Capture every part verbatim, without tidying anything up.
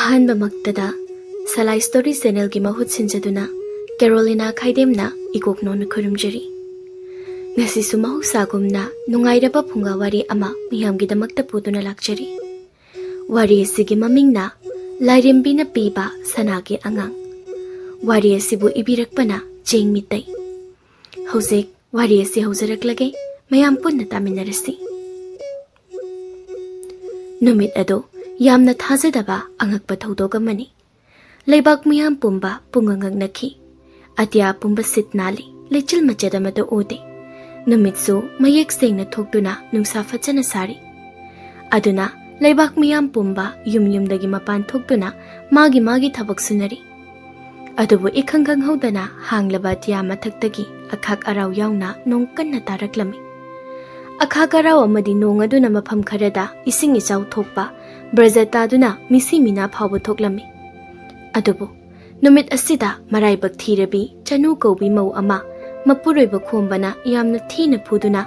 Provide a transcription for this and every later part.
ꯑꯍꯥꯟꯕꯃꯛꯇꯗ ꯁꯂꯥꯏ story ꯆꯦꯅꯦꯜꯒꯤ ꯃꯍꯨꯠ ꯁꯤꯟꯖꯗꯨꯅ ꯀꯦꯔꯣꯂꯤꯅꯥ ꯈꯥꯏꯗꯦꯝꯅ ꯏꯀꯣꯛ ꯅꯧꯅ ꯈꯨꯔꯨꯝꯖꯔꯤ꯫ ꯉꯁꯤꯁꯨ ꯃꯍꯧꯁꯥꯒꯨꯝꯅ ꯅꯨꯡꯉꯥꯏꯔꯕ ꯐꯨꯡꯒꯥ ꯋꯥꯔꯤ ꯑꯃ ꯃꯤꯌꯥꯝꯒꯤꯗꯃꯛꯇ ꯄꯨꯗꯨꯅ ꯂꯥꯛꯆꯔꯤ꯫ ꯋꯥꯔꯤ ꯑꯁꯤꯒꯤ ꯃꯃꯤꯡꯅ ꯂꯥꯏꯔꯦꯝꯕꯤꯅ ꯄꯤꯕ ꯁꯅꯥꯒꯤ ꯑꯉꯥꯡ꯫ ꯋꯥꯔꯤ ꯑꯁꯤꯕꯨ ꯏꯕꯤꯔꯛꯄꯅ ꯆꯦꯡ ꯃꯤꯇꯩ꯫ ꯍꯧꯖꯤꯛ ꯋꯥꯔꯤ ꯑꯁꯤ ꯍꯧꯖꯔꯛꯂꯒꯦ, ꯃꯌꯥꯝ ꯄꯨꯟꯅ ꯇꯥꯃꯤꯟꯅꯔꯁꯤ꯫ ꯅꯨꯃꯤꯠ ꯑꯗꯨ ꯌꯥꯝꯅ ꯊꯥꯖꯗꯕ ꯑꯉꯛꯄ ꯊꯧꯗꯣꯛ ꯑꯃꯅꯤ꯫ ꯂꯩꯕꯥꯛ ꯃꯤꯌꯥꯝ ꯄꯨꯝꯕ ꯄꯨꯡꯉꯛ ꯉꯛꯅꯈꯤ꯫ ꯑꯇꯤꯌꯥ ꯄꯨꯝꯕ ꯁꯤꯠ ꯅꯥꯜꯂꯤ, ꯂꯩꯆꯤꯜ ꯃꯆꯦꯠ ꯑꯃꯠꯇ ꯎꯗꯦ꯫ ꯅꯨꯃꯤꯠꯁꯨ ꯃꯌꯦꯛ ꯁꯦꯡꯅ ꯊꯣꯛꯇꯨꯅ ꯅꯨꯡꯁꯥ ꯐꯖꯅ ꯁꯥꯔꯤ꯫ ꯑꯗꯨꯅ ꯂꯩꯕꯥꯛ ꯃꯤꯌꯥꯝ ꯄꯨꯝꯕ ꯌꯨꯝ ꯌꯨꯝꯗꯒꯤ ꯃꯄꯥꯟ ꯊꯣꯛꯇꯨꯅ ꯃꯥꯒꯤ ꯃꯥꯒꯤ ꯊꯕꯛ ꯁꯨꯅꯔꯤ꯫ ꯑꯗꯨꯕꯨ ꯏꯈꯪ ꯈꯪꯍꯧꯗꯅ ꯍꯥꯡꯂꯕ ꯑꯇꯤꯌꯥ ꯃꯊꯛꯇꯒꯤ ꯑꯈꯥꯛ ꯑꯔꯥꯎ ꯌꯥꯎꯅ ꯅꯣꯡ ꯀꯟꯅ ꯇꯥꯔꯛꯂꯝꯃꯤ꯫ ꯑꯈꯥꯛ ꯑꯔꯥꯎ ꯑꯃꯗꯤ ꯅꯣꯡ ꯑꯗꯨꯅ ꯃꯐꯝ ꯈꯔꯗ ꯏꯁꯤꯡ ꯏꯆꯥꯎ ꯊꯣꯛꯄ, ꯕ꯭ꯔꯖ ꯇꯥꯗꯨꯅ ꯃꯤꯁꯤ ꯃꯤꯅꯥ ꯐꯥꯎꯕ ꯊꯣꯛꯂꯝꯃꯤ꯫ ꯑꯗꯨꯕꯨ ꯅꯨꯃꯤꯠ ꯑꯁꯤꯗ ꯃꯔꯥꯏꯕꯛ ꯊꯤꯔꯕꯤ ꯆꯅꯨ ꯀꯧꯕꯤ ꯃꯧ ꯑꯃ ꯃꯄꯨꯔꯣꯏꯕ ꯈꯣꯝꯕꯅ ꯌꯥꯝꯅ ꯊꯤꯅ ꯐꯨꯗꯨꯅ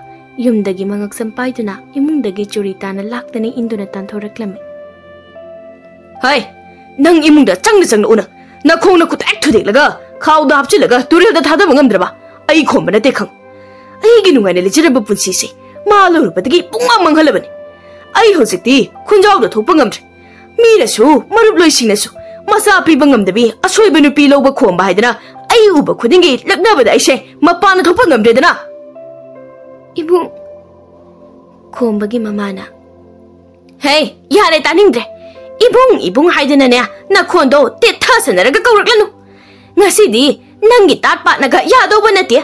ꯌꯨꯝꯗꯒꯤ ꯃꯉꯛꯁꯝ ꯄꯥꯏꯗꯨꯅ ꯏꯃꯨꯡꯗꯒꯤ ꯆꯨꯔꯤ ꯇꯥꯅ ꯂꯥꯛꯇꯅ ꯏꯟꯗꯨꯅ ꯇꯥꯟꯊꯣꯔꯛꯂꯝꯃꯤ꯫ "ꯍꯩ, ꯅꯪ ꯏꯃꯨꯡꯗ ꯆꯪꯅ ꯆꯪꯅ ꯎꯅ, ꯅꯈꯣꯡ ꯅꯈꯨꯠ ꯍꯦꯛ ꯊꯨꯗꯦꯛꯂꯒ ꯈꯥꯎꯗ ꯍꯥꯞꯆꯤꯜꯂꯒ ꯇꯨꯔꯦꯜꯗ ꯊꯥꯗꯕ ꯉꯝꯗ꯭ꯔꯕ? ꯑꯩ ꯈꯣꯝꯕ ꯅꯠꯇꯦ ꯈꯪ꯫ ꯑꯩꯒꯤ ꯅꯨꯡꯉꯥꯏꯅ ꯂꯩꯖꯔꯝꯕ ꯄꯨꯟꯁꯤꯁꯦ ꯃꯥ ꯂꯧꯔꯨꯕꯗꯒꯤ ꯄꯨꯡꯃꯥꯡ ꯃꯥꯡꯍꯜꯂꯕꯅꯤ꯫ ꯑꯩ ꯍꯧꯖꯤꯛꯇꯤ ꯈꯨꯟꯖꯥꯎꯗ ꯊꯣꯛꯄ ꯉꯝꯗ꯭ꯔꯦ꯫ ꯃꯤꯅꯁꯨ, ꯃꯔꯨꯞ ꯂꯣꯏꯁꯤꯡꯅꯁꯨ ꯃꯆꯥ ꯄꯤꯕ ꯉꯝꯗꯕꯤ ꯑꯁꯣꯏꯕ ꯅꯨꯄꯤ ꯂꯧꯕ ꯈꯣꯝꯕ ꯍꯥꯏꯗꯅ ꯑꯩ ꯎꯕ ꯈꯨꯗꯤꯡꯒꯤ ꯂꯛꯅꯕꯗ ꯑꯩꯁꯦ ꯃꯄꯥꯟ ꯊꯣꯛꯄ ꯉꯝꯗ꯭ꯔꯦꯗꯅ꯫" "ꯏꯕꯨꯡ꯫" ꯈꯣꯝꯕꯒꯤ ꯃꯃꯥꯅ, "ꯍꯦ, ꯌꯥꯔꯦ, ꯇꯥꯅꯤꯡꯗ꯭ꯔꯦ꯫ ꯏꯕꯨꯡ, ꯏꯕꯨꯡ ꯍꯥꯏꯗꯅꯅꯦ, ꯅꯈꯣꯟꯗꯣ ꯇꯦꯠꯊꯁꯟꯅꯔꯒ ꯀꯧꯔꯛꯂꯅꯨ꯫ ꯉꯁꯤꯗꯤ ꯅꯪꯒꯤ ꯇꯥꯠ ꯄꯥꯠꯅꯒ ꯌꯥꯗꯧꯕ ꯅꯠꯇꯦ꯫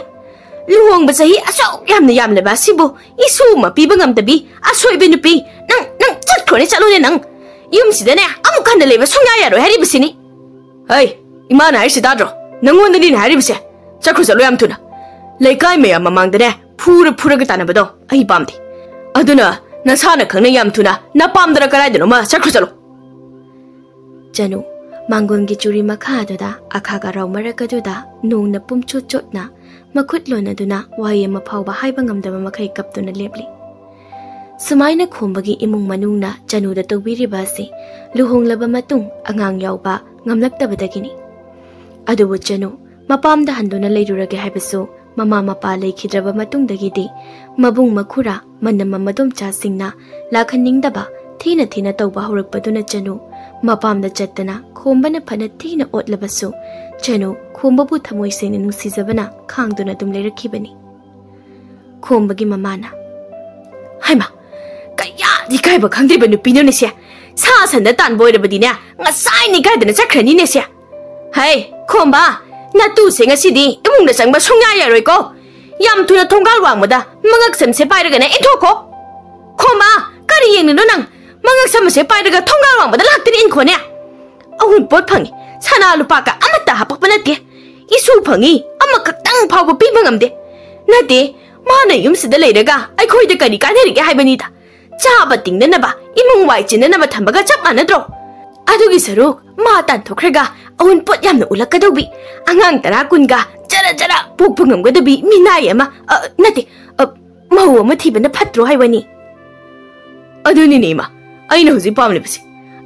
ꯂꯨꯍꯣꯡꯕ ꯆꯍꯤ ꯑꯁꯨꯛ ꯌꯥꯝꯅ ꯌꯥꯝꯂꯕ ꯑꯁꯤꯕꯨ ꯏꯁꯨ ꯑꯃ ꯄꯤꯕ ꯉꯝꯗꯕꯤ ꯑꯁꯣꯏꯕ ꯅꯨꯄꯤ, ꯅꯪ, ꯅꯪ ꯆꯠꯈ꯭ꯔꯣꯅꯦ, ꯆꯠꯂꯣꯅꯦ ꯅꯪ꯫ ꯌꯨꯝꯁꯤꯗꯅꯦ ꯑꯃꯨꯛ ꯍꯟꯅ ꯂꯩꯕ ꯁꯨꯡꯌꯥ ꯌꯥꯔꯣꯏ ꯍꯥꯏꯔꯤꯕꯁꯤꯅꯤ꯫" "ꯍꯩ, ꯏꯃꯥꯅ ꯍꯥꯏꯔꯤꯁꯤ ꯇꯥꯗ꯭ꯔꯣ? ꯅꯪꯉꯣꯟꯗꯅꯤꯅꯦ ꯍꯥꯏꯔꯤꯕꯁꯦ꯫ ꯆꯠꯈ꯭ꯔꯣ ꯆꯠꯂꯣ ꯌꯥꯝ ꯊꯨꯅ꯫ ꯂꯩꯀꯥꯏ ꯃꯌꯥꯝ ꯃꯃꯥꯡꯗꯅꯦ ꯐꯨꯔ ꯐꯨꯔꯒ ꯇꯥꯟꯅꯕꯗꯣ ꯑꯩ ꯄꯥꯝꯗꯦ꯫ ꯑꯗꯨꯅ ꯅꯁꯥꯅ ꯈꯪꯅ ꯌꯥꯝ ꯊꯨꯅ ꯅꯄꯥꯝꯗꯔ ꯀꯗꯥꯏꯗꯅꯣꯃ ꯆꯠꯈ꯭ꯔꯣ ꯆꯠꯂꯣ꯫" ꯆꯅꯨ, ꯃꯥꯡꯒꯣꯜꯒꯤ ꯆꯨꯔꯤ ꯃꯈꯥ ꯑꯗꯨꯗ ꯑꯈꯥꯛ ꯑꯔꯥꯎ ꯃꯔꯛ ꯑꯗꯨꯗ ꯅꯣꯡꯅ ꯄꯨꯝꯆꯣꯠ ꯆꯣꯠꯅ ꯃꯈꯨꯠ ꯂꯣꯟꯅꯗꯨꯅ ꯋꯥꯍꯩ ꯑꯃ ꯐꯥꯎꯕ ꯍꯥꯏꯕ ꯉꯝꯗꯕ ꯃꯈꯩ ꯀꯞꯇꯨꯅ ꯂꯦꯞꯂꯤ꯫ ꯁꯨꯃꯥꯏꯅ ꯈꯣꯝꯕꯒꯤ ꯏꯃꯨꯡ ꯃꯅꯨꯡꯅ ꯆꯅꯨꯗ ꯇꯧꯕꯤꯔꯤꯕ ꯑꯁꯤ ꯂꯨꯍꯣꯡꯂꯕ ꯃꯇꯨꯡ ꯑꯉꯥꯡ ꯌꯥꯎꯕ ꯉꯝꯂꯛꯇꯕꯗꯒꯤꯅꯤ꯫ ꯑꯗꯨꯕꯨ ꯆꯅꯨ ꯃꯄꯥꯝꯗ ꯍꯟꯗꯨꯅ ꯂꯩꯔꯨꯔꯒꯦ ꯍꯥꯏꯕꯁꯨ ꯃꯃꯥ ꯃꯄꯥ ꯂꯩꯈꯤꯗ꯭ꯔꯕ ꯃꯇꯨꯡꯗꯒꯤꯗꯤ ꯃꯕꯨꯡ ꯃꯈꯨꯔꯥ ꯃꯅꯝꯃ ꯃꯗꯣꯝꯆꯥꯁꯤꯡꯅ ꯂꯥꯛꯍꯟꯅꯤꯡꯗꯕ ꯊꯤꯅ ꯊꯤꯅ ꯇꯧꯕ ꯍꯧꯔꯛꯄꯗꯨꯅ ꯆꯅꯨ ꯃꯄꯥꯝꯗ ꯆꯠꯇꯅ ꯈꯣꯝꯕꯅ ꯐꯅ ꯊꯤꯅ ꯑꯣꯠꯂꯕꯁꯨ ꯆꯅꯨ ꯈꯣꯝꯕꯕꯨ ꯊꯃꯣꯏ ꯁꯦꯡꯅ ꯅꯨꯡꯁꯤꯖꯕꯅ ꯈꯥꯡꯗꯨꯅ ꯑꯗꯨꯝ ꯂꯩꯔꯛꯈꯤꯕꯅꯤ꯫ ꯈꯣꯝꯕꯒꯤ ꯃꯃꯥꯅ, "ꯍꯩꯃꯥ, ꯀꯌꯥꯗꯤ ꯏꯀꯥꯏꯕ ꯈꯪꯗ꯭ꯔꯤꯕ ꯅꯨꯄꯤꯅꯣꯅꯦ ꯁꯦ꯫ ꯁꯥ ꯁꯟꯗ ꯇꯥꯟꯕ ꯑꯣꯏꯔꯕꯗꯤꯅꯦ, ꯉꯁꯥꯏꯅ ꯏꯀꯥꯏꯗꯅ ꯆꯠꯈ꯭ꯔꯅꯤꯅꯦ ꯁꯦ꯫ ꯍꯩ, ꯈꯣꯝꯕ, ꯅꯇꯨꯁꯦ ꯉꯁꯤꯗꯤ ꯏꯃꯨꯡꯗ ꯆꯪꯕ ꯁꯨꯡꯌꯥ ꯌꯥꯔꯣꯏꯀꯣ꯫ ꯌꯥꯝ ꯊꯨꯅ ꯊꯣꯡꯒꯥꯜ ꯋꯥꯡꯃꯗ ꯃꯉꯛ ꯁꯝꯁꯦ ꯄꯥꯏꯔꯒꯅꯦ ꯏꯟꯊꯣꯛꯈꯣ꯫ ꯈꯣꯝꯕ, ꯀꯔꯤ ꯌꯦꯡꯂꯤꯅꯣ ꯅꯪ? ꯃꯉꯛ ꯁꯝꯁꯦ ꯄꯥꯏꯔꯒ ꯊꯣꯡꯒꯥꯜ ꯋꯥꯡꯃꯗ ꯂꯥꯛꯇꯅ ꯏꯟꯈꯣꯅꯦ꯫ ꯑꯋꯨꯟꯄꯣꯠ ꯐꯪꯉꯤ, ꯁꯅꯥ ꯂꯨꯄꯥꯒ ꯑꯃꯠꯇ ꯍꯥꯄꯛꯄ ꯅꯠꯇꯦ꯫ ꯏꯁꯨ ꯐꯪꯉꯤ, ꯑꯃꯈꯛꯇꯪ ꯐꯥꯎꯕ ꯄꯤꯕ ꯉꯝꯗꯦ꯫ ꯅꯠꯇꯦ, ꯃꯥꯅ ꯌꯨꯝꯁꯤꯗ ꯂꯩꯔꯒ ꯑꯩꯈꯣꯏꯗ ꯀꯔꯤ ꯀꯥꯟꯅꯔꯤꯒꯦ ꯍꯥꯏꯕꯅꯤꯗ꯫ ꯆꯥꯕ ꯇꯤꯡꯅꯅꯕ, ꯏꯃꯨꯡ ꯋꯥꯏ ꯆꯤꯟꯅꯅꯕ ꯊꯝꯕꯒ ꯆꯞ ꯃꯥꯟꯅꯗ꯭ꯔꯣ? ꯑꯗꯨꯒꯤ ꯁꯔꯨꯛ ꯃꯥ ꯇꯥꯟꯊꯣꯛꯈ꯭ꯔꯒ ꯑꯋꯨꯟꯄꯣꯠ ꯌꯥꯝꯅ ꯎꯠꯂꯛꯀꯗꯧꯕꯤ, ꯑꯉꯥꯡ ꯇꯔꯥ ꯀꯨꯟꯒ ꯖꯔ ꯖꯔ ꯄꯣꯛꯄ ꯉꯝꯒꯗꯕꯤ ꯃꯤꯅꯥꯏ ꯑꯃ, ꯑ, ꯅꯠꯇꯦ, ꯑ, ꯃꯧ ꯑꯃ ꯊꯤꯕꯅ ꯐꯠꯇ꯭ꯔꯣ ꯍꯥꯏꯕꯅꯤ?" "ꯑꯗꯨꯅꯤꯅꯦ ꯏꯃꯥ, ꯑꯩꯅ ꯍꯧꯖꯤꯛ ꯄꯥꯝꯂꯤꯕꯁꯦ꯫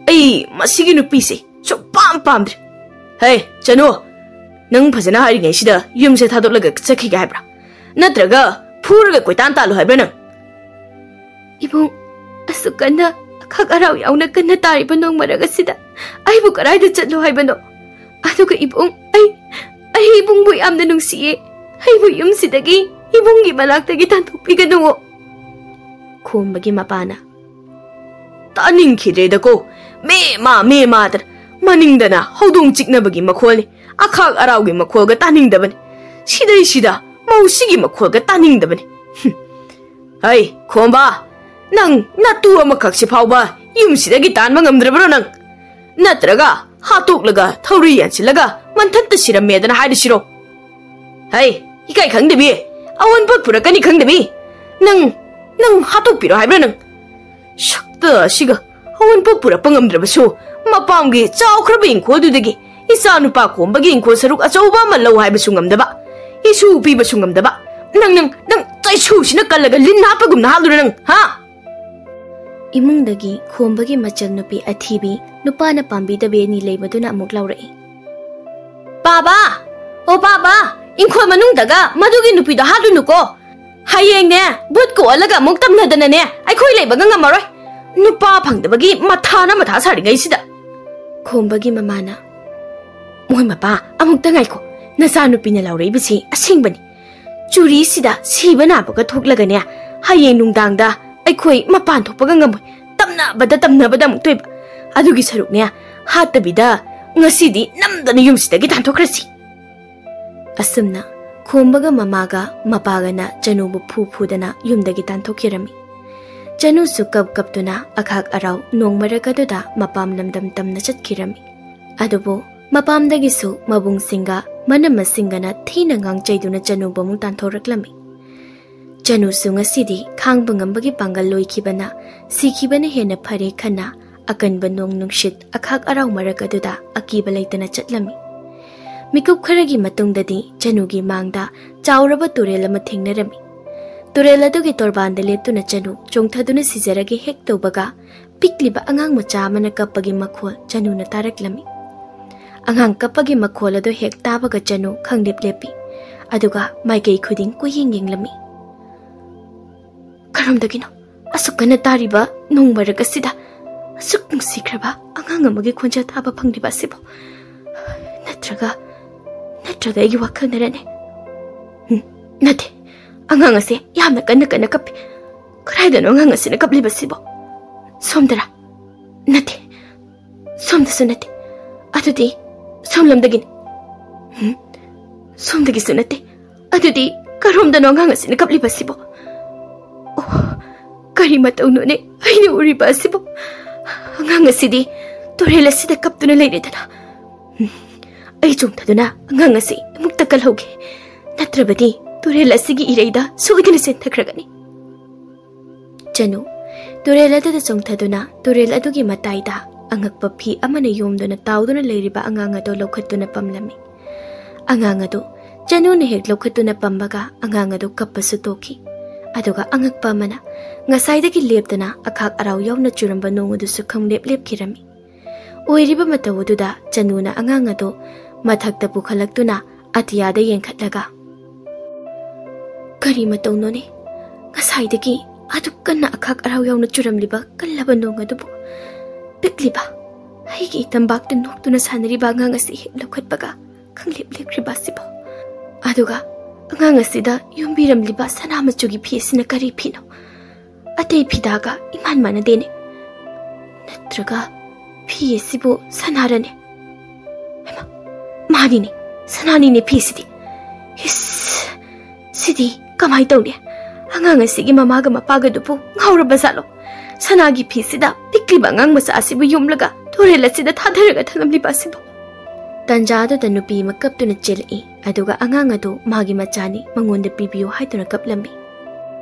ꯑꯩ ꯃꯁꯤꯒꯤ ꯅꯨꯄꯤꯁꯦ ꯁꯨꯛꯄꯥꯝ ꯄꯥꯝꯗ꯭ꯔꯦ꯫ ꯍꯦ, ꯆꯅꯨ, ꯅꯪ ꯐꯖꯅ ꯍꯥꯏꯔꯤꯉꯩꯁꯤꯗ ꯌꯨꯝꯁꯦ ꯊꯥꯗꯣꯛꯂꯒ ꯆꯠꯈꯤꯒꯦ ꯍꯥꯏꯕ꯭ꯔꯥ? ꯅꯠꯇ꯭ꯔꯒ ꯐꯨꯔꯒ ꯀꯣꯏꯇꯥꯟ ꯇꯥꯜꯂꯨ ꯍꯥꯏꯕ꯭ꯔꯥ ꯅꯪ?" "ꯏꯕꯨꯡ, ꯑꯁꯨꯛ ꯀꯟꯅ ꯑꯈꯥꯛ ꯑꯔꯥꯎ ꯌꯥꯎꯅ ꯀꯟꯅ ꯇꯥꯔꯤꯕ ꯅꯣꯡ ꯃꯔꯛ ꯑꯁꯤꯗ ꯑꯩꯕꯨ ꯀꯗꯥꯏꯗ ꯆꯠꯂꯣ ꯍꯥꯏꯕꯅꯣ? ꯑꯗꯨꯒ ꯏꯕꯨꯡ, ꯑꯩ, ꯑꯩ ꯏꯕꯨꯡꯕꯨ ꯌꯥꯝꯅ ꯅꯨꯡꯁꯤꯌꯦ꯫ ꯑꯩꯕꯨ ꯌꯨꯝꯁꯤꯗꯒꯤ, ꯏꯕꯨꯡꯒꯤ ꯃꯅꯥꯛꯇꯒꯤ ꯇꯥꯟꯊꯣꯛꯄꯤꯒꯅꯨ꯫" ꯈꯣꯝꯕꯒꯤ ꯃꯄꯥꯅ, "ꯇꯥꯅꯤꯡꯈꯤꯗ꯭ꯔꯦꯗꯀꯣ꯫ ꯃꯦ ꯃꯥ, ꯃꯦ ꯃꯥꯗꯅ ꯃꯅꯤꯡꯗꯅ ꯍꯧꯗꯣꯡ ꯆꯤꯛꯅꯕꯒꯤ ꯃꯈꯣꯜꯅꯤ, ꯑꯈꯥꯛ ꯑꯔꯥꯎꯒꯤ ꯃꯈꯣꯜꯒ ꯇꯥꯅꯤꯡꯗꯕꯅꯤ꯫ ꯁꯤꯗꯩꯁꯤꯗ ꯃꯧꯁꯤꯒꯤ ꯃꯈꯣꯜꯒ ꯇꯥꯅꯤꯡꯗꯕꯅꯤ꯫ ꯍꯨꯝ꯫ ꯍꯩ, ꯈꯣꯝꯕ, ꯅꯪ ꯅꯇꯨ ꯑꯃꯈꯛꯁꯤ ꯐꯥꯎꯕ ꯌꯨꯝꯁꯤꯗꯒꯤ ꯇꯥꯟꯕ ꯉꯝꯗ꯭ꯔꯕ꯭ꯔꯣ ꯅꯪ? ꯅꯠꯇ꯭ꯔꯒ ꯍꯥꯠꯇꯣꯛꯂꯒ ꯊꯧꯔꯤ ꯌꯥꯟꯁꯤꯜꯂꯒ ꯃꯟꯊꯟꯇ ꯁꯤꯔꯝꯃꯦꯗꯅ ꯍꯥꯏꯔꯁꯤꯔꯣ? ꯍꯩ, ꯏꯀꯥꯏ ꯈꯪꯗꯕꯤ, ꯑꯑꯣꯟꯄꯣꯠ ꯄꯨꯔꯛꯀꯅꯤ ꯈꯪꯗꯕꯤ, ꯅꯪ, ꯅꯪ ꯍꯥꯠꯇꯣꯛꯄꯤꯔꯣ ꯍꯥꯏꯕ꯭ꯔꯥ ꯅꯪ? ꯁꯛꯇ ꯑꯁꯤꯒ, ꯑꯑꯣꯟꯄꯣꯠ ꯄꯨꯔꯛꯄ ꯉꯝꯗ꯭ꯔꯕꯁꯨ ꯃꯄꯥꯝꯒꯤ ꯆꯥꯎꯈ꯭ꯔꯕ ꯏꯪꯈꯣꯜꯗꯨꯗꯒꯤ ꯏꯆꯥ ꯅꯨꯄꯥ ꯈꯣꯝꯕꯒꯤ ꯏꯪꯈꯣꯜ ꯁꯔꯨꯛ ꯑꯆꯧꯕ ꯑꯃ ꯂꯧ ꯍꯥꯏꯕꯁꯨ ꯉꯝꯗꯕ, ꯏꯁꯨ ꯄꯤꯕꯁꯨ ꯉꯝꯗꯕ, ꯅꯪ, ꯅꯪ, ꯅꯪ ꯆꯩꯁꯨꯁꯤꯅ ꯀꯜꯂꯒ ꯂꯤꯟ ꯍꯥꯠꯄꯒꯨꯝꯅ ꯍꯥꯠꯂꯨꯔ ꯅꯪ, ꯍꯥ? ꯏꯃꯨꯡꯗꯒꯤ ꯈꯣꯝꯕꯒꯤ ꯃꯆꯜ ꯅꯨꯄꯤ ꯑꯊꯤꯕꯤ, ꯅꯨꯄꯥꯅ ꯄꯥꯝꯕꯤꯗꯕꯤ ꯑꯅꯤ ꯂꯩꯕꯗꯨꯅ ꯑꯃꯨꯛ ꯂꯥꯎꯔꯛꯏ꯫ "ꯄꯥꯕꯥ! ꯑꯣ ꯄꯥꯕꯥ! ꯏꯪꯈꯣꯜ ꯃꯅꯨꯡꯗꯒ ꯃꯗꯨꯒꯤ ꯅꯨꯄꯤꯗꯣ ꯍꯥꯠꯂꯨꯅꯨꯀꯣ꯫ ꯍꯌꯦꯡꯅꯦ, ꯚꯨꯠ ꯀꯣꯛꯍꯜꯂꯒ ꯑꯃꯨꯛ ꯇꯝꯅꯗꯅꯅꯦ, ꯑꯩꯈꯣꯏ ꯂꯩꯕꯒ ꯉꯝꯃꯔꯣꯏ꯫ ꯅꯨꯄꯥ ꯐꯪꯗꯕꯒꯤ ꯃꯊꯥꯅ ꯃꯊꯥ ꯁꯥꯔꯤꯉꯩꯁꯤꯗ꯫" ꯈꯣꯝꯕꯒꯤ ꯃꯃꯥꯅ, "ꯃꯣꯏ ꯃꯄꯥ, ꯑꯃꯨꯛꯇ ꯉꯥꯏꯈꯣ꯫ ꯅꯆꯥꯅꯨꯄꯤꯅ ꯂꯥꯎꯔꯛꯏꯕꯁꯤ ꯑꯁꯦꯡꯕꯅꯤ꯫ ꯆꯨꯔꯤꯁꯤꯗ ꯁꯤꯕ ꯅꯥꯕꯒ ꯊꯣꯛꯂꯒꯅꯦ, ꯍꯌꯦꯡ ꯅꯨꯡꯗꯥꯡꯗ ꯑꯩꯈꯣꯏ ꯃꯄꯥꯟ ꯊꯣꯛꯄꯒ ꯉꯝꯃꯣꯏ꯫ ꯇꯝꯅꯕꯗ ꯇꯝꯅꯕꯗ ꯑꯃꯨꯛꯇꯣꯏꯕ꯫ ꯑꯗꯨꯒꯤ ꯁꯔꯨꯛꯅꯦ, ꯍꯥꯠꯇꯕꯤꯗ ꯉꯁꯤꯗꯤ ꯅꯝꯗꯅ ꯌꯨꯝꯁꯤꯗꯒꯤ ꯇꯥꯟꯊꯣꯛꯈ꯭ꯔꯁꯤ꯫" ꯑꯁꯨꯝꯅ ꯈꯣꯝꯕꯒ ꯃꯃꯥꯒ ꯃꯄꯥꯒꯅ ꯆꯅꯨꯕꯨ ꯐꯨ ꯐꯨꯗꯅ ꯌꯨꯝꯗꯒꯤ ꯇꯥꯟꯊꯣꯛꯈꯤꯔꯝꯃꯤ꯫ ꯆꯅꯨꯁꯨ ꯀꯞ ꯀꯞꯇꯨꯅ ꯑꯈꯥꯛ ꯑꯔꯥꯎ ꯅꯣꯡ ꯃꯔꯛ ꯑꯗꯨꯗ ꯃꯄꯥꯝ ꯂꯝꯗꯝ ꯇꯝꯅ ꯆꯠꯈꯤꯔꯝꯃꯤ꯫ ꯑꯗꯨꯕꯨ ꯃꯄꯥꯝꯗꯒꯤꯁꯨ ꯃꯕꯨꯡꯁꯤꯡꯒ ꯃꯅꯝꯃꯁꯤꯡꯒꯅ ꯊꯤꯅ ꯉꯥꯡꯆꯩꯗꯨꯅ ꯆꯅꯨꯕꯨ ꯑꯃꯨꯛ ꯇꯥꯟꯊꯣꯔꯛꯂꯝꯃꯤ꯫ ꯆꯅꯨꯁꯨ ꯉꯁꯤꯗꯤ ꯈꯥꯡꯕ ꯉꯝꯕꯒꯤ ꯄꯥꯡꯒꯜ ꯂꯣꯏꯈꯤꯕꯅ ꯁꯤꯈꯤꯕꯅ ꯍꯦꯟꯅ ꯐꯔꯦ ꯈꯟꯅ ꯑꯀꯟꯕ ꯅꯣꯡ ꯅꯨꯡꯁꯤꯠ ꯑꯈꯥꯛ ꯑꯔꯥꯎ ꯃꯔꯛ ꯑꯗꯨꯗ ꯑꯀꯤꯕ ꯂꯩꯇꯅ ꯆꯠꯂꯝꯃꯤ꯫ ꯃꯤꯀꯨꯞ ꯈꯔꯒꯤ ꯃꯇꯨꯡꯗꯗꯤ ꯆꯅꯨꯒꯤ ꯃꯥꯡꯗ ꯆꯥꯎꯔꯕ ꯇꯨꯔꯦꯜ ꯑꯃ ꯊꯦꯡꯅꯔꯝꯃꯤ꯫ ꯇꯨꯔꯦꯜ ꯑꯗꯨꯒꯤ ꯇꯣꯔꯕꯥꯟꯗ ꯂꯦꯞꯇꯨꯅ ꯆꯅꯨ ꯆꯣꯡꯊꯗꯨꯅ ꯁꯤꯖꯔꯒꯦ ꯍꯦꯛ ꯇꯧꯕꯒ, ꯄꯤꯛꯂꯤꯕ ꯑꯉꯥꯡ ꯃꯆꯥ ꯑꯃꯅ ꯀꯞꯄꯒꯤ ꯃꯈꯣꯜ ꯆꯅꯨꯅ ꯇꯥꯔꯛꯂꯝꯃꯤ꯫ ꯑꯉꯥꯡ ꯀꯞꯄꯒꯤ ꯃꯈꯣꯜ ꯑꯗꯨ ꯍꯦꯛ ꯇꯥꯕꯒ ꯆꯅꯨ ꯈꯪꯂꯦꯞ ꯂꯦꯞꯄꯤ꯫ ꯑꯗꯨꯒ ꯃꯥꯏꯀꯩ ꯈꯨꯗꯤꯡ ꯀꯣꯏꯌꯦꯡ ꯌꯦꯡꯂꯝꯃꯤ꯫ "ꯀꯔꯣꯝꯗꯒꯤꯅꯣ ꯑꯁꯨꯛ ꯀꯟꯅ ꯇꯥꯔꯤꯕ ꯅꯣꯡ ꯃꯔꯛ ꯑꯁꯤꯗ ꯑꯁꯨꯛ ꯅꯨꯡꯁꯤꯈ꯭ꯔꯕ ꯑꯉꯥꯡ ꯑꯃꯒꯤ ꯈꯣꯟꯖꯦꯜ ꯇꯥꯕ ꯐꯪꯂꯤꯕ ꯑꯁꯤꯕꯨ? ꯅꯠꯇ꯭ꯔꯒ, ꯅꯠꯇ꯭ꯔꯒ ꯑꯩꯒꯤ ꯋꯥꯈꯜꯅꯔꯅꯦ? ꯎꯝ, ꯅꯠꯇꯦ, ꯑꯉꯥꯡ ꯑꯁꯦ ꯌꯥꯝꯅ ꯀꯟꯅ ꯀꯟꯅ ꯀꯞꯄꯤ꯫ ꯀꯗꯥꯏꯗꯅꯣ ꯑꯉꯥꯡ ꯑꯁꯤꯅ ꯀꯞꯂꯤꯕꯁꯤꯕꯣ? ꯁꯣꯝꯗꯔꯥ? ꯅꯠꯇꯦ, ꯁꯣꯝꯗꯁꯨ ꯅꯠꯇꯦ꯫ ꯑꯗꯨꯗꯤ ꯁꯣꯝꯂꯣꯝꯗꯒꯤꯅꯤ꯫ ꯎꯝ, ꯁꯣꯝꯗꯒꯤꯁꯨ ꯅꯠꯇꯦ꯫ ꯑꯗꯨꯗꯤ ꯀꯔꯣꯝꯗꯅꯣ ꯑꯉꯥꯡ ꯑꯁꯤꯅ ꯀꯞꯂꯤꯕꯁꯤꯕꯣ? ꯑꯣ, ꯀꯔꯤ ꯃꯇꯧꯅꯣꯅꯦ ꯑꯩꯅ ꯎꯔꯤꯕ ꯑꯁꯤꯕꯨ? ꯑꯉꯥꯡ ꯑꯁꯤꯗꯤ ꯇꯨꯔꯦꯜ ꯑꯁꯤꯗ ꯀꯞꯇꯨꯅ ꯂꯩꯔꯦꯗꯅ꯫ ꯎꯝ, ꯑꯩ ꯆꯣꯡꯊꯗꯨꯅ ꯑꯉꯥꯡ ꯑꯁꯤ ꯑꯃꯨꯛꯇ ꯀꯜꯍꯧꯒꯦ꯫ ꯅꯠꯇ꯭ꯔꯕꯗꯤ ꯇꯨꯔꯦꯜ ꯑꯁꯤꯒꯤ ꯏꯔꯩꯗ ꯁꯣꯏꯗꯅ ꯆꯦꯟꯊꯈ꯭ꯔꯒꯅꯤ꯫" ꯆꯅꯨ ꯇꯨꯔꯦꯜ ꯑꯗꯨꯗ ꯆꯣꯡꯊꯗꯨꯅ ꯇꯨꯔꯦꯜ ꯑꯗꯨꯒꯤ ꯃꯇꯥꯏꯗ ꯑꯉꯛꯄ ꯐꯤ ꯑꯃꯅ ꯌꯣꯝꯗꯨꯅ ꯇꯥꯎꯗꯨꯅ ꯂꯩꯔꯤꯕ ꯑꯉꯥꯡ ꯑꯗꯨ ꯂꯧꯈꯠꯇꯨꯅ ꯄꯝꯂꯝꯃꯤ꯫ ꯑꯉꯥꯡ ꯑꯗꯨ ꯆꯅꯨꯅ ꯍꯦꯛ ꯂꯧꯈꯠꯇꯨꯅ ꯄꯝꯕꯒ ꯑꯉꯥꯡ ꯑꯗꯨ ꯀꯞꯄꯁꯨ ꯇꯣꯛꯈꯤ꯫ ꯑꯗꯨꯒ ꯑꯉꯛꯄ ꯑꯃꯅ, ꯉꯁꯥꯏꯗꯒꯤ ꯂꯦꯞꯇꯅ ꯑꯈꯥꯛ ꯑꯔꯥꯎ ꯌꯥꯎꯅ ꯆꯨꯔꯝꯕ ꯅꯣꯡ ꯑꯗꯨꯁꯨ ꯈꯪꯂꯦꯞ ꯂꯦꯞꯈꯤꯔꯝꯃꯤ꯫ ꯑꯣꯏꯔꯤꯕ ꯃꯇꯧ ꯑꯗꯨꯗ ꯆꯅꯨꯅ ꯑꯉꯥꯡ ꯑꯗꯨ ꯃꯊꯛꯇ ꯄꯨꯈꯠꯂꯛꯇꯨꯅ ꯑꯇꯤꯌꯥꯗ ꯌꯦꯡꯈꯠꯂꯒ, "ꯀꯔꯤ ꯃꯇꯧꯅꯣꯅꯦ? ꯉꯁꯥꯏꯗꯒꯤ ꯑꯗꯨꯛ ꯀꯟꯅ ꯑꯈꯥꯛ ꯑꯔꯥꯎ ꯌꯥꯎꯅ ꯆꯨꯔꯝꯂꯤꯕ ꯀꯜꯂꯕ ꯅꯣꯡ ꯑꯗꯨꯕꯨ ꯄꯤꯛꯂꯤꯕ ꯑꯩꯒꯤ ꯏꯇꯝꯕꯥꯛꯇ ꯅꯣꯛꯇꯨꯅ ꯁꯥꯟꯅꯔꯤꯕ ꯑꯉꯥꯡ ꯑꯁꯤ ꯍꯦꯛ ꯂꯧꯈꯠꯄꯒ ꯈꯪꯂꯦꯞ ꯂꯦꯞꯈ꯭ꯔꯤꯕ ꯑꯁꯤꯕꯨ? ꯑꯗꯨꯒ ꯑꯉꯥꯡ ꯑꯁꯤꯗ ꯌꯣꯝꯕꯤꯔꯝꯂꯤꯕ ꯁꯅꯥ ꯃꯆꯨꯒꯤ ꯐꯤ ꯑꯁꯤꯅ ꯀꯔꯤ ꯐꯤꯅꯣ? ꯑꯇꯩ ꯐꯤꯗꯥꯒ ꯏꯃꯥꯟ ꯃꯥꯟꯅꯗꯦꯅꯦ꯫ ꯅꯠꯇ꯭ꯔꯒ ꯐꯤ ꯑꯁꯤꯕꯨ ꯁꯅꯥꯔꯅꯦ? ꯍꯩꯃꯥ, ꯃꯥꯅꯤꯅꯦ, ꯁꯅꯥꯅꯤꯅꯦ ꯐꯤꯁꯤꯗꯤ꯫ ꯏꯁ, ꯁꯤꯗꯤ ꯀꯃꯥꯏ ꯇꯧꯅꯤ? ꯑꯉꯥꯡ ꯑꯁꯤꯒꯤ ꯃꯃꯥꯒ ꯃꯄꯥꯒꯗꯨꯕꯨ ꯉꯥꯎꯔꯕ ꯖꯥꯠꯂꯣ? ꯁꯅꯥꯒꯤ ꯐꯤꯁꯤꯗ ꯄꯤꯛꯂꯤꯕ ꯑꯉꯥꯡ ꯃꯆꯥ ꯑꯁꯤꯕꯨ ꯌꯣꯝꯂꯒ ꯇꯨꯔꯦꯜ ꯑꯁꯤꯗ ꯊꯥꯗꯔꯒ ꯊꯝꯂꯝꯂꯤꯕ ꯑꯁꯤꯕꯨ?" ꯇꯟꯖꯥ ꯑꯗꯨꯗ ꯅꯨꯄꯤ ꯑꯃ ꯀꯞꯇꯨꯅ ꯆꯦꯜꯂꯛꯏ, ꯑꯗꯨꯒ ꯑꯉꯥꯡ ꯑꯗꯨ ꯃꯥꯒꯤ ꯃꯆꯥꯅꯤ, ꯃꯉꯣꯟꯗ ꯄꯤꯕꯤꯌꯨ ꯍꯥꯏꯗꯨꯅ ꯀꯞꯂꯝꯃꯤ꯫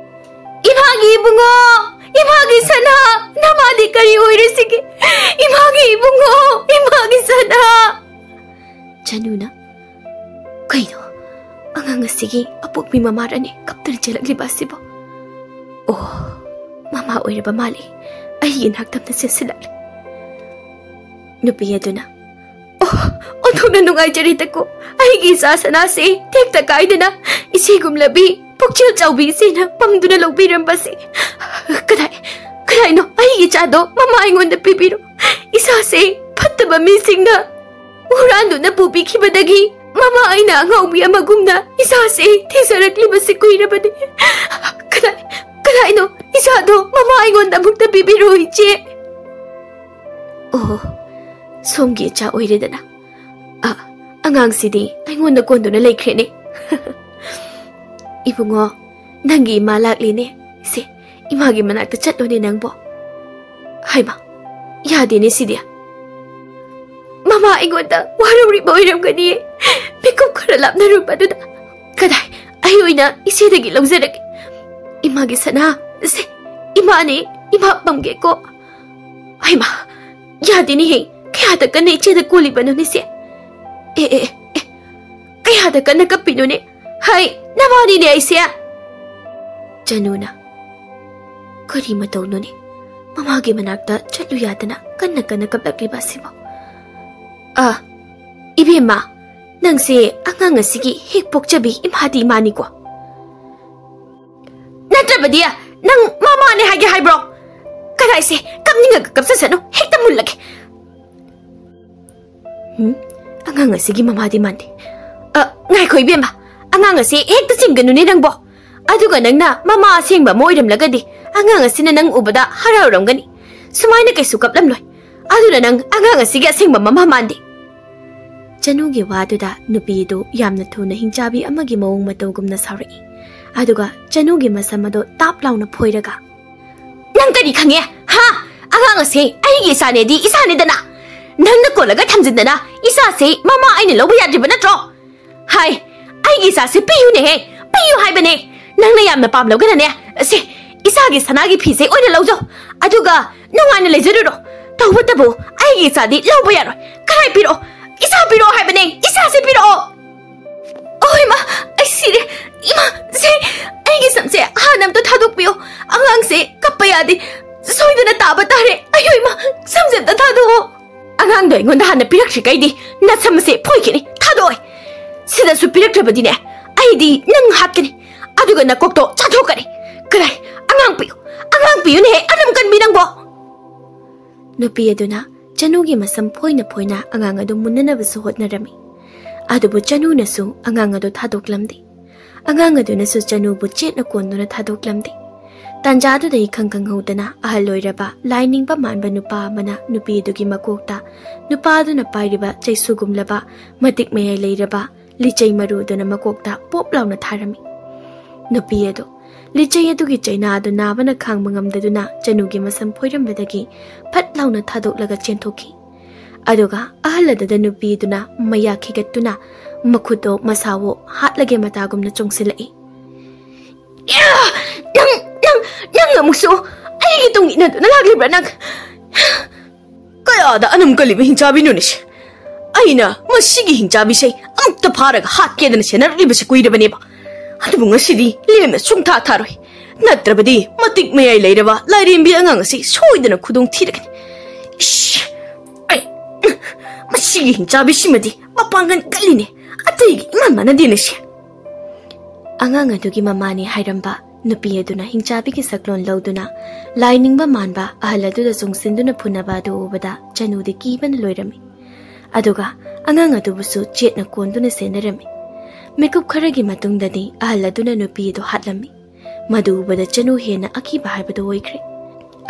"ꯏꯃꯥꯒꯤ ꯏꯕꯨꯡꯉꯣ! ꯏꯃꯥꯒꯤ ꯁꯅꯥ! ꯅꯃꯥꯗꯤ ꯀꯔꯤ ꯑꯣꯏꯔꯤꯁꯤꯒꯦ? ꯏꯃꯥꯒꯤ ꯏꯕꯨꯡꯉꯣ! ꯏꯃꯥꯒꯤ ꯁꯅꯥ!" ꯆꯅꯨꯅ, "ꯀꯩꯅꯣ? ꯑꯉꯥꯡ ꯑꯁꯤꯒꯤ ꯑꯄꯣꯛꯄꯤ ꯃꯃꯥꯔꯅꯦ ꯀꯞꯇꯅ ꯆꯦꯜꯂꯛꯂꯤꯕ ꯑꯁꯤꯕꯣ? ꯑꯣ, ꯃꯃꯥ ꯑꯣꯏꯔꯕ ꯃꯥꯜꯂꯦ꯫ ꯑꯩꯒꯤ ꯅꯥꯛꯇꯝꯅ ꯆꯦꯟꯁꯤꯜꯂꯛꯂꯦ꯫" ꯅꯨꯄꯤ ꯑꯗꯨꯅ, "ꯑꯣ, ꯑꯣꯟꯊꯣꯛꯅ ꯅꯨꯡꯉꯥꯏꯖꯔꯦꯗꯀꯣ꯫ ꯑꯩꯒꯤ ꯏꯆꯥ ꯁꯅꯥꯁꯦ ꯇꯦꯛꯇ ꯀꯥꯏꯗꯅ ꯏꯆꯦꯒꯨꯝꯂꯕꯤ ꯄꯨꯛꯆꯦꯜ ꯆꯥꯎꯕꯤ ꯏꯆꯦꯅ ꯄꯝꯗꯨꯅ ꯂꯧꯕꯤꯔꯝꯕꯁꯦ꯫ ꯀꯗꯥꯏ, ꯀꯗꯥꯏꯅꯣ ꯑꯩꯒꯤ ꯏꯆꯥꯗꯣ? ꯃꯃꯥ ꯑꯩꯉꯣꯟꯗ ꯄꯤꯕꯤꯔꯣ꯫ ꯏꯆꯥꯁꯦ ꯐꯠꯇꯕ ꯃꯤꯁꯤꯡꯅ ꯍꯨꯔꯥꯟꯗꯨꯅ ꯄꯨꯕꯤꯈꯤꯕꯗꯒꯤ ꯃꯃꯥ ꯑꯩꯅ ꯑꯉꯥꯎꯕꯤ ꯑꯃꯒꯨꯝꯅ ꯏꯆꯥꯁꯦ ꯊꯤꯖꯔꯛꯂꯤꯕꯁꯤ ꯀꯨꯏꯔꯕꯅꯤ꯫ ꯀꯗꯥꯏ, ꯀꯗꯥꯏꯅꯣ ꯏꯆꯥꯗꯣ? ꯃꯃꯥ ꯑꯩꯉꯣꯟꯗ ꯑꯃꯨꯛꯇ ꯄꯤꯕꯤꯔꯣ, ꯏꯆꯦ꯫" "ꯑꯣ, ꯁꯣꯝꯒꯤ ꯏꯆꯥ ꯑꯣꯏꯔꯦꯗꯅ꯫ ꯑ, ꯑꯉꯥꯡꯁꯤꯗꯤ ꯑꯩꯉꯣꯟꯗ ꯀꯣꯟꯗꯨꯅ ꯂꯩꯈ꯭ꯔꯦꯅꯦ꯫" "ꯏꯕꯨꯡꯉꯣ, ꯅꯪꯒꯤ ꯏꯃꯥ ꯂꯥꯛꯂꯤꯅꯦ꯫ ꯁꯦ, ꯏꯃꯥꯒꯤ ꯃꯅꯥꯛꯇ ꯆꯠꯂꯣꯅꯦ ꯅꯪꯕꯣ꯫" ꯍꯥꯏꯃ, ꯌꯥꯗꯦꯅꯦ ꯁꯤꯗꯤ꯫ "ꯃꯃꯥ ꯑꯩꯉꯣꯟꯗ ꯋꯥꯔꯧꯔꯤꯕ ꯑꯣꯏꯔꯝꯒꯅꯤꯌꯦ꯫ ꯃꯤꯀꯨꯞ ꯈꯔ ꯂꯥꯞꯅꯔꯨꯕꯗꯨꯗ꯫ ꯀꯗꯥꯏ, ꯑꯩ ꯑꯣꯏꯅ ꯏꯆꯦꯗꯒꯤ ꯂꯧꯖꯔꯒꯦ꯫ ꯏꯃꯥꯒꯤ ꯁꯅꯥ, ꯁꯦ, ꯏꯃꯥꯅꯦ, ꯏꯃꯥ ꯄꯝꯒꯦꯀꯣ꯫" ꯍꯩꯃꯥ, ꯌꯥꯗꯦꯅꯦꯍꯦ꯫ ꯀꯌꯥꯗ ꯀꯟꯅ ꯏꯆꯦꯗ ꯀꯣꯜꯂꯤꯕꯅꯣꯅꯦ ꯁꯦ? ꯑꯦ, ꯑꯦ, ꯑꯦ, ꯑꯦ, ꯀꯌꯥꯗ ꯀꯟꯅ ꯀꯞꯄꯤꯅꯣꯅꯦ? ꯍꯩ, ꯅꯕꯥꯅꯤꯅꯦ ꯑꯩꯁꯦ꯫ ꯆꯅꯨꯅ, "ꯀꯔꯤ ꯃꯇꯧꯅꯣꯅꯦ? ꯃꯃꯥꯒꯤ ꯃꯅꯥꯛꯇ ꯆꯠꯂꯨ ꯌꯥꯗꯅ ꯀꯟꯅ ꯀꯟꯅ ꯀꯞꯂꯛꯂꯤꯕ ꯑꯁꯤꯕꯣ?" "ꯑ, ꯏꯕꯦꯝꯃ, ꯅꯪꯁꯦ ꯑꯉꯥꯡ ꯑꯁꯤꯒꯤ ꯍꯦꯛ ꯄꯣꯛꯆꯕꯤ ꯏꯃꯥꯗꯤ ꯏꯃꯥꯅꯤꯀꯣ?" "ꯅꯠꯇ꯭ꯔꯕꯗꯤ ꯅꯪ ꯃꯃꯥꯅꯦ ꯍꯥꯏꯒꯦ ꯍꯥꯏꯕ꯭ꯔꯣ? ꯀꯗꯥꯏꯁꯦ, ꯀꯞꯅꯤꯡꯉꯒ ꯀꯞꯆꯁꯅꯨ, ꯍꯦꯛꯇ ꯃꯨꯜꯂꯒꯦ꯫ ꯎꯝ, ꯑꯉꯥꯡ ꯑꯁꯤꯒꯤ ꯃꯃꯥꯗꯤ ꯃꯥꯟꯗꯦ꯫ ꯑ, ꯉꯥꯏꯈꯣ ꯏꯕꯦꯝꯃ, ꯑꯉꯥꯡ ꯑꯁꯤ ꯍꯦꯛꯇ ꯆꯤꯡꯒꯅꯨꯅꯦ ꯅꯪꯕꯣ꯫ ꯑꯗꯨꯒ ꯅꯪꯅ ꯃꯃꯥ ꯑꯁꯦꯡꯕ ꯑꯃ ꯑꯣꯏꯔꯝꯂꯒꯗꯤ ꯑꯉꯥꯡ ꯑꯁꯤꯅ ꯅꯪ ꯎꯕꯗ ꯍꯔꯥꯎꯔꯝꯒꯅꯤ꯫ ꯁꯨꯃꯥꯏꯅ ꯀꯩꯁꯨ ꯀꯞꯂꯝꯂꯣꯏ꯫ ꯑꯗꯨꯅ ꯅꯪ ꯑꯉꯥꯡ ꯑꯁꯤꯒꯤ ꯑꯁꯦꯡꯕ ꯃꯃꯥ ꯃꯥꯟꯗꯦ꯫" ꯆꯅꯨꯒꯤ ꯋꯥꯗꯨꯗ ꯅꯨꯄꯤ ꯑꯗꯨ ꯌꯥꯝꯅ ꯊꯨꯅ ꯍꯤꯡꯆꯥꯕꯤ ꯑꯃꯒꯤ ꯃꯑꯣꯡ ꯃꯇꯧꯒꯨꯝꯅ ꯁꯥꯎꯔꯛꯏ꯫ ꯑꯗꯨꯒ ꯆꯅꯨꯒꯤ ꯃꯁꯝ ꯑꯗꯣ ꯇꯥꯞ ꯂꯥꯎꯅ ꯐꯣꯏꯔꯒ, "ꯅꯪ ꯀꯔꯤ ꯈꯪꯉꯦ? ꯍꯥ? ꯑꯉꯥꯡ ꯑꯁꯤ ꯑꯩꯒꯤ ꯏꯆꯥꯅꯦꯗꯤ ꯏꯆꯥꯅꯦꯗꯅ꯫ ꯅꯪꯅ ꯀꯣꯜꯂꯒ ꯊꯝꯖꯤꯟꯗꯅ ꯏꯆꯥꯁꯤ ꯃꯃꯥ ꯑꯩꯅ ꯂꯧꯕ ꯌꯥꯗ꯭ꯔꯤꯕ ꯅꯠꯇ꯭ꯔꯣ? ꯍꯥꯏ, ꯑꯩꯒꯤ ꯏꯆꯥꯁꯤ ꯄꯤꯌꯨꯅꯦꯍꯦ, ꯄꯤꯌꯨ ꯍꯥꯏꯕꯅꯦ꯫ ꯅꯪꯅ ꯌꯥꯝꯅ ꯄꯥꯝꯂꯒꯅꯅꯦ, ꯑꯁꯤ ꯏꯆꯥꯒꯤ ꯁꯅꯥꯒꯤ ꯐꯤꯁꯦ ꯑꯣꯏꯅ ꯂꯧꯖꯧ꯫ ꯑꯗꯨꯒ ꯅꯨꯡꯉꯥꯏꯅ ꯂꯩꯖꯔꯨꯔꯣ꯫ ꯇꯧꯕꯇꯕꯨ ꯑꯩꯒꯤ ꯏꯆꯥꯗꯤ ꯂꯧꯕ ꯌꯥꯔꯣꯏ꯫ ꯀꯗꯥꯏ ꯄꯤꯔꯛꯑꯣ? ꯏꯆꯥ ꯄꯤꯔꯛꯑꯣ ꯍꯥꯏꯕꯅꯦ, ꯏꯆꯥꯁꯦ ꯄꯤꯔꯛꯑꯣ꯫" "ꯑꯣ ꯏꯃꯥ, ꯑꯩ ꯁꯤꯔꯦ꯫ ꯏꯃꯥ, ꯁꯦ, ꯑꯩꯒꯤ ꯁꯝꯁꯦ ꯍꯥꯟꯅ ꯑꯝꯇ ꯊꯥꯗꯣꯛꯄꯤꯌꯣ꯫ ꯑꯉꯥꯡꯁꯦ ꯀꯞꯄ ꯌꯥꯗꯦ꯫ ꯁꯣꯏꯗꯅ ꯇꯥꯕ ꯇꯥꯔꯦ꯫ ꯑꯌꯣ ꯏꯃꯥ, ꯁꯝꯁꯦ ꯑꯝꯇ ꯊꯥꯗꯣꯛꯑꯣ꯫" "ꯑꯉꯥꯡꯗꯣ ꯑꯩꯉꯣꯟꯗ ꯍꯥꯟꯅ ꯄꯤꯔꯛꯇ꯭ꯔꯤꯈꯩꯗꯤ ꯅꯁꯝ ꯑꯁꯦ ꯐꯣꯏꯈꯤꯅꯤ꯫ ꯊꯥꯗꯣꯛꯑꯣꯏ꯫ ꯁꯤꯗꯁꯨ ꯄꯤꯔꯛꯇ꯭ꯔꯕꯗꯤꯅꯦ, ꯑꯩꯗꯤ ꯅꯪ ꯍꯥꯠꯀꯅꯤ꯫ ꯑꯗꯨꯒ ꯅꯀꯣꯛꯇꯣ ꯆꯥꯊꯣꯛꯀꯅꯤ꯫ ꯀꯗꯥꯏ? ꯑꯉꯥꯡ ꯄꯤꯌꯨ꯫ ꯑꯉꯥꯡ ꯄꯤꯌꯨꯅꯦꯍꯦ, ꯑꯅꯝ ꯀꯟꯕꯤ ꯅꯪꯕꯣ꯫" ꯅꯨꯄꯤ ꯑꯗꯨꯅ ꯆꯅꯨꯒꯤ ꯃꯁꯝ ꯐꯣꯏꯅ ꯐꯣꯏꯅ ꯑꯉꯥꯡ ꯑꯗꯨ ꯃꯨꯟꯅꯅꯕꯁꯨ ꯍꯣꯠꯅꯔꯝꯃꯤ꯫ ꯑꯗꯨꯕꯨ ꯆꯅꯨꯅꯁꯨ ꯑꯉꯥꯡ ꯑꯗꯨ ꯊꯥꯗꯣꯛꯂꯝꯗꯦ꯫ ꯑꯉꯥꯡ ꯑꯗꯨꯅꯁꯨ ꯆꯅꯨꯕꯨ ꯆꯦꯠꯅ ꯀꯣꯟꯗꯨꯅ ꯊꯥꯗꯣꯛꯂꯝꯗꯦ꯫ ꯇꯥꯟꯖꯥꯗꯨꯗ ꯏꯈꯪ ꯈꯪꯍꯧꯗꯅ ꯑꯍꯜ ꯑꯣꯏꯔꯕ ꯂꯥꯏ ꯅꯤꯡꯕ ꯃꯥꯟꯕ ꯅꯨꯄꯥ ꯑꯃꯅ ꯅꯨꯄꯤ ꯑꯗꯨꯒꯤ ꯃꯀꯣꯛꯇ ꯅꯨꯄꯥ ꯑꯗꯨꯅ ꯄꯥꯏꯔꯤꯕ ꯆꯩꯁꯨꯒꯨꯝꯂꯕ ꯃꯇꯤꯛ ꯃꯌꯥꯏ ꯂꯩꯔꯕ ꯂꯤꯆꯩ ꯃꯔꯨ ꯑꯗꯨꯅ ꯃꯀꯣꯛꯇ ꯄꯣꯞ ꯂꯥꯎꯅ ꯊꯥꯔꯝꯃꯤ꯫ ꯅꯨꯄꯤ ꯑꯗꯨ ꯂꯤꯆꯩ ꯑꯗꯨꯒꯤ ꯆꯩꯅꯥ ꯑꯗꯨ ꯅꯥꯕꯅ ꯈꯥꯡꯕ ꯉꯝꯗꯗꯨꯅ ꯆꯅꯨꯒꯤ ꯃꯁꯝ ꯐꯣꯏꯔꯝꯕꯗꯒꯤ ꯐꯠ ꯂꯥꯎꯅ ꯊꯥꯗꯣꯛꯂꯒ ꯆꯦꯟꯊꯣꯛꯈꯤ꯫ ꯑꯗꯨꯒ ꯑꯍꯜ ꯑꯗꯨꯗ ꯅꯨꯄꯤꯗꯨꯅ ꯃꯌꯥ ꯈꯤꯒꯠꯇꯨꯅ ꯃꯈꯨꯠꯇꯣ ꯃꯁꯥꯋꯣ ꯍꯥꯠꯂꯒꯦ ꯃꯇꯥꯒꯨꯝꯅ ꯆꯣꯡꯁꯤꯜꯂꯛꯏ꯫ "ꯏꯌꯥ! ꯅꯪ, ꯅꯪ, ꯅꯪ ꯑꯃꯨꯛꯁꯨ ꯑꯩꯒꯤ ꯇꯨꯡ ꯏꯟꯅꯗꯨꯅ ꯂꯥꯛꯂꯤꯕ꯭ꯔꯥ ꯅꯪ? ꯀꯌꯥꯗ ꯑꯅꯝ ꯀꯜꯂꯤꯕ ꯍꯤꯡꯆꯥꯕꯤꯅꯣꯅꯦ ꯁꯤ? ꯑꯩꯅ ꯃꯁꯤꯒꯤ ꯍꯤꯡꯆꯥꯕꯤꯁꯦ ꯑꯃꯨꯛꯇ ꯐꯥꯔꯒ ꯍꯥꯠꯀꯦꯗꯅ ꯁꯦꯟꯅꯔꯛꯂꯤꯕꯁꯦ ꯀꯨꯏꯔꯕꯅꯦꯕ꯫ ꯑꯗꯨꯕꯨ ꯉꯁꯤꯗꯤ ꯂꯦꯝꯅ ꯁꯨꯡꯊꯥ ꯊꯥꯔꯣꯏ꯫ ꯅꯠꯇ꯭ꯔꯕꯗꯤ ꯃꯇꯤꯛ ꯃꯌꯥꯏ ꯂꯩꯔꯕ ꯂꯥꯏꯔꯦꯝꯕꯤ ꯑꯉꯥꯡ ꯑꯁꯤ ꯁꯣꯏꯗꯅ ꯈꯨꯗꯣꯡ ꯊꯤꯔꯒꯅꯤ꯫ ꯏꯁ! ꯑꯩ, ꯃꯁꯤꯒꯤ ꯍꯤꯡꯆꯥꯕꯤꯁꯤꯃꯗꯤ ꯃꯄꯥꯡꯒꯜ ꯀꯜꯂꯤꯅꯦ, ꯑꯇꯩꯒ ꯏꯃꯥꯟ ꯃꯥꯟꯅꯗꯦꯅꯦ ꯁꯤ꯫ ꯑꯉꯥꯡ ꯑꯗꯨꯒꯤ ꯃꯃꯥꯅꯤ ꯍꯥꯏꯔꯝꯕ ꯅꯨꯄꯤ ꯑꯗꯨꯅ ꯍꯤꯡꯆꯥꯕꯤꯒꯤ ꯁꯛꯂꯣꯟ ꯂꯧꯗꯨꯅ ꯂꯥꯏꯅꯤꯡꯕ ꯃꯥꯟꯕ ꯑꯍꯜ ꯑꯗꯨꯗ ꯆꯨꯡꯁꯤꯟꯗꯨꯅ ꯐꯨꯅꯕ ꯑꯗꯨ ꯎꯕꯗ ꯆꯅꯨꯗꯤ ꯀꯤꯕꯅ ꯂꯣꯏꯔꯝꯃꯤ꯫ ꯑꯗꯨꯒ ꯑꯉꯥꯡ ꯑꯗꯨꯕꯨꯁꯨ ꯆꯦꯠꯅ ꯀꯣꯟꯗꯨꯅ ꯁꯦꯟꯅꯔꯝꯃꯤ꯫ ꯃꯤꯀꯨꯞ ꯈꯔꯒꯤ ꯃꯇꯨꯡꯗꯗꯤ ꯑꯍꯜ ꯑꯗꯨꯅ ꯅꯨꯄꯤ ꯑꯗꯨ ꯍꯥꯠꯂꯝꯃꯤ꯫ ꯃꯗꯨ ꯎꯕꯗ ꯆꯅꯨ ꯍꯦꯟꯅ ꯑꯀꯤꯕ ꯍꯥꯏꯕꯗꯨ ꯑꯣꯏꯈ꯭ꯔꯦ꯫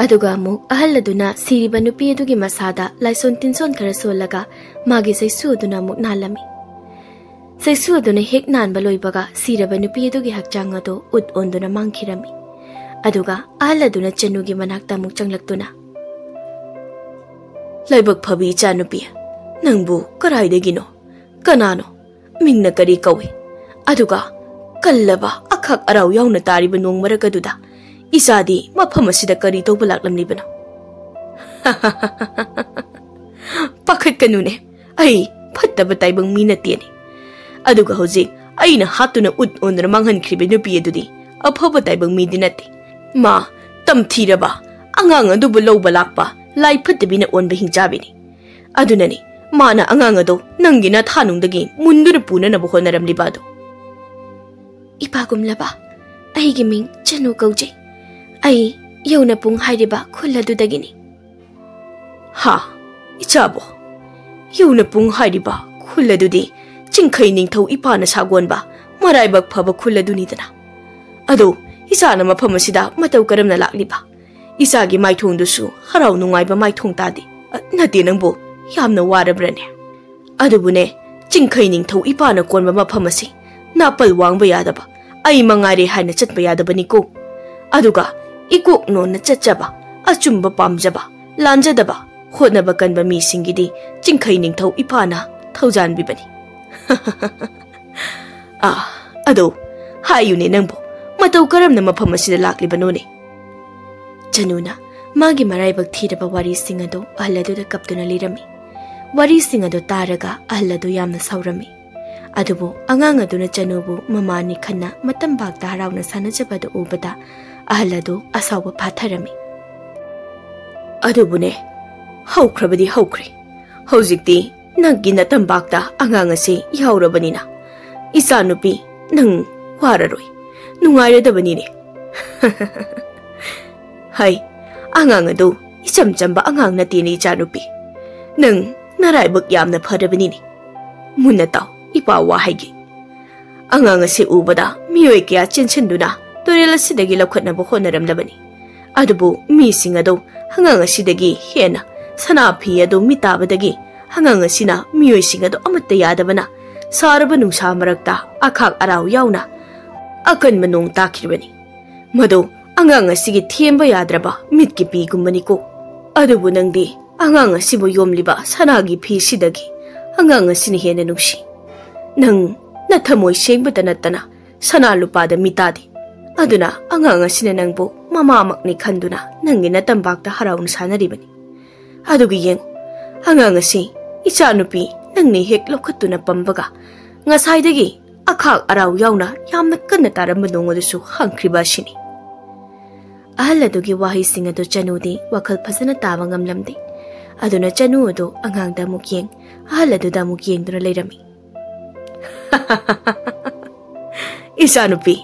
ꯑꯗꯨꯒ ꯑꯃꯨꯛ ꯑꯍꯜ ꯑꯗꯨꯅ ꯁꯤꯔꯤꯕ ꯅꯨꯄꯤ ꯑꯗꯨꯒꯤ ꯃꯁꯥꯗ ꯂꯥꯏꯁꯣꯟ ꯇꯤꯟꯁꯣꯟ ꯈꯔ ꯁꯣꯜꯂꯒ ꯃꯥꯒꯤ ꯆꯩꯁꯨ ꯑꯗꯨꯅ ꯑꯃꯨꯛ ꯅꯥꯜꯂꯝꯃꯤ꯫ ꯆꯩꯁꯨ ꯑꯗꯨꯅ ꯍꯦꯛ ꯅꯥꯟꯕ ꯂꯣꯏꯕꯒ ꯁꯤꯔꯕ ꯅꯨꯄꯤ ꯑꯗꯨꯒꯤ ꯍꯛꯆꯥꯡ ꯑꯗꯨ ꯎꯠ ꯑꯣꯟꯗꯨꯅ ꯃꯥꯡꯈꯤꯔꯝꯃꯤ꯫ ꯑꯗꯨꯒ ꯑꯍꯜ ꯑꯗꯨꯅ ꯆꯅꯨꯒꯤ ꯃꯅꯥꯛꯇ ꯑꯃꯨꯛ ꯆꯪꯂꯛꯇꯨꯅ, "ꯂꯥꯏꯕꯛ ꯐꯕꯤ ꯏꯆꯥꯅꯨꯄꯤ, ꯅꯪꯕꯨ ꯀꯔꯥꯏꯗꯒꯤꯅꯣ? ꯀꯅꯥꯅꯣ? ꯃꯤꯡꯅ ꯀꯔꯤ ꯀꯧꯏ? ꯑꯗꯨꯒ ꯀꯜꯂꯕ ꯑꯈꯛ ꯑꯔꯥꯎ ꯌꯥꯎꯅ ꯇꯥꯔꯤꯕ ꯅꯣꯡ ꯃꯔꯛ ꯑꯗꯨꯗ ꯏꯆꯥꯗꯤ ꯃꯐꯝ ꯑꯁꯤꯗ ꯀꯔꯤ ꯇꯧꯕ ꯂꯥꯛꯂꯝꯂꯤꯕꯅꯣ?" "ꯄꯥꯈꯠꯀꯅꯨꯅꯦ, ꯑꯩ ꯐꯠꯇꯕ ꯇꯥꯏꯕꯪ ꯃꯤ ꯅꯠꯇꯦꯅꯦ꯫ ꯑꯗꯨꯒ ꯍꯧꯖꯤꯛ ꯑꯩꯅ ꯍꯥꯠꯇꯨꯅ ꯎꯠ ꯑꯣꯟꯗꯨꯅ ꯃꯥꯡꯍꯟꯈ꯭ꯔꯤꯕ ꯅꯨꯄꯤ ꯑꯗꯨꯗꯤ ꯑꯐꯕ ꯇꯥꯏꯕꯪ ꯃꯤꯗꯤ ꯅꯠꯇꯦ꯫ ꯃꯥ ꯇꯝꯊꯤꯔꯕ ꯑꯉꯥꯡ ꯑꯗꯨꯕꯨ ꯂꯧꯕ ꯂꯥꯛꯄ ꯂꯥꯏ ꯐꯠꯇꯕꯤꯅ ꯑꯣꯟꯕ ꯍꯤꯡꯆꯥꯕꯤꯅꯤ꯫ ꯑꯗꯨꯅꯅꯤ ꯃꯥꯅ ꯑꯉꯥꯡ ꯑꯗꯨ ꯅꯪꯒꯤ ꯅꯊꯥꯅꯨꯡꯗꯒꯤ ꯃꯨꯟꯗꯨꯅ ꯄꯨꯅꯅꯕ ꯍꯣꯠꯅꯔꯝꯂꯤꯕ ꯑꯗꯨ꯫" "ꯏꯄꯥꯒꯨꯝꯂꯕ, ꯑꯩꯒꯤ ꯃꯤꯡ ꯆꯅꯨ ꯀꯧꯖꯩ꯫ ꯑꯩ ꯌꯧꯅꯄꯨꯡ ꯍꯥꯏꯔꯤꯕ ꯈꯨꯜ ꯑꯗꯨꯗꯒꯤꯅꯤ꯫" "ꯍꯥ, ꯏꯆꯥꯕꯣ? ꯌꯧꯅꯄꯨꯡ ꯍꯥꯏꯔꯤꯕ ꯈꯨꯜ ꯑꯗꯨꯗꯤ ꯆꯤꯡꯈꯩ ꯅꯤꯡꯊꯧ ꯏꯄꯥꯅ ꯁꯥꯒꯣꯟꯕ ꯃꯔꯥꯏꯕꯛ ꯐꯕ ꯈꯨꯜ ꯑꯗꯨꯅꯤꯗꯅ꯫ ꯑꯗꯣ ꯏꯆꯥꯅ ꯃꯐꯝ ꯑꯁꯤꯗ ꯃꯇꯧ ꯀꯔꯝꯅ ꯂꯥꯛꯂꯤꯕ? ꯏꯆꯥꯒꯤ ꯃꯥꯏꯊꯣꯡꯗꯨꯁꯨ ꯍꯔꯥꯎ ꯅꯨꯡꯉꯥꯏꯕ ꯃꯥꯏꯊꯣꯡ ꯇꯥꯗꯦ꯫ ꯑ, ꯅꯠꯇꯦ ꯅꯪꯕꯨ, ꯌꯥꯝꯅ ꯋꯥꯔꯕ꯭ꯔꯅꯦ? ꯑꯗꯨꯕꯨꯅꯦ, ꯆꯤꯡꯈꯩ ꯅꯤꯡꯊꯧ ꯏꯄꯥꯅ ꯀꯣꯟꯕ ꯃꯐꯝ ꯑꯁꯤ ꯅꯥꯄꯜ ꯋꯥꯡꯕ ꯌꯥꯗꯕ, ꯑꯩ ꯃꯉꯥꯏꯔꯦ ꯍꯥꯏꯅ ꯆꯠꯄ ꯌꯥꯗꯕꯅꯤꯀꯣ꯫ ꯑꯗꯨꯒ ꯏꯀꯣꯛ ꯅꯣꯟꯅ ꯆꯠꯆꯕ, ꯑꯆꯨꯝꯕ ꯄꯥꯝꯖꯕ, ꯂꯥꯟꯖꯗꯕ, ꯍꯣꯠꯅꯕ ꯀꯟꯕ ꯃꯤꯁꯤꯡꯒꯤꯗꯤ ꯆꯤꯡꯈꯩ ꯅꯤꯡꯊꯧ ꯏꯄꯥꯅ ꯊꯧꯖꯥꯟꯕꯤꯕꯅꯤ꯫" "ꯑꯥ, ꯑꯗꯣ ꯍꯥꯏꯌꯨꯅꯦ ꯅꯪꯕꯨ, ꯃꯇꯧ ꯀꯔꯝꯅ ꯃꯐꯝ ꯑꯁꯤꯗ ꯂꯥꯛꯂꯤꯕꯅꯣꯅꯦ?" ꯆꯅꯨꯅ ꯃꯥꯒꯤ ꯃꯔꯥꯏꯕꯛ ꯊꯤꯔꯕ ꯋꯥꯔꯤꯁꯤꯡ ꯑꯗꯨ ꯑꯍꯜ ꯑꯗꯨꯗ ꯀꯞꯇꯨꯅ ꯂꯤꯔꯝꯃꯤ꯫ ꯋꯥꯔꯤꯁꯤꯡ ꯑꯗꯨ ꯇꯥꯔꯒ ꯑꯍꯜ ꯑꯗꯨ ꯌꯥꯝꯅ ꯁꯥꯎꯔꯝꯃꯤ꯫ ꯑꯗꯨꯕꯨ ꯑꯉꯥꯡ ꯑꯗꯨꯅ ꯆꯅꯨꯕꯨ ꯃꯃꯥꯅꯤ ꯈꯟꯅ ꯃꯇꯝꯕꯥꯛꯇ ꯍꯔꯥꯎꯅ ꯁꯥꯟꯅꯖꯕꯗꯨ ꯎꯕꯗ ꯑꯍꯜ ꯑꯗꯨ ꯑꯁꯥꯎꯕ ꯐꯥꯊꯔꯝꯃꯤ꯫ "ꯑꯗꯨꯕꯨꯅꯦ, ꯍꯧꯈ꯭ꯔꯕꯗꯤ ꯍꯧꯈ꯭ꯔꯦ꯫ ꯍꯧꯖꯤꯛꯇꯤ ꯅꯪꯒꯤ ꯅꯇꯝꯕꯥꯛꯇ ꯑꯉꯥꯡ ꯑꯁꯤ ꯌꯥꯎꯔꯕꯅꯤꯅ, ꯏꯆꯥꯅꯨꯄꯤ, ꯅꯪ ꯋꯥꯔꯔꯣꯏ, ꯅꯨꯡꯉꯥꯏꯔꯗꯕꯅꯤꯅꯦ꯫" "ꯍꯩ, ꯑꯉꯥꯡ ꯑꯗꯨ ꯏꯆꯝ ꯆꯝꯕ ꯑꯉꯥꯡ ꯅꯠꯇꯦꯅꯦ, ꯏꯆꯥꯅꯨꯄꯤ꯫ ꯅꯪ ꯅꯔꯥꯏꯕꯛ ꯌꯥꯝꯅ ꯐꯔꯕꯅꯤꯅꯦ꯫ ꯃꯨꯟꯅ ꯇꯥꯎ, ꯏꯄꯥ ꯋꯥ ꯍꯥꯏꯒꯦ꯫ ꯑꯉꯥꯡ ꯑꯁꯤ ꯎꯕꯗ ꯃꯤꯑꯣꯏ ꯀꯌꯥ ꯆꯦꯟꯁꯤꯟꯗꯨꯅ ꯇꯨꯔꯦꯜ ꯑꯁꯤꯗꯒꯤ ꯂꯧꯈꯠꯅꯕ ꯍꯣꯠꯅꯔꯝꯂꯕꯅꯤ꯫ ꯑꯗꯨꯕꯨ ꯃꯤꯁꯤꯡ ꯑꯗꯨ ꯑꯉꯥꯡ ꯑꯁꯤꯗꯒꯤ ꯍꯦꯟꯅ ꯁꯅꯥ ꯐꯤ ꯑꯗꯨ ꯃꯤꯠ ꯇꯥꯕꯗꯒꯤ ꯑꯉꯥꯡ ꯑꯁꯤꯅ ꯃꯤꯑꯣꯏꯁꯤꯡ ꯑꯗꯨ ꯑꯃꯠꯇ ꯌꯥꯗꯕꯅ ꯁꯥꯔꯕ ꯅꯨꯡꯁꯥ ꯃꯔꯛꯇ ꯑꯈꯥꯛ ꯑꯔꯥꯎ ꯌꯥꯎꯅ ꯑꯀꯟꯕ ꯅꯣꯡ ꯇꯥꯈꯤꯕꯅꯤ꯫ ꯃꯗꯨ ꯑꯉꯥꯡ ꯑꯁꯤꯒꯤ ꯊꯦꯝꯕ ꯌꯥꯗ꯭ꯔꯕ ꯃꯤꯠꯀꯤ ꯄꯤꯒꯨꯝꯕꯅꯤꯀꯣ꯫ ꯑꯗꯨꯕꯨ ꯅꯪꯗꯤ ꯑꯉꯥꯡ ꯑꯁꯤꯕꯨ ꯌꯣꯝꯂꯤꯕ ꯁꯅꯥꯒꯤ ꯐꯤꯁꯤꯗꯒꯤ ꯑꯉꯥꯡ ꯑꯁꯤꯅ ꯍꯦꯟꯅ ꯅꯨꯡꯁꯤ꯫ ꯅꯪ ꯅꯊꯃꯣꯏ ꯁꯦꯡꯕꯇ ꯅꯠꯇꯅ ꯁꯅꯥ ꯂꯨꯄꯥꯗ ꯃꯤꯇꯥꯗꯦ꯫ ꯑꯗꯨꯅ ꯑꯉꯥꯡ ꯑꯁꯤꯅ ꯅꯪꯕꯨ ꯃꯃꯥꯃꯛꯅꯤ ꯈꯟꯗꯨꯅ ꯅꯪꯒꯤ ꯅꯇꯝꯕꯥꯛꯇ ꯍꯔꯥꯎꯅ ꯁꯥꯟꯅꯔꯤꯕꯅꯤ꯫ ꯑꯗꯨꯒ ꯌꯦꯡꯉꯨ, ꯑꯉꯥꯡ ꯑꯁꯤ ꯏꯆꯥꯅꯨꯄꯤ ꯅꯪꯅ ꯍꯦꯛ ꯂꯧꯈꯠꯇꯨꯅ ꯄꯝꯕꯒ ꯉꯁꯥꯏꯗꯒꯤ ꯑꯈꯥꯛ ꯑꯔꯥꯎ ꯌꯥꯎꯅ ꯌꯥꯝꯅ ꯀꯟꯅ ꯇꯥꯔꯝꯕ ꯅꯣꯡ ꯑꯗꯨꯁꯨ ꯍꯥꯡꯈ꯭ꯔꯤꯕ ꯑꯁꯤꯅꯤ꯫" ꯑꯍꯜ ꯑꯗꯨꯒꯤ ꯋꯥꯍꯩꯁꯤꯡ ꯑꯗꯨ ꯆꯅꯨꯗꯤ ꯋꯥꯈꯜ ꯐꯖꯅ ꯇꯥꯕ ꯉꯝꯂꯝꯗꯦ꯫ ꯑꯗꯨꯅ ꯆꯅꯨ ꯑꯗꯨ ꯑꯉꯥꯡꯗ ꯑꯃꯨꯛ ꯌꯦꯡ, ꯑꯍꯜ ꯑꯗꯨꯗ ꯑꯃꯨꯛ ꯌꯦꯡꯗꯨꯅ ꯂꯩꯔꯝꯃꯤ꯫ "ꯏꯆꯥꯅꯨꯄꯤ,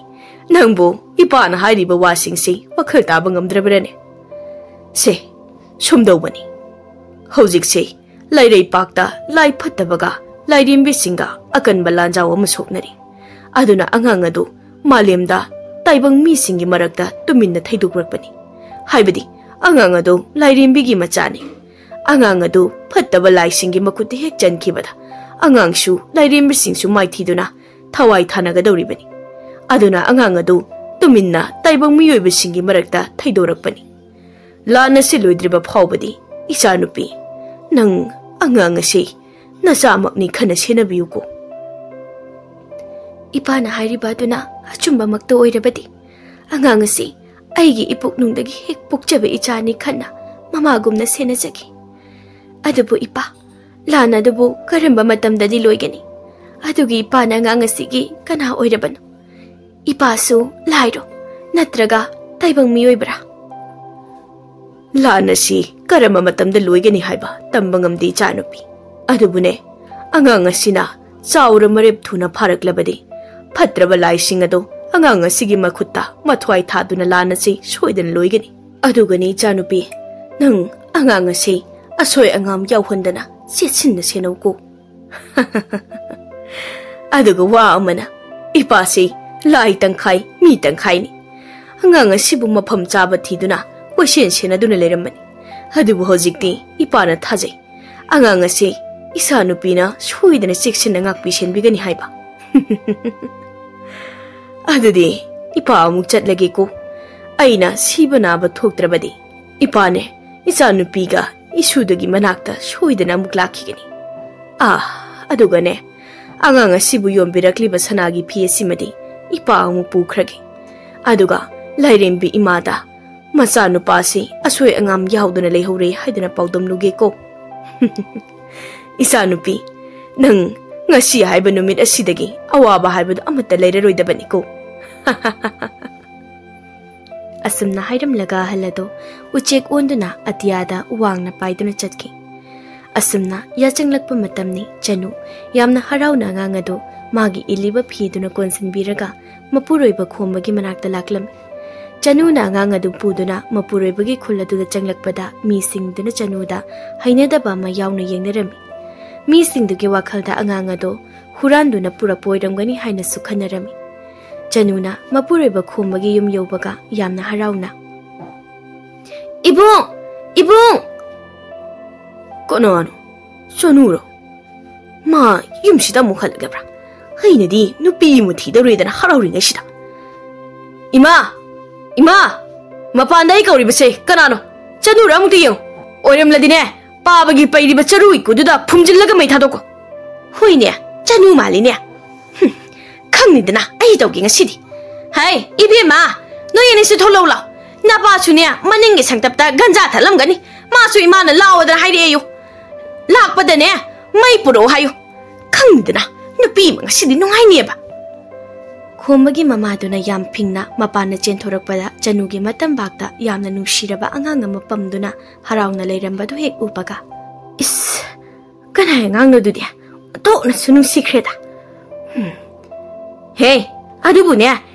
ꯅꯪꯕꯨ ꯏꯄꯥꯅ ꯍꯥꯏꯔꯤꯕ ꯋꯥꯁꯤꯡꯁꯤ ꯋꯥꯈꯜ ꯇꯥꯕ ꯉꯝꯗ꯭ꯔꯕꯔꯅꯦ? ꯁꯦ, ꯁꯨꯝꯗꯧꯕꯅꯤ꯫ ꯍꯧꯖꯤꯛꯁꯦ ꯂꯩꯔꯩꯄꯥꯛꯇ ꯂꯥꯏ ꯐꯠꯇꯕꯒ ꯂꯥꯏꯔꯦꯝꯕꯤꯁꯤꯡꯒ ꯑꯀꯟꯕ ꯂꯥꯟꯖꯥꯎ ꯑꯃ ꯁꯣꯛꯅꯔꯤ꯫ ꯑꯗꯨꯅ ꯑꯉꯥꯡ ꯑꯗꯨ ꯃꯥꯂꯦꯝꯗ ꯇꯥꯏꯕꯪ ꯃꯤꯁꯤꯡꯒꯤ ꯃꯔꯛꯇ ꯇꯨꯃꯤꯟꯅ ꯊꯩꯗꯣꯛꯂꯛꯄꯅꯤ꯫ ꯍꯥꯏꯕꯗꯤ ꯑꯉꯥꯡ ꯑꯗꯨ ꯂꯥꯏꯔꯦꯝꯕꯤꯒꯤ ꯃꯆꯥꯅꯤ꯫ ꯑꯉꯥꯡ ꯑꯗꯨ ꯐꯠꯇꯕ ꯂꯥꯏꯁꯤꯡꯒꯤ ꯃꯈꯨꯠꯇ ꯍꯦꯛ ꯆꯟꯈꯤꯕꯗ ꯑꯉꯥꯡꯁꯨ ꯂꯥꯏꯔꯦꯝꯕꯤꯁꯤꯡꯁꯨ ꯃꯥꯏꯊꯤꯗꯨꯅ ꯊꯋꯥꯏ ꯊꯥꯅꯒꯗꯧꯔꯤꯕꯅꯤ꯫ ꯑꯗꯨꯅ ꯑꯉꯥꯡ ꯑꯗꯨ ꯇꯨꯃꯤꯟꯅ ꯇꯥꯏꯕꯪ ꯃꯤꯑꯣꯏꯕꯁꯤꯡꯒꯤ ꯃꯔꯛꯇ ꯊꯩꯗꯣꯔꯛꯄꯅꯤ꯫ ꯂꯥꯟ ꯑꯁꯤ ꯂꯣꯏꯗ꯭ꯔꯤꯕ ꯐꯥꯎꯕꯗꯤ, ꯏꯆꯥꯅꯨꯄꯤ, ꯅꯪ ꯑꯉꯥꯡ ꯑꯁꯤ ꯅꯆꯥꯃꯛꯅꯤ ꯈꯟꯅ ꯁꯦꯟꯅꯕꯤꯌꯨꯀꯣ꯫" "ꯏꯄꯥꯅ ꯍꯥꯏꯔꯤꯕ ꯑꯗꯨꯅ ꯑꯆꯨꯝꯕꯃꯛꯇ ꯑꯣꯏꯔꯕꯗꯤ, ꯑꯉꯥꯡ ꯑꯁꯤ ꯑꯩꯒꯤ ꯏꯄꯨꯛꯅꯨꯡꯗꯒꯤ ꯍꯦꯛ ꯄꯣꯛꯆꯕ ꯏꯆꯥꯅꯤ ꯈꯟꯅ ꯃꯃꯥꯒꯨꯝꯅ ꯁꯦꯟꯅꯖꯒꯦ꯫ ꯑꯗꯨꯕꯨ ꯏꯄꯥ, ꯂꯥꯟ ꯑꯗꯨꯕꯨ ꯀꯔꯝꯕ ꯃꯇꯝꯗꯗꯤ ꯂꯣꯏꯒꯅꯤ? ꯑꯗꯨꯒꯤ ꯏꯄꯥꯅ ꯑꯉꯥꯡ ꯑꯁꯤꯒꯤ ꯀꯅꯥ ꯑꯣꯏꯔꯕꯅꯣ? ꯏꯄꯥꯁꯨ ꯂꯥꯏꯔꯣ, ꯅꯠꯇ꯭ꯔꯒ ꯇꯥꯏꯕꯪ ꯃꯤꯑꯣꯏꯕ꯭ꯔꯥ? ꯂꯥꯟ ꯑꯁꯤ ꯀꯔꯝꯕ ꯃꯇꯝꯗ ꯂꯣꯏꯒꯅꯤ ꯍꯥꯏꯕ ꯇꯝꯕ ꯉꯝꯗꯦ, ꯏꯆꯥꯅꯨꯄꯤ꯫ ꯑꯗꯨꯕꯨꯅꯦ, ꯑꯉꯥꯡ ꯑꯁꯤꯅ ꯆꯥꯎꯔ ꯃꯔꯦꯞ ꯊꯨꯅ ꯐꯥꯔꯛꯂꯕꯗꯤ, ꯐꯠꯇ꯭ꯔꯕ ꯂꯥꯏꯁꯤꯡ ꯑꯗꯨ ꯑꯉꯥꯡ ꯑꯁꯤꯒꯤ ꯃꯈꯨꯠꯇ ꯃꯊ꯭ꯋꯥꯏ ꯊꯥꯗꯨꯅ ꯂꯥꯟ ꯑꯁꯤ ꯁꯣꯏꯗꯅ ꯂꯣꯏꯒꯅꯤ꯫ ꯑꯗꯨꯒꯅꯤ, ꯏꯆꯥꯅꯨꯄꯤ, ꯅꯪ ꯑꯉꯥꯡ ꯑꯁꯤ ꯑꯁꯣꯏ ꯑꯉꯥꯝ ꯌꯥꯎꯍꯟꯗꯅ ꯆꯦꯠꯁꯤꯟꯅ ꯁꯦꯟꯅꯧꯀꯣ꯫ ꯑꯗꯨꯒ ꯋꯥ ꯑꯃꯅ, ꯏꯄꯥꯁꯤ ꯂꯥꯏ ꯇꯪꯈꯥꯏ, ꯃꯤ ꯇꯪꯈꯥꯏꯅꯤ꯫ ꯑꯉꯥꯡ ꯑꯁꯤꯕꯨ ꯃꯐꯝ ꯆꯥꯕ ꯊꯤꯗꯨꯅ ꯀꯣꯏꯁꯦꯟ ꯁꯦꯟꯅꯗꯨꯅ ꯂꯩꯔꯝꯕꯅꯤ꯫ ꯑꯗꯨꯕꯨ ꯍꯧꯖꯤꯛꯇꯤ ꯏꯄꯥꯅ ꯊꯥꯖꯩ, ꯑꯉꯥꯡ ꯑꯁꯤ ꯏꯆꯥꯅꯨꯄꯤꯅ ꯁꯣꯏꯗꯅ ꯆꯦꯛꯁꯤꯟꯅ ꯉꯥꯛꯄꯤ ꯁꯦꯟꯕꯤꯒꯅꯤ ꯍꯥꯏꯕ꯫ ꯑꯗꯨꯗꯤ ꯏꯄꯥ ꯑꯃꯨꯛ ꯆꯠꯂꯒꯦꯀꯣ꯫ ꯑꯩꯅ ꯁꯤꯕ ꯅꯥꯕ ꯊꯣꯛꯇ꯭ꯔꯕꯗꯤ, ꯏꯄꯥꯅꯦ, ꯏꯆꯥꯅꯨꯄꯤꯒ ꯏꯁꯨꯗꯨꯒꯤ ꯃꯅꯥꯛꯇ ꯁꯣꯏꯗꯅ ꯑꯃꯨꯛ ꯂꯥꯛꯈꯤꯒꯅꯤ꯫ ꯑꯥ, ꯑꯗꯨꯒꯅꯦ, ꯑꯉꯥꯡ ꯑꯁꯤꯕꯨ ꯌꯣꯟꯕꯤꯔꯛꯂꯤꯕ ꯁꯅꯥꯒꯤ ꯐꯤ ꯑꯁꯤꯃꯗꯤ ꯏꯄꯥ ꯑꯃꯨꯛ ꯄꯨꯈ꯭ꯔꯒꯦ꯫ ꯑꯗꯨꯒ ꯂꯥꯏꯔꯦꯝꯕꯤ ꯏꯃꯥꯗ ꯃꯆꯥꯅꯨꯄꯥꯁꯤ ꯑꯁꯣꯏ ꯑꯉꯥꯝ ꯌꯥꯎꯗꯅ ꯂꯩꯍꯧꯔꯦ ꯍꯥꯏꯗꯨꯅ ꯄꯥꯎꯗꯝꯂꯨꯒꯦꯀꯣ꯫ ꯏꯆꯥꯅꯨꯄꯤ, ꯅꯪ ꯉꯁꯤ ꯍꯥꯏꯕ ꯅꯨꯃꯤꯠ ꯑꯁꯤꯗꯒꯤ ꯑꯋꯥꯕ ꯍꯥꯏꯕꯗꯨ ꯑꯃꯠꯇ ꯂꯩꯔꯔꯣꯏꯗꯕꯅꯤꯀꯣ꯫ ꯑꯁꯨꯝꯅ ꯍꯥꯏꯔꯝꯂꯒ ꯑꯍꯜ ꯑꯗꯨ ꯎꯆꯦꯛ ꯑꯣꯟꯗꯨꯅ ꯑꯇꯤꯌꯥꯗ ꯋꯥꯡꯅ ꯄꯥꯏꯗꯨꯅ ꯆꯠꯈꯤ꯫ ꯑꯁꯨꯝꯅ ꯌꯥꯆꯪꯂꯛꯄ ꯃꯇꯝꯅꯤ꯫ ꯆꯅꯨ ꯌꯥꯝꯅ ꯍꯔꯥꯎꯅ ꯑꯉꯥꯡ ꯑꯗꯨ ꯃꯥꯒꯤ ꯏꯜꯂꯤꯕ ꯐꯤꯗꯨꯅ ꯀꯣꯟꯁꯤꯟꯕꯤꯔꯒ ꯃꯄꯨꯔꯣꯏꯕ ꯈꯣꯝꯕꯒꯤ ꯃꯅꯥꯛꯇ ꯂꯥꯛꯂꯝꯃꯤ꯫ ꯆꯅꯨꯅ ꯑꯉꯥꯡ ꯑꯗꯨ ꯄꯨꯗꯨꯅ ꯃꯄꯨꯔꯣꯏꯕꯒꯤ ꯈꯨꯜ ꯑꯗꯨꯗ ꯆꯪꯂꯛꯄꯗ ꯃꯤꯁꯤꯡꯗꯨꯅ ꯆꯅꯨꯗ ꯍꯩꯅꯗꯕ ꯑꯃ ꯌꯥꯎꯅ ꯌꯦꯡꯅꯔꯝꯃꯤ꯫ ꯃꯤꯁꯤꯡꯗꯨꯒꯤ ꯋꯥꯈꯜꯗ ꯑꯉꯥꯡ ꯑꯗꯨ ꯍꯨꯔꯥꯟꯗꯨꯅ ꯄꯨꯔꯛꯄ ꯑꯣꯏꯔꯝꯒꯅꯤ ꯍꯥꯏꯅꯁꯨ ꯈꯟꯅꯔꯝꯃꯤ꯫ ꯆꯅꯨꯅ ꯃꯄꯨꯔꯣꯏꯕ ꯈꯣꯝꯕꯒꯤ ꯌꯨꯝ ꯌꯧꯕꯒ ꯌꯥꯝꯅ ꯍꯔꯥꯎꯅ, "ꯏꯕꯨꯡ! ꯏꯕꯨꯡ!" "ꯀꯅꯥꯅꯣ? ꯆꯅꯨꯔꯣ? ꯃꯥ ꯌꯨꯝꯁꯤꯗ ꯑꯃꯨꯛ ꯍꯜꯂꯛꯂꯕ꯭ꯔꯥ? ꯑꯩꯅꯗꯤ ꯅꯨꯄꯤ ꯑꯃ ꯊꯤꯗꯧꯔꯦꯗꯅ ꯍꯔꯥꯎꯔꯤꯉꯩꯁꯤꯗ꯫ ꯏꯃꯥ! ꯏꯃꯥ! ꯃꯄꯥꯟꯗ ꯑꯩ ꯀꯧꯔꯤꯕꯁꯦ ꯀꯅꯥꯅꯣ? ꯆꯅꯨꯔ ꯑꯃꯨꯛꯇ ꯌꯦꯡꯉꯨ꯫ ꯑꯣꯏꯔꯝꯂꯗꯤꯅꯦ, ꯄꯥꯕꯒꯤ ꯄꯩꯔꯤꯕ ꯆꯔꯨ ꯏꯀꯨꯗꯨꯗ ꯐꯨꯝꯖꯤꯜꯂꯒ ꯃꯩ ꯊꯥꯗꯣꯛꯀꯣ꯫ ꯍꯣꯏꯅꯦ, ꯆꯅꯨ ꯃꯥꯜꯂꯤꯅꯦ꯫ ꯍꯨꯝ, ꯈꯪꯅꯤꯗꯅ ꯑꯩ ꯇꯧꯒꯦ ꯉꯁꯤꯗꯤ꯫ ꯍꯩ, ꯏꯕꯦꯝꯃ, ꯅꯣꯏ ꯑꯅꯤꯁꯨ ꯊꯣꯛꯂꯛꯎ ꯂꯥꯎ꯫ ꯅꯄꯥꯁꯨꯅꯦ, ꯃꯅꯤꯡꯒꯤ ꯁꯪꯇꯞꯇ ꯒꯟꯖꯥ ꯊꯠꯂꯝꯒꯅꯤ꯫ ꯃꯥꯁꯨ ꯏꯃꯥꯅ ꯂꯥꯛꯑꯣꯗꯅ ꯍꯥꯏꯔꯛꯑꯦꯌꯨ꯫ ꯂꯥꯛꯄꯗꯅꯦ, ꯃꯩ ꯄꯨꯔꯛꯑꯣ ꯍꯥꯏꯌꯨ꯫ ꯈꯪꯗꯅ ꯅꯨꯄꯤ ꯑꯃ ꯉꯁꯤꯗꯤ ꯅꯨꯡꯉꯥꯏꯅꯦꯕ꯫ ꯈꯣꯝꯕꯒꯤ ꯃꯃꯥꯗꯨꯅ ꯌꯥꯝ ꯐꯤꯡꯅ ꯃꯄꯥꯟꯅ ꯆꯦꯟꯊꯣꯔꯛꯄꯗ ꯆꯅꯨꯒꯤ ꯃꯇꯝꯕꯥꯛꯇ ꯌꯥꯝꯅ ꯅꯨꯡꯁꯤꯔꯕ ꯑꯉꯥꯡ ꯑꯃ ꯄꯝꯗꯨꯅ ꯍꯔꯥꯎꯅ ꯂꯩꯔꯝꯕꯗꯨ ꯍꯦꯛ ꯎꯕꯒ, "ꯏꯁ, ꯀꯅꯥꯏ ꯑꯉꯥꯡꯅꯣ ꯑꯗꯨꯗꯤ? ꯑꯣꯟꯊꯣꯛꯅꯁꯨ ꯅꯨꯡꯁꯤꯈ꯭ꯔꯦꯗ꯫ ꯍꯨꯝ꯫ ꯍꯦ, ꯑꯗꯨꯕꯨꯅꯦ,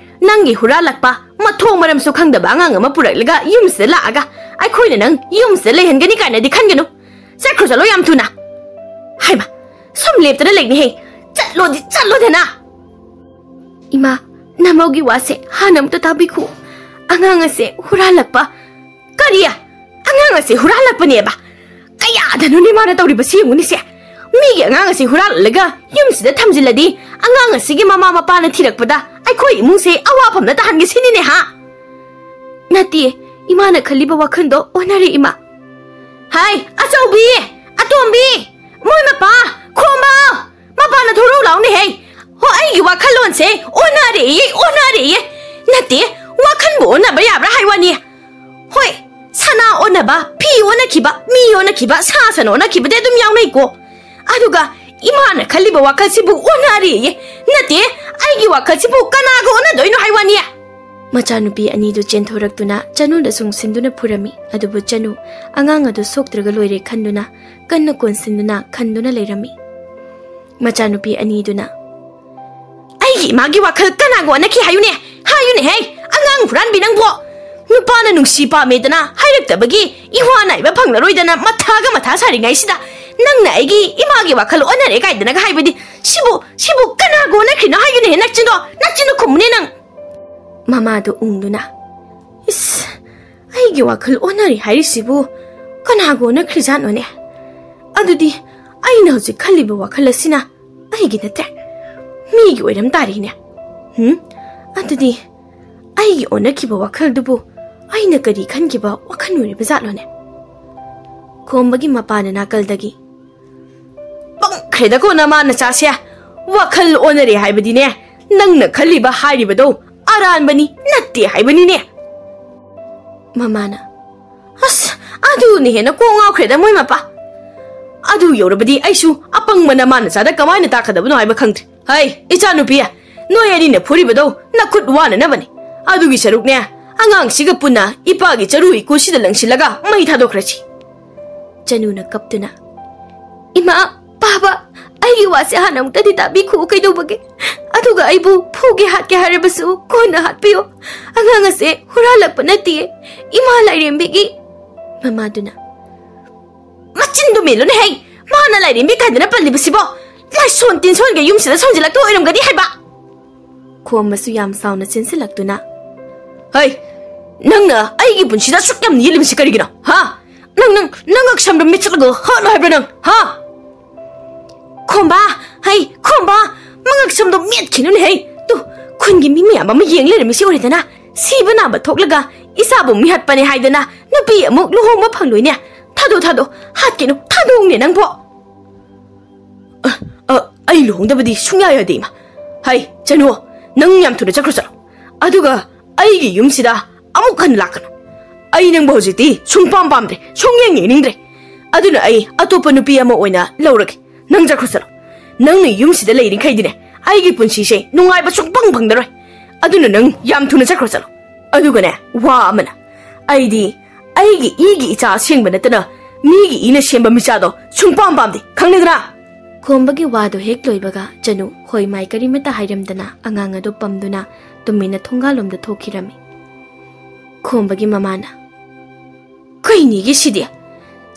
ꯅꯪꯒꯤ ꯍꯨꯔꯥꯜꯂꯛꯄ ꯃꯊꯣꯡ ꯃꯔꯝꯁꯨ ꯈꯪꯗꯕ ꯑꯉꯥꯡ ꯑꯃ ꯄꯨꯔꯛꯂꯒ ꯌꯨꯝꯁꯤꯗ ꯂꯥꯛꯑꯒ ꯑꯩꯈꯣꯏꯅ ꯅꯪ ꯌꯨꯝꯁꯤꯗ ꯂꯩꯍꯟꯒꯅꯤ ꯀꯥꯏꯅꯗꯤ ꯈꯟꯒꯅꯨ꯫ ꯆꯠꯈ꯭ꯔꯣ, ꯆꯠꯂꯣ ꯌꯥꯝ ꯊꯨꯅ꯫ ꯍꯥꯏꯃ, ꯁꯨꯝ ꯂꯦꯞꯇꯅ ꯂꯩꯅꯦꯍꯦ꯫ ꯆꯠꯂꯣꯗꯤ ꯆꯠꯂꯣꯗꯅ!" "ꯏꯃꯥ, ꯅꯃꯧꯒꯤ ꯋꯥꯁꯦ ꯍꯥꯟꯅ ꯑꯃꯨꯛꯇ ꯇꯥꯕꯤꯈꯣ꯫ ꯑꯉꯥꯡ ꯑꯁꯦ ꯍꯨꯔꯥꯜꯂꯛꯄ..." "ꯀꯔꯤ? ꯑꯉꯥꯡ ꯑꯁꯦ ꯍꯨꯔꯥꯜꯂꯛꯄꯅꯦꯕ? ꯀꯌꯥꯗꯅꯣꯅꯦ ꯃꯥꯅ ꯇꯧꯔꯤꯕꯁꯤ ꯌꯦꯡꯉꯨꯅꯦꯁꯦ꯫ ꯃꯤꯒꯤ ꯑꯉꯥꯡ ꯑꯁꯤ ꯍꯨꯔꯥꯜꯂꯒ ꯌꯨꯝꯁꯤꯗ ꯊꯝꯖꯤꯜꯂꯗꯤ ꯑꯉꯥꯡ ꯑꯁꯤꯒꯤ ꯃꯃꯥ ꯃꯄꯥꯅ ꯊꯤꯔꯛꯄꯗ ꯑꯩꯈꯣꯏ ꯏꯃꯨꯡꯁꯦ ꯑꯋꯥꯐꯝꯗ ꯇꯥꯍꯟꯒꯦ ꯁꯤꯅꯤꯅꯦ ꯍꯥ?" "ꯅꯠꯇꯦ, ꯏꯃꯥꯅ ꯈꯜꯂꯤꯕ ꯋꯥꯈꯜꯗꯣ ꯑꯣꯟꯅꯔꯦ ꯏꯃꯥ꯫" "ꯍꯥꯏ, ꯑꯆꯧꯕꯤ, ꯑꯇꯣꯝꯕꯤ, ꯃꯣꯏ ꯃꯄꯥ, ꯈꯣꯝꯕ, ꯃꯄꯥꯟꯗ ꯊꯣꯛꯂꯛꯎ ꯂꯥꯎꯅꯦ ꯍꯦ꯫ ꯍꯣ, ꯑꯩꯒꯤ ꯋꯥꯈꯜꯂꯣꯟꯁꯦ ꯑꯣꯟꯅꯔꯦꯌꯦ, ꯑꯣꯟꯅꯔꯦꯌꯦ꯫ ꯅꯠꯇꯦ, ꯋꯥꯈꯜꯕꯨ ꯑꯣꯟꯅꯕ ꯌꯥꯕ꯭ꯔꯥ ꯍꯥꯏ ꯋꯥꯅꯤ꯫ ꯍꯣꯏ, ꯁꯅꯥ ꯑꯣꯟꯅꯕ, ꯐꯤ ꯑꯣꯟꯅꯈꯤꯕ, ꯃꯤ ꯑꯣꯟꯅꯈꯤꯕ, ꯁꯥ ꯁꯟ ꯑꯣꯟꯅꯈꯤꯕꯗꯤ ꯑꯗꯨꯝ ꯌꯥꯎꯅꯩꯀꯣ꯫ ꯑꯗꯨꯒ ꯏꯃꯥꯅ ꯈꯜꯂꯤꯕ ꯋꯥꯈꯜꯁꯤꯕꯨ ꯑꯣꯟꯅꯔꯦꯌꯦ꯫ ꯅꯠꯇꯦ, ꯑꯩꯒꯤ ꯋꯥꯈꯜꯁꯤꯕꯨ ꯀꯅꯥꯒ ꯑꯣꯟꯅꯗꯣꯏꯅꯣ ꯍꯥꯏ ꯋꯥꯅꯤ?" ꯃꯆꯥꯅꯨꯄꯤ ꯑꯅꯤꯗꯨ ꯆꯦꯟꯊꯣꯔꯛꯇꯨꯅ ꯆꯅꯨꯗ ꯆꯨꯡꯁꯤꯟꯗꯨꯅ ꯐꯨꯔꯝꯃꯤ꯫ ꯑꯗꯨꯕꯨ ꯆꯅꯨ ꯑꯉꯥꯡ ꯑꯗꯨ ꯁꯣꯛꯇ꯭ꯔꯒ ꯂꯣꯏꯔꯦ ꯈꯟꯗꯨꯅ ꯀꯟꯅ ꯀꯣꯟꯁꯤꯟꯗꯨꯅ ꯈꯟꯗꯨꯅ ꯂꯩꯔꯝꯃꯤ꯫ ꯃꯆꯥꯅꯨꯄꯤ ꯑꯅꯤꯗꯨꯅ, "ꯑꯩꯒꯤ ꯏꯃꯥꯒꯤ ꯋꯥꯈꯜ ꯀꯅꯥꯒ ꯑꯣꯟꯅꯈꯤ ꯍꯥꯏꯌꯨꯅꯦ? ꯍꯥꯏꯌꯨꯅꯦ ꯍꯦ, ꯑꯉꯥꯡ ꯍꯨꯔꯥꯟꯕꯤ ꯅꯪꯕꯣ! ꯅꯨꯄꯥꯅ ꯅꯨꯡꯁꯤ ꯄꯥꯝꯃꯦꯗꯅ ꯍꯥꯏꯔꯛꯇꯕꯒꯤ ꯏꯋꯥ ꯅꯥꯏꯕ ꯐꯪꯂꯔꯣꯏꯗꯅ ꯃꯊꯥꯒ ꯃꯊꯥ ꯁꯥꯔꯤꯉꯩꯁꯤꯗ ꯅꯪꯅ ꯑꯩꯒꯤ ꯏꯃꯥꯒꯤ ꯋꯥꯈꯜ ꯑꯣꯟꯅꯔꯦ ꯀꯥꯏꯗꯅꯒ ꯍꯥꯏꯕꯗꯤ ꯁꯤꯕꯨ, ꯁꯤꯕꯨ ꯀꯅꯥꯒ ꯑꯣꯟꯅꯈ꯭ꯔꯤꯅꯣ ꯍꯥꯏꯌꯨꯅꯦ ꯍꯦ, ꯅꯆꯤꯟꯗꯣ, ꯅꯆꯤꯟꯗꯣ ꯈꯨꯝꯃꯨꯅꯦ ꯅꯪ!" ꯃꯃꯥꯗꯨ ꯎꯪꯗꯨꯅ, "ꯏꯁ, ꯑꯩꯒꯤ ꯋꯥꯈꯜ ꯑꯣꯟꯅꯔꯦ ꯍꯥꯏꯔꯤꯁꯤꯕꯨ ꯀꯅꯥꯒ ꯑꯣꯟꯅꯈ꯭ꯔꯤꯖꯥꯠꯅꯣꯅꯦ? ꯑꯗꯨꯗꯤ ꯑꯩꯅ ꯍꯧꯖꯤꯛ ꯈꯜꯂꯤꯕ ꯋꯥꯈꯜ ꯑꯁꯤꯅ ꯑꯩꯒꯤ ꯅꯠꯇ꯭ꯔꯦ, ꯃꯤꯒꯤ ꯑꯣꯏꯔꯝ ꯇꯥꯔꯦꯅꯦ꯫ ꯍꯨꯝ? ꯑꯗꯨꯗꯤ ꯑꯩꯒꯤ ꯑꯣꯟꯅꯈꯤꯕ ꯋꯥꯈꯜꯗꯨꯕꯨ ꯑꯩꯅ ꯀꯔꯤ ꯈꯟꯈꯤꯕ ꯋꯥꯈꯜ ꯑꯣꯏꯔꯤꯕ ꯖꯥꯠꯂꯣꯅꯦ?" ꯈꯣꯝꯕꯒꯤ ꯃꯄꯥꯅ ꯅꯥꯀꯜꯗꯒꯤ, "ꯄꯪꯈ꯭ꯔꯦꯗꯀꯣ ꯅꯃꯥ ꯅꯆꯥꯁꯦ! ꯋꯥꯈꯜ ꯑꯣꯟꯅꯔꯦ ꯍꯥꯏꯕꯗꯤꯅꯦ, ꯅꯪꯅ ꯈꯜꯂꯤꯕ ꯍꯥꯏꯔꯤꯕꯗꯣ ꯑꯔꯥꯟꯕꯅꯤ, ꯅꯠꯇꯦ ꯍꯥꯏꯕꯅꯤꯅꯦ!" ꯃꯃꯥꯅ, "ꯑꯁ, ꯑꯗꯨꯅ ꯍꯦꯟꯅ ꯀꯣꯛ ꯉꯥꯎꯈ꯭ꯔꯦꯗ ꯃꯣꯏ ꯃꯄꯥ꯫ ꯑꯗꯨ ꯌꯧꯔꯕꯗꯤ ꯑꯩꯁꯨ ꯑꯄꯪꯕ ꯅꯃꯥ ꯅꯆꯥꯗ ꯀꯃꯥꯏꯅ ꯇꯥꯛꯀꯗꯕꯅꯣ ꯍꯥꯏꯕ ꯈꯪꯗ꯭ꯔꯦ꯫ ꯍꯩ, ꯏꯆꯥꯅꯨꯄꯤ, ꯅꯣꯏ ꯑꯅꯤꯅ ꯐꯨꯔꯤꯕꯗꯧ ꯅꯈꯨꯠ ꯋꯥꯅꯅꯕꯅꯤ꯫ ꯑꯗꯨꯒꯤ ꯁꯔꯨꯛꯅꯦ, ꯑꯉꯥꯡꯁꯤꯒ ꯄꯨꯟꯅ ꯏꯄꯥꯒꯤ ꯆꯔꯨ ꯏꯀꯨꯁꯤꯗ ꯂꯪꯁꯤꯜꯂꯒ ꯃꯩ ꯊꯥꯗꯣꯛꯈ꯭ꯔꯁꯤ꯫ ꯆꯅꯨꯅ ꯀꯞꯇꯨꯅ, "ꯏꯃꯥ, ꯄꯥꯕ, ꯑꯩꯒꯤ ꯋꯥꯁꯦ ꯍꯥꯟꯅ ꯑꯃꯨꯛꯇꯗꯤ ꯇꯥꯕꯤꯈꯣ, ꯀꯩꯗꯧꯕꯒꯦ? ꯑꯗꯨꯒ ꯑꯩꯕꯨ ꯐꯨꯒꯦ ꯍꯥꯠꯀꯦ ꯍꯥꯏꯔꯕꯁꯨ ꯀꯣꯟꯅ ꯍꯥꯠꯄꯤꯌꯣ꯫ ꯑꯉꯥꯡ ꯑꯁꯦ ꯍꯨꯔꯥꯜꯂꯛꯄ ꯅꯠꯇꯤꯌꯦ, ꯏꯃꯥ ꯂꯥꯏꯔꯦꯝꯕꯤꯒꯤ"꯫ ꯃꯃꯥꯗꯨꯅ, "ꯃꯆꯤꯟꯗꯨ ꯃꯦꯜꯂꯨꯅꯦ ꯍꯩ! ꯃꯥꯅ ꯂꯥꯏꯔꯦꯝꯕꯤ ꯀꯥꯏꯗꯅ ꯄꯜꯂꯤꯕꯁꯤꯕꯣ? ꯂꯥꯏꯁꯣꯟ ꯇꯤꯟꯁꯣꯟꯒ ꯌꯨꯝꯁꯤꯗ ꯁꯣꯟꯖꯤꯜꯂꯛꯇ ꯑꯣꯏꯔꯝꯒꯅꯤ ꯍꯥꯏꯕ!" ꯈꯣꯝꯕꯁꯨ ꯌꯥꯝ ꯁꯥꯎꯅ ꯆꯦꯟꯁꯤꯜꯂꯛꯇꯨꯅ, "ꯍꯩ! ꯅꯪꯅ ꯑꯩꯒꯤ ꯄꯨꯟꯁꯤꯗ ꯑꯁꯨꯛ ꯌꯥꯝꯅ ꯌꯦꯠꯂꯤꯕꯁꯤ ꯀꯔꯤꯒꯤꯅꯣ? ꯍꯥ? ꯅꯪ, ꯅꯪ, ꯅꯪ ꯉꯛꯁꯝꯗꯣ ꯃꯤꯠꯆꯠꯂꯒ ꯍꯥꯠꯂꯣ ꯍꯥꯏꯕ꯭ꯔꯥ ꯅꯪ? ꯍꯥ?" "ꯈꯣꯝꯕ! ꯍꯩ, ꯈꯣꯝꯕ! ꯃꯉꯛꯁꯝꯗꯣ ꯃꯦꯠꯈꯤꯅꯨꯅꯦ ꯍꯩ! ꯇꯨ, ꯈꯨꯟꯒꯤ ꯃꯤ ꯃꯌꯥꯝ ꯑꯃ ꯌꯦꯡ ꯂꯩꯔꯝꯃꯤꯁꯤ ꯎꯔꯦꯗꯅ? ꯁꯤꯕ ꯅꯥꯕ ꯊꯣꯛꯂꯒ ꯏꯆꯥꯕꯨ ꯃꯤꯍꯠꯄꯅꯦ ꯍꯥꯏꯗꯅ ꯅꯨꯄꯤ ꯑꯃꯨꯛ ꯂꯨꯍꯣꯡꯕ ꯐꯪꯂꯣꯏꯅꯦ꯫ ꯊꯥꯗꯣꯛ, ꯊꯥꯗꯣꯛ, ꯍꯥꯠꯀꯅꯨ, ꯊꯥꯗꯣꯛꯎꯅꯦ ꯅꯪꯕꯣ!" "ꯑ, ꯑ, ꯑꯩ ꯂꯨꯍꯣꯡꯗꯕꯗꯤ ꯁꯨꯡꯌꯥ ꯌꯥꯗꯦ, ꯏꯃꯥ꯫ ꯍꯩ, ꯆꯅꯨ, ꯅꯪ ꯌꯥꯝ ꯊꯨꯅ ꯆꯠꯈ꯭ꯔꯣ ꯆꯠꯂꯣ꯫ ꯑꯗꯨꯒ ꯑꯩꯒꯤ ꯌꯨꯝꯁꯤꯗ ꯑꯃꯨꯛ ꯍꯟꯅ ꯂꯥꯛꯀꯅꯨ꯫ ꯑꯩ ꯅꯪꯕꯨ ꯍꯧꯖꯤꯛꯇꯤ ꯁꯨꯡꯄꯥꯝ ꯄꯥꯝꯗ꯭ꯔꯦ, ꯁꯨꯡꯌꯦꯡ ꯌꯦꯡꯅꯤꯡꯗ꯭ꯔꯦ꯫ ꯑꯗꯨꯅ ꯑꯩ ꯑꯇꯣꯞꯄ ꯅꯨꯄꯤ ꯑꯃ ꯑꯣꯏꯅ ꯂꯧꯔꯒꯦ꯫ ꯅꯪ ꯆꯠꯈ꯭ꯔꯣ ꯆꯠꯂꯣ꯫ ꯅꯪꯅ ꯌꯨꯝꯁꯤꯗ ꯂꯩꯔꯤꯈꯩꯗꯤꯅꯦ, ꯑꯩꯒꯤ ꯄꯨꯟꯁꯤꯁꯦ ꯅꯨꯡꯉꯥꯏꯕ ꯁꯨꯡꯐꯪ ꯐꯪꯗꯔꯣꯏ꯫ ꯑꯗꯨꯅ ꯅꯪ ꯌꯥꯝ ꯊꯨꯅ ꯆꯠꯈ꯭ꯔꯣ ꯆꯠꯂꯣ꯫ ꯑꯗꯨꯒꯅꯦ, ꯋꯥ ꯑꯃꯅ, ꯑꯩꯗꯤ ꯑꯩꯒꯤ ꯏꯒꯤ ꯏꯆꯥ ꯑꯁꯦꯡꯕ ꯅꯠꯇꯅ ꯃꯤꯒꯤ ꯏꯅ ꯁꯦꯝꯕ ꯃꯤꯆꯥꯗꯣ ꯁꯨꯡꯄꯥꯝ ꯄꯥꯝꯗꯦ, ꯈꯪꯂꯦꯗꯅ?" ꯈꯣꯝꯕꯒꯤ ꯋꯥꯗꯣ ꯍꯦꯛ ꯂꯣꯏꯕꯒ ꯆꯅꯨ ꯍꯣꯏ ꯃꯥꯏ ꯀꯔꯤꯃꯠꯇ ꯍꯥꯏꯔꯝꯗꯅ ꯑꯉꯥꯡ ꯑꯗꯨ ꯄꯝꯗꯨꯅ ꯇꯨꯃꯤꯟꯅ ꯊꯣꯡꯒꯥꯜꯂꯣꯝꯗ ꯊꯣꯛꯈꯤꯔꯝꯃꯤ꯫ ꯈꯣꯝꯕꯒꯤ ꯃꯃꯥꯅ, "ꯀꯩꯅꯤꯒꯤ ꯁꯤꯗꯤ?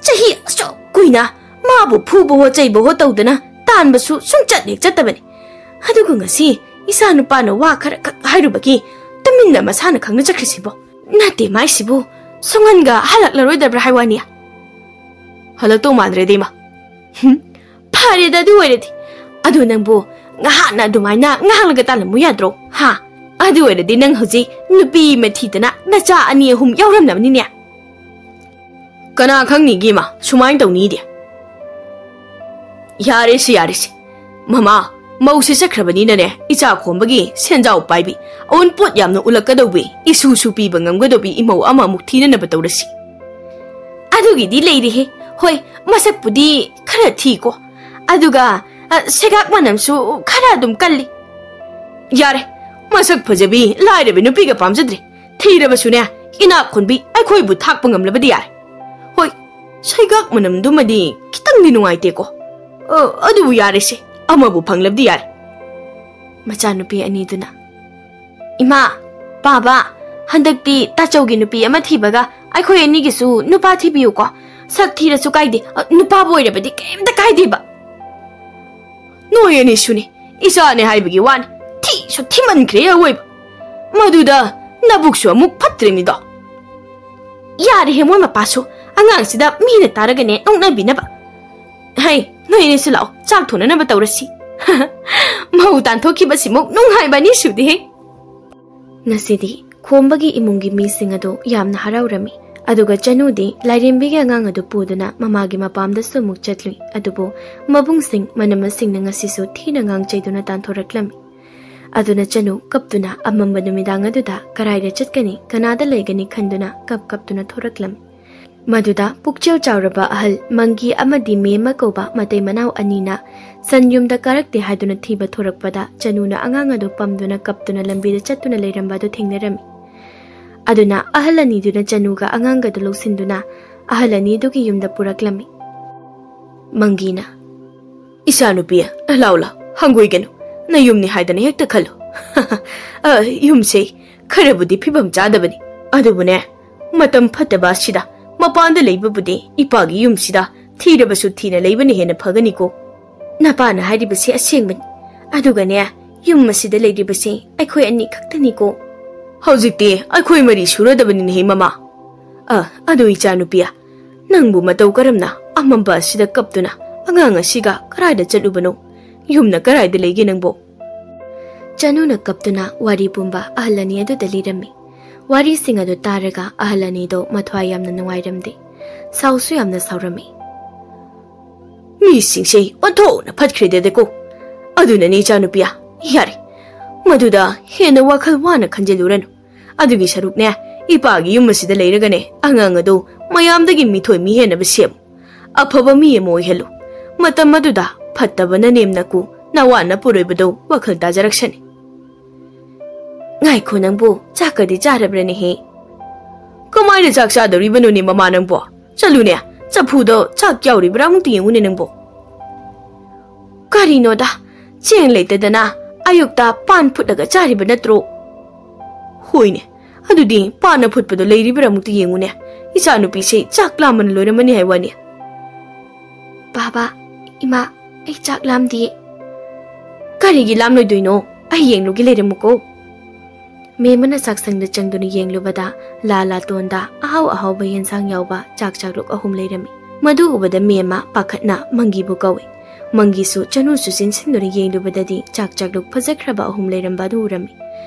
ꯆꯍꯤ ꯑꯁꯨꯛ ꯀꯨꯏꯅ ꯃꯥꯕꯨ ꯐꯨꯕ ꯍꯣ ꯆꯩꯕ ꯍꯣ ꯇꯧꯗꯅ ꯇꯥꯟꯕꯁꯨ ꯁꯨꯡꯆꯠ ꯍꯦꯛ ꯆꯠꯇꯕꯅꯤ꯫ ꯑꯗꯨꯒ ꯉꯁꯤ ꯏꯆꯥ ꯅꯨꯄꯥꯅ ꯋꯥ ꯈꯔ ꯈꯛ ꯍꯥꯏꯔꯨꯕꯒꯤ ꯇꯨꯃꯤꯟꯅ ꯃꯁꯥꯅ ꯈꯪꯅ ꯆꯠꯈ꯭ꯔꯤꯁꯤꯕꯣ? ꯅꯠꯇꯦ ꯃꯥꯏꯁꯤꯕꯨ ꯁꯨꯡꯍꯟꯒ ꯍꯜꯂꯛꯂꯔꯣꯏꯗꯕ꯭ꯔꯥ ꯍꯥꯏ ꯋꯥꯅꯤ?" "ꯍꯜꯂꯛꯇꯧ ꯃꯥꯟꯗ꯭ꯔꯦꯗ, ꯏꯃꯥ꯫" "ꯍꯨꯝ, ꯐꯔꯦꯗ ꯑꯗꯨ ꯑꯣꯏꯔꯗꯤ꯫ ꯑꯗꯣ ꯅꯪꯕꯨ ꯉꯥꯏꯍꯥꯛꯅ ꯑꯗꯨꯃꯥꯏꯅ ꯉꯥꯡꯂꯒ ꯇꯥꯜꯂꯝꯃꯨ ꯌꯥꯗ꯭ꯔꯣ, ꯍꯥ? ꯑꯗꯨ ꯑꯣꯏꯔꯗꯤ ꯅꯪ ꯍꯧꯖꯤꯛ ꯅꯨꯄꯤ ꯑꯃ ꯊꯤꯗꯅ ꯅꯆꯥ ꯑꯅꯤ ꯑꯍꯨꯝ ꯌꯥꯎꯔꯝꯅꯕꯅꯤꯅꯦ꯫" "ꯀꯅꯥ ꯈꯪꯅꯤꯒꯦ, ꯏꯃꯥ, ꯁꯨꯃꯥꯏꯅ ꯇꯧꯅꯤꯗꯤ?" "ꯌꯥꯔꯦꯁꯦ, ꯌꯥꯔꯦꯁꯦ꯫ ꯃꯃꯥ, ꯃꯧꯁꯦ ꯆꯠꯈ꯭ꯔꯕꯅꯤꯅꯅꯦ, ꯏꯆꯥ ꯈꯣꯝꯕꯒꯤ ꯁꯦꯟꯖꯥꯎ ꯄꯥꯏꯕꯤ, ꯑꯎꯟꯄꯣꯠ ꯌꯥꯝꯅ ꯎꯠꯂꯛꯀꯗꯧꯕꯤ, ꯏꯁꯨꯁꯨ ꯄꯤꯕ ꯉꯝꯒꯗꯧꯕꯤ ꯏꯃꯧ ꯑꯃꯃꯨꯛ ꯊꯤꯅꯅꯕ ꯇꯧꯔꯁꯤ꯫" "ꯑꯗꯨꯒꯤꯗꯤ ꯂꯩꯔꯦꯍꯦ, ꯍꯣꯏ, ꯃꯁꯛꯄꯨꯗꯤ ꯈꯔ ꯊꯤꯀꯣ꯫ ꯑꯗꯨꯒ, ꯑ, ꯁꯦꯒꯥꯛ ꯃꯅꯝꯁꯨ ꯈꯔ ꯑꯗꯨꯝ ꯀꯜꯂꯤ꯫ ꯌꯥꯔꯦ, ꯃꯁꯛ ꯐꯖꯕꯤ ꯂꯥꯏꯔꯕꯤ ꯅꯨꯄꯤꯒ ꯄꯥꯝꯖꯗ꯭ꯔꯦ꯫ ꯊꯤꯔꯕꯁꯨꯅꯦ, ꯏꯅꯥꯛ ꯈꯨꯟꯕꯤ ꯑꯩꯈꯣꯏꯕꯨ ꯊꯥꯛꯄ ꯉꯝꯂꯕꯗꯤ ꯌꯥꯔꯦ꯫ ꯍꯣꯏ, ꯁꯩꯒꯥꯛ ꯃꯅꯝꯗꯨꯃꯗꯤ ꯈꯤꯇꯪꯗꯤ ꯅꯨꯡꯉꯥꯏꯇꯦꯀꯣ꯫ ꯑ, ꯑꯗꯨꯕꯨ ꯌꯥꯔꯦꯁꯦ, ꯑꯃꯕꯨ ꯐꯪꯂꯕꯗꯤ ꯌꯥꯔꯦ꯫ ꯃꯆꯥꯅꯨꯄꯤ ꯑꯅꯤꯗꯨꯅ, "ꯏꯃꯥ, ꯄꯥꯕ, ꯍꯟꯗꯛꯇꯤ ꯇꯥꯆꯧꯒꯤ ꯅꯨꯄꯤ ꯑꯃ ꯊꯤꯕꯒ ꯑꯩꯈꯣꯏ ꯑꯅꯤꯒꯤꯁꯨ ꯅꯨꯄꯥ ꯊꯤꯕꯤꯌꯨꯀꯣ꯫ ꯁꯛ ꯊꯤꯔꯁꯨ ꯀꯥꯏꯗꯦ, ꯑ, ꯅꯨꯄꯥꯕꯨ ꯑꯣꯏꯔꯕꯗꯤ ꯀꯔꯤꯝꯇ ꯀꯥꯏꯗꯦꯕ꯫" "ꯅꯣꯏ ꯑꯅꯤꯁꯨꯅꯤ, ꯏꯆꯥꯅꯦ ꯍꯥꯏꯕꯒꯤ ꯋꯥꯅꯤ, ꯊꯤꯁꯨ ꯊꯤꯃꯟꯈ꯭ꯔꯦ ꯑꯋꯣꯏꯕ꯫ ꯃꯗꯨꯗ ꯅꯕꯨꯛꯁꯨ ꯑꯃꯨꯛ ꯐꯠꯇ꯭ꯔꯤꯃꯤꯗꯣ꯫" "ꯌꯥꯔꯦꯍꯦ, ꯃꯣꯏ ꯃꯄꯥꯁꯨ, ꯑꯉꯥꯡꯁꯤꯗ ꯃꯤꯅ ꯇꯥꯔꯒꯅꯦ ꯅꯣꯛꯅꯕꯤꯅꯕ꯫ ꯍꯩ, ꯅꯣꯏ ꯑꯅꯤꯁꯨ ꯂꯥꯛꯑꯣ, ꯆꯥꯛ ꯊꯣꯡꯅꯅꯕ ꯇꯧꯔꯁꯤ꯫" ꯃꯧ ꯇꯥꯟꯊꯣꯛꯈꯤꯕꯁꯤꯃꯨꯛ ꯅꯨꯡꯉꯥꯏꯕ ꯑꯅꯤ ꯁꯨꯗꯦꯍꯦ꯫ ꯉꯁꯤꯗꯤ ꯈꯣꯝꯕꯒꯤ ꯏꯃꯨꯡꯒꯤ ꯃꯤꯁꯤꯡ ꯑꯗꯨ ꯌꯥꯝꯅ ꯍꯔꯥꯎꯔꯝꯃꯤ꯫ ꯑꯗꯨꯒ ꯆꯅꯨꯗꯤ ꯂꯥꯏꯔꯦꯝꯕꯤꯒꯤ ꯑꯉꯥꯡ ꯑꯗꯨ ꯄꯨꯗꯨꯅ ꯃꯃꯥꯒꯤ ꯃꯄꯥꯝꯗꯁꯨ ꯑꯃꯨꯛ ꯆꯠꯂꯨꯏ꯫ ꯑꯗꯨꯕꯨ ꯃꯕꯨꯡꯁꯤꯡ ꯃꯅꯝꯃꯁꯤꯡꯅ ꯉꯁꯤꯁꯨ ꯊꯤꯅ ꯉꯥꯡ ꯆꯩꯗꯨꯅ ꯇꯥꯟꯊꯣꯔꯛꯂꯝꯃꯤ꯫ ꯑꯗꯨꯅ ꯆꯅꯨ ꯀꯞꯇꯨꯅ ꯑꯃꯝꯕ ꯅꯨꯃꯤꯗꯥꯡ ꯑꯗꯨꯗ ꯀꯔꯥꯏꯗ ꯆꯠꯀꯅꯤ, ꯀꯅꯥꯗ ꯂꯩꯒꯅꯤ ꯈꯟꯗꯨꯅ ꯀꯞ ꯀꯞꯇꯨꯅ ꯊꯣꯔꯛꯂꯝꯃꯤ꯫ ꯃꯗꯨꯗ ꯄꯨꯛꯆꯦꯜ ꯆꯥꯎꯔꯕ ꯑꯍꯜ ꯃꯪꯒꯤ ꯑꯃꯗꯤ ꯃꯦꯝꯃ ꯀꯧꯕ ꯃꯇꯩ ꯃꯅꯥꯎ ꯑꯅꯤꯅ ꯁꯟ ꯌꯨꯝꯗ ꯀꯥꯔꯛꯇꯦ ꯍꯥꯏꯗꯨꯅ ꯊꯤꯕ ꯊꯣꯔꯛꯄꯗ ꯆꯅꯨꯅ ꯑꯉꯥꯡ ꯑꯗꯨ ꯄꯝꯗꯨꯅ ꯀꯞꯇꯨꯅ ꯂꯝꯕꯤꯗ ꯆꯠꯇꯨꯅ ꯂꯩꯔꯝꯕ ꯑꯗꯨ ꯊꯦꯡꯅꯔꯝꯃꯤ꯫ ꯑꯗꯨꯅ ꯑꯍꯜ ꯑꯅꯤꯗꯨꯅ ꯆꯅꯨꯒ ꯑꯉꯥꯡꯒꯗꯨ ꯂꯧꯁꯤꯟꯗꯨꯅ ꯑꯍꯜ ꯑꯅꯤꯗꯨꯒꯤ ꯌꯨꯝꯗ ꯄꯨꯔꯛꯂꯝꯃꯤ꯫ ꯃꯪꯒꯤꯅ, "ꯏꯆꯥꯅꯨꯄꯤ, ꯂꯥꯎ ꯂꯥꯎ, ꯍꯪꯒꯣꯏꯒꯅꯨ꯫ ꯅꯌꯨꯝꯅꯤ ꯍꯥꯏꯗꯅ ꯍꯦꯛꯇ ꯈꯜꯂꯨ꯫" "ꯑ, ꯌꯨꯝꯁꯦ ꯈꯔꯕꯨꯗꯤ ꯐꯤꯕꯝ ꯆꯥꯗꯕꯅꯤ, ꯑꯗꯨꯕꯨꯅꯦ, ꯃꯇꯝ ꯐꯠꯇꯕ ꯑꯁꯤꯗ ꯃꯄꯥꯟꯗ ꯂꯩꯕꯕꯨꯗꯤ ꯏꯄꯥꯒꯤ ꯌꯨꯝꯁꯤꯗ ꯊꯤꯔꯕꯁꯨ ꯊꯤꯅ ꯂꯩꯕꯅ ꯍꯦꯟꯅ ꯐꯒꯅꯤꯀꯣ꯫" "ꯅꯄꯥꯅ ꯍꯥꯏꯔꯤꯕꯁꯤ ꯑꯁꯦꯡꯕꯅꯤ꯫ ꯑꯗꯨꯒꯅꯦ, ꯌꯨꯝ ꯑꯁꯤꯗ ꯂꯩꯔꯤꯕꯁꯤ ꯑꯩꯈꯣꯏ ꯑꯅꯤ ꯈꯛꯇꯅꯤꯀꯣ꯫" "ꯍꯧꯖꯤꯛꯇꯤ ꯑꯩꯈꯣꯏ ꯃꯔꯤ ꯁꯨꯔꯗꯕꯅꯤꯅꯦꯍꯦ, ꯃꯃꯥ꯫ ꯑ, ꯑꯗꯨ ꯏꯆꯥꯅꯨꯄꯤ, ꯅꯪꯕꯨ ꯃꯇꯧ ꯀꯔꯝꯅ ꯑꯃꯝꯕ ꯑꯁꯤꯗ ꯀꯞꯇꯨꯅ ꯑꯉꯥꯡ ꯑꯁꯤꯒ ꯀꯔꯥꯏꯗ ꯆꯠꯂꯨꯕꯅꯣ? ꯌꯨꯝꯅ ꯀꯔꯥꯏꯗ ꯂꯩꯒꯦ ꯅꯪꯕꯣ?" ꯆꯅꯨꯅ ꯀꯞꯇꯨꯅ ꯋꯥꯔꯤ ꯄꯨꯝꯕ ꯑꯍꯜ ꯑꯅꯤ ꯑꯗꯨꯗ ꯂꯤꯔꯝꯃꯤ꯫ ꯋꯥꯔꯤꯁꯤꯡ ꯑꯗꯨ ꯇꯥꯔꯒ ꯑꯍꯜ ꯑꯅꯤꯗꯣ ꯃꯊ꯭ꯋꯥꯏ ꯌꯥꯝꯅ ꯅꯨꯡꯉꯥꯏꯔꯝꯗꯦ꯫ ꯁꯥꯎꯁꯨ ꯌꯥꯝꯅ ꯁꯥꯎꯔꯝꯃꯤ꯫ "ꯃꯤꯁꯤꯡꯁꯦ ꯑꯣꯟꯊꯣꯛꯅ ꯐꯠꯈ꯭ꯔꯦꯗꯦꯀꯣ꯫ ꯑꯗꯨꯅꯅꯦ ꯏꯆꯥꯅꯨꯄꯤ, ꯌꯥꯔꯦ, ꯃꯗꯨꯗ ꯍꯦꯟꯅ ꯋꯥꯈꯜ ꯋꯥꯅ ꯈꯟꯖꯤꯜꯂꯨꯔꯅꯨ꯫ ꯑꯗꯨꯒꯤ ꯁꯔꯨꯛꯅꯦ, ꯏꯄꯥꯒꯤ ꯌꯨꯝ ꯑꯁꯤꯗ ꯂꯩꯔꯒꯅꯦ, ꯑꯉꯥꯡ ꯑꯗꯨ ꯃꯌꯥꯝꯗꯒꯤ ꯃꯤꯊꯣꯏ ꯃꯤꯍꯦꯟꯅꯕ ꯁꯦꯝꯃꯨ꯫ ꯑꯐꯕ ꯃꯤ ꯑꯃ ꯑꯣꯏꯍꯜꯂꯨ꯫ ꯃꯇꯝ ꯑꯗꯨꯗ ꯐꯠꯇꯕꯅ ꯅꯦꯝꯅꯀꯨ ꯅꯋꯥ ꯅꯄꯨꯔꯣꯏꯕꯗꯧ ꯋꯥꯈꯜ ꯇꯥꯖꯔꯛꯁꯅꯤ꯫ ꯉꯥꯏꯈꯣ ꯅꯪꯕꯨ, ꯆꯥꯛꯀꯗꯤ ꯆꯥꯔꯕ꯭ꯔꯅꯦꯍꯦ? ꯀꯃꯥꯏꯅ ꯆꯥꯛ ꯆꯥꯗꯧꯔꯤꯕꯅꯣꯅꯦ ꯃꯃꯥ ꯅꯪꯕꯣ? ꯆꯠꯂꯨꯅꯦ, ꯆꯐꯨꯗꯣ ꯆꯥꯛ ꯌꯥꯎꯔꯤꯕ꯭ꯔꯥ ꯑꯃꯨꯛꯇ ꯌꯦꯡꯉꯨꯅꯦ ꯅꯪꯕꯣ꯫ ꯀꯔꯤꯅꯣꯗ, ꯆꯦꯡ ꯂꯩꯇꯗꯅ ꯑꯌꯨꯛꯇ ꯄꯥꯟ ꯐꯨꯠꯂꯒ ꯆꯥꯔꯤꯕ ꯅꯠꯇ꯭ꯔꯣ? ꯍꯣꯏꯅꯦ, ꯑꯗꯨꯗꯤ ꯄꯥꯟ ꯑꯐꯨꯠꯄꯗꯣ ꯂꯩꯔꯤꯕ꯭ꯔꯥ ꯑꯃꯨꯛꯇ ꯌꯦꯡꯉꯨꯅꯦ꯫ ꯏꯆꯥꯅꯨꯄꯤꯁꯦ ꯆꯥꯛ ꯂꯥꯝꯕꯅ ꯂꯣꯏꯔꯝꯃꯅꯤ ꯍꯥꯏ ꯋꯥꯅꯤ꯫ ꯕꯥꯕꯥ, ꯏꯃꯥ, ꯑꯩ ꯆꯥꯛ ꯂꯥꯝꯗꯤꯌꯦ꯫ ꯀꯔꯤꯒꯤ ꯂꯥꯝꯂꯣꯏꯗꯣꯏꯅꯣ? ꯑꯩ ꯌꯦꯡꯂꯨꯒꯦ, ꯂꯩꯔꯝꯃꯨꯀꯣ꯫ ꯃꯦꯝꯃꯅ ꯆꯥꯛꯁꯪꯗ ꯆꯪꯗꯨꯅ ꯌꯦꯡꯂꯨꯕꯗ ꯂꯥ ꯂꯥꯇꯣꯟꯗ ꯑꯍꯥꯎ ꯑꯍꯥꯎꯕ ꯌꯦꯟꯁꯥꯡ ꯌꯥꯎꯕ ꯆꯥꯛ ꯆꯥꯛꯂꯨꯛ ꯑꯍꯨꯝ ꯂꯩꯔꯝꯃꯤ꯫ ꯃꯗꯨ ꯎꯕꯗ ꯃꯦꯝꯃ ꯄꯥꯈꯠꯅ ꯃꯪꯒꯤꯕꯨ ꯀꯧꯏ꯫ ꯃꯪꯒꯤꯁꯨ ꯆꯅꯨꯁꯨ ꯆꯦꯟꯁꯤꯟꯗꯨꯅ ꯌꯦꯡꯂꯨꯕꯗꯗꯤ ꯆꯥꯛ ꯆꯥꯛꯂꯨꯛ ꯐꯖꯈ꯭ꯔꯕ ꯑꯍꯨꯝ ꯂꯩꯔꯝꯕ ꯑꯗꯨ ꯎꯔꯝꯃꯤ꯫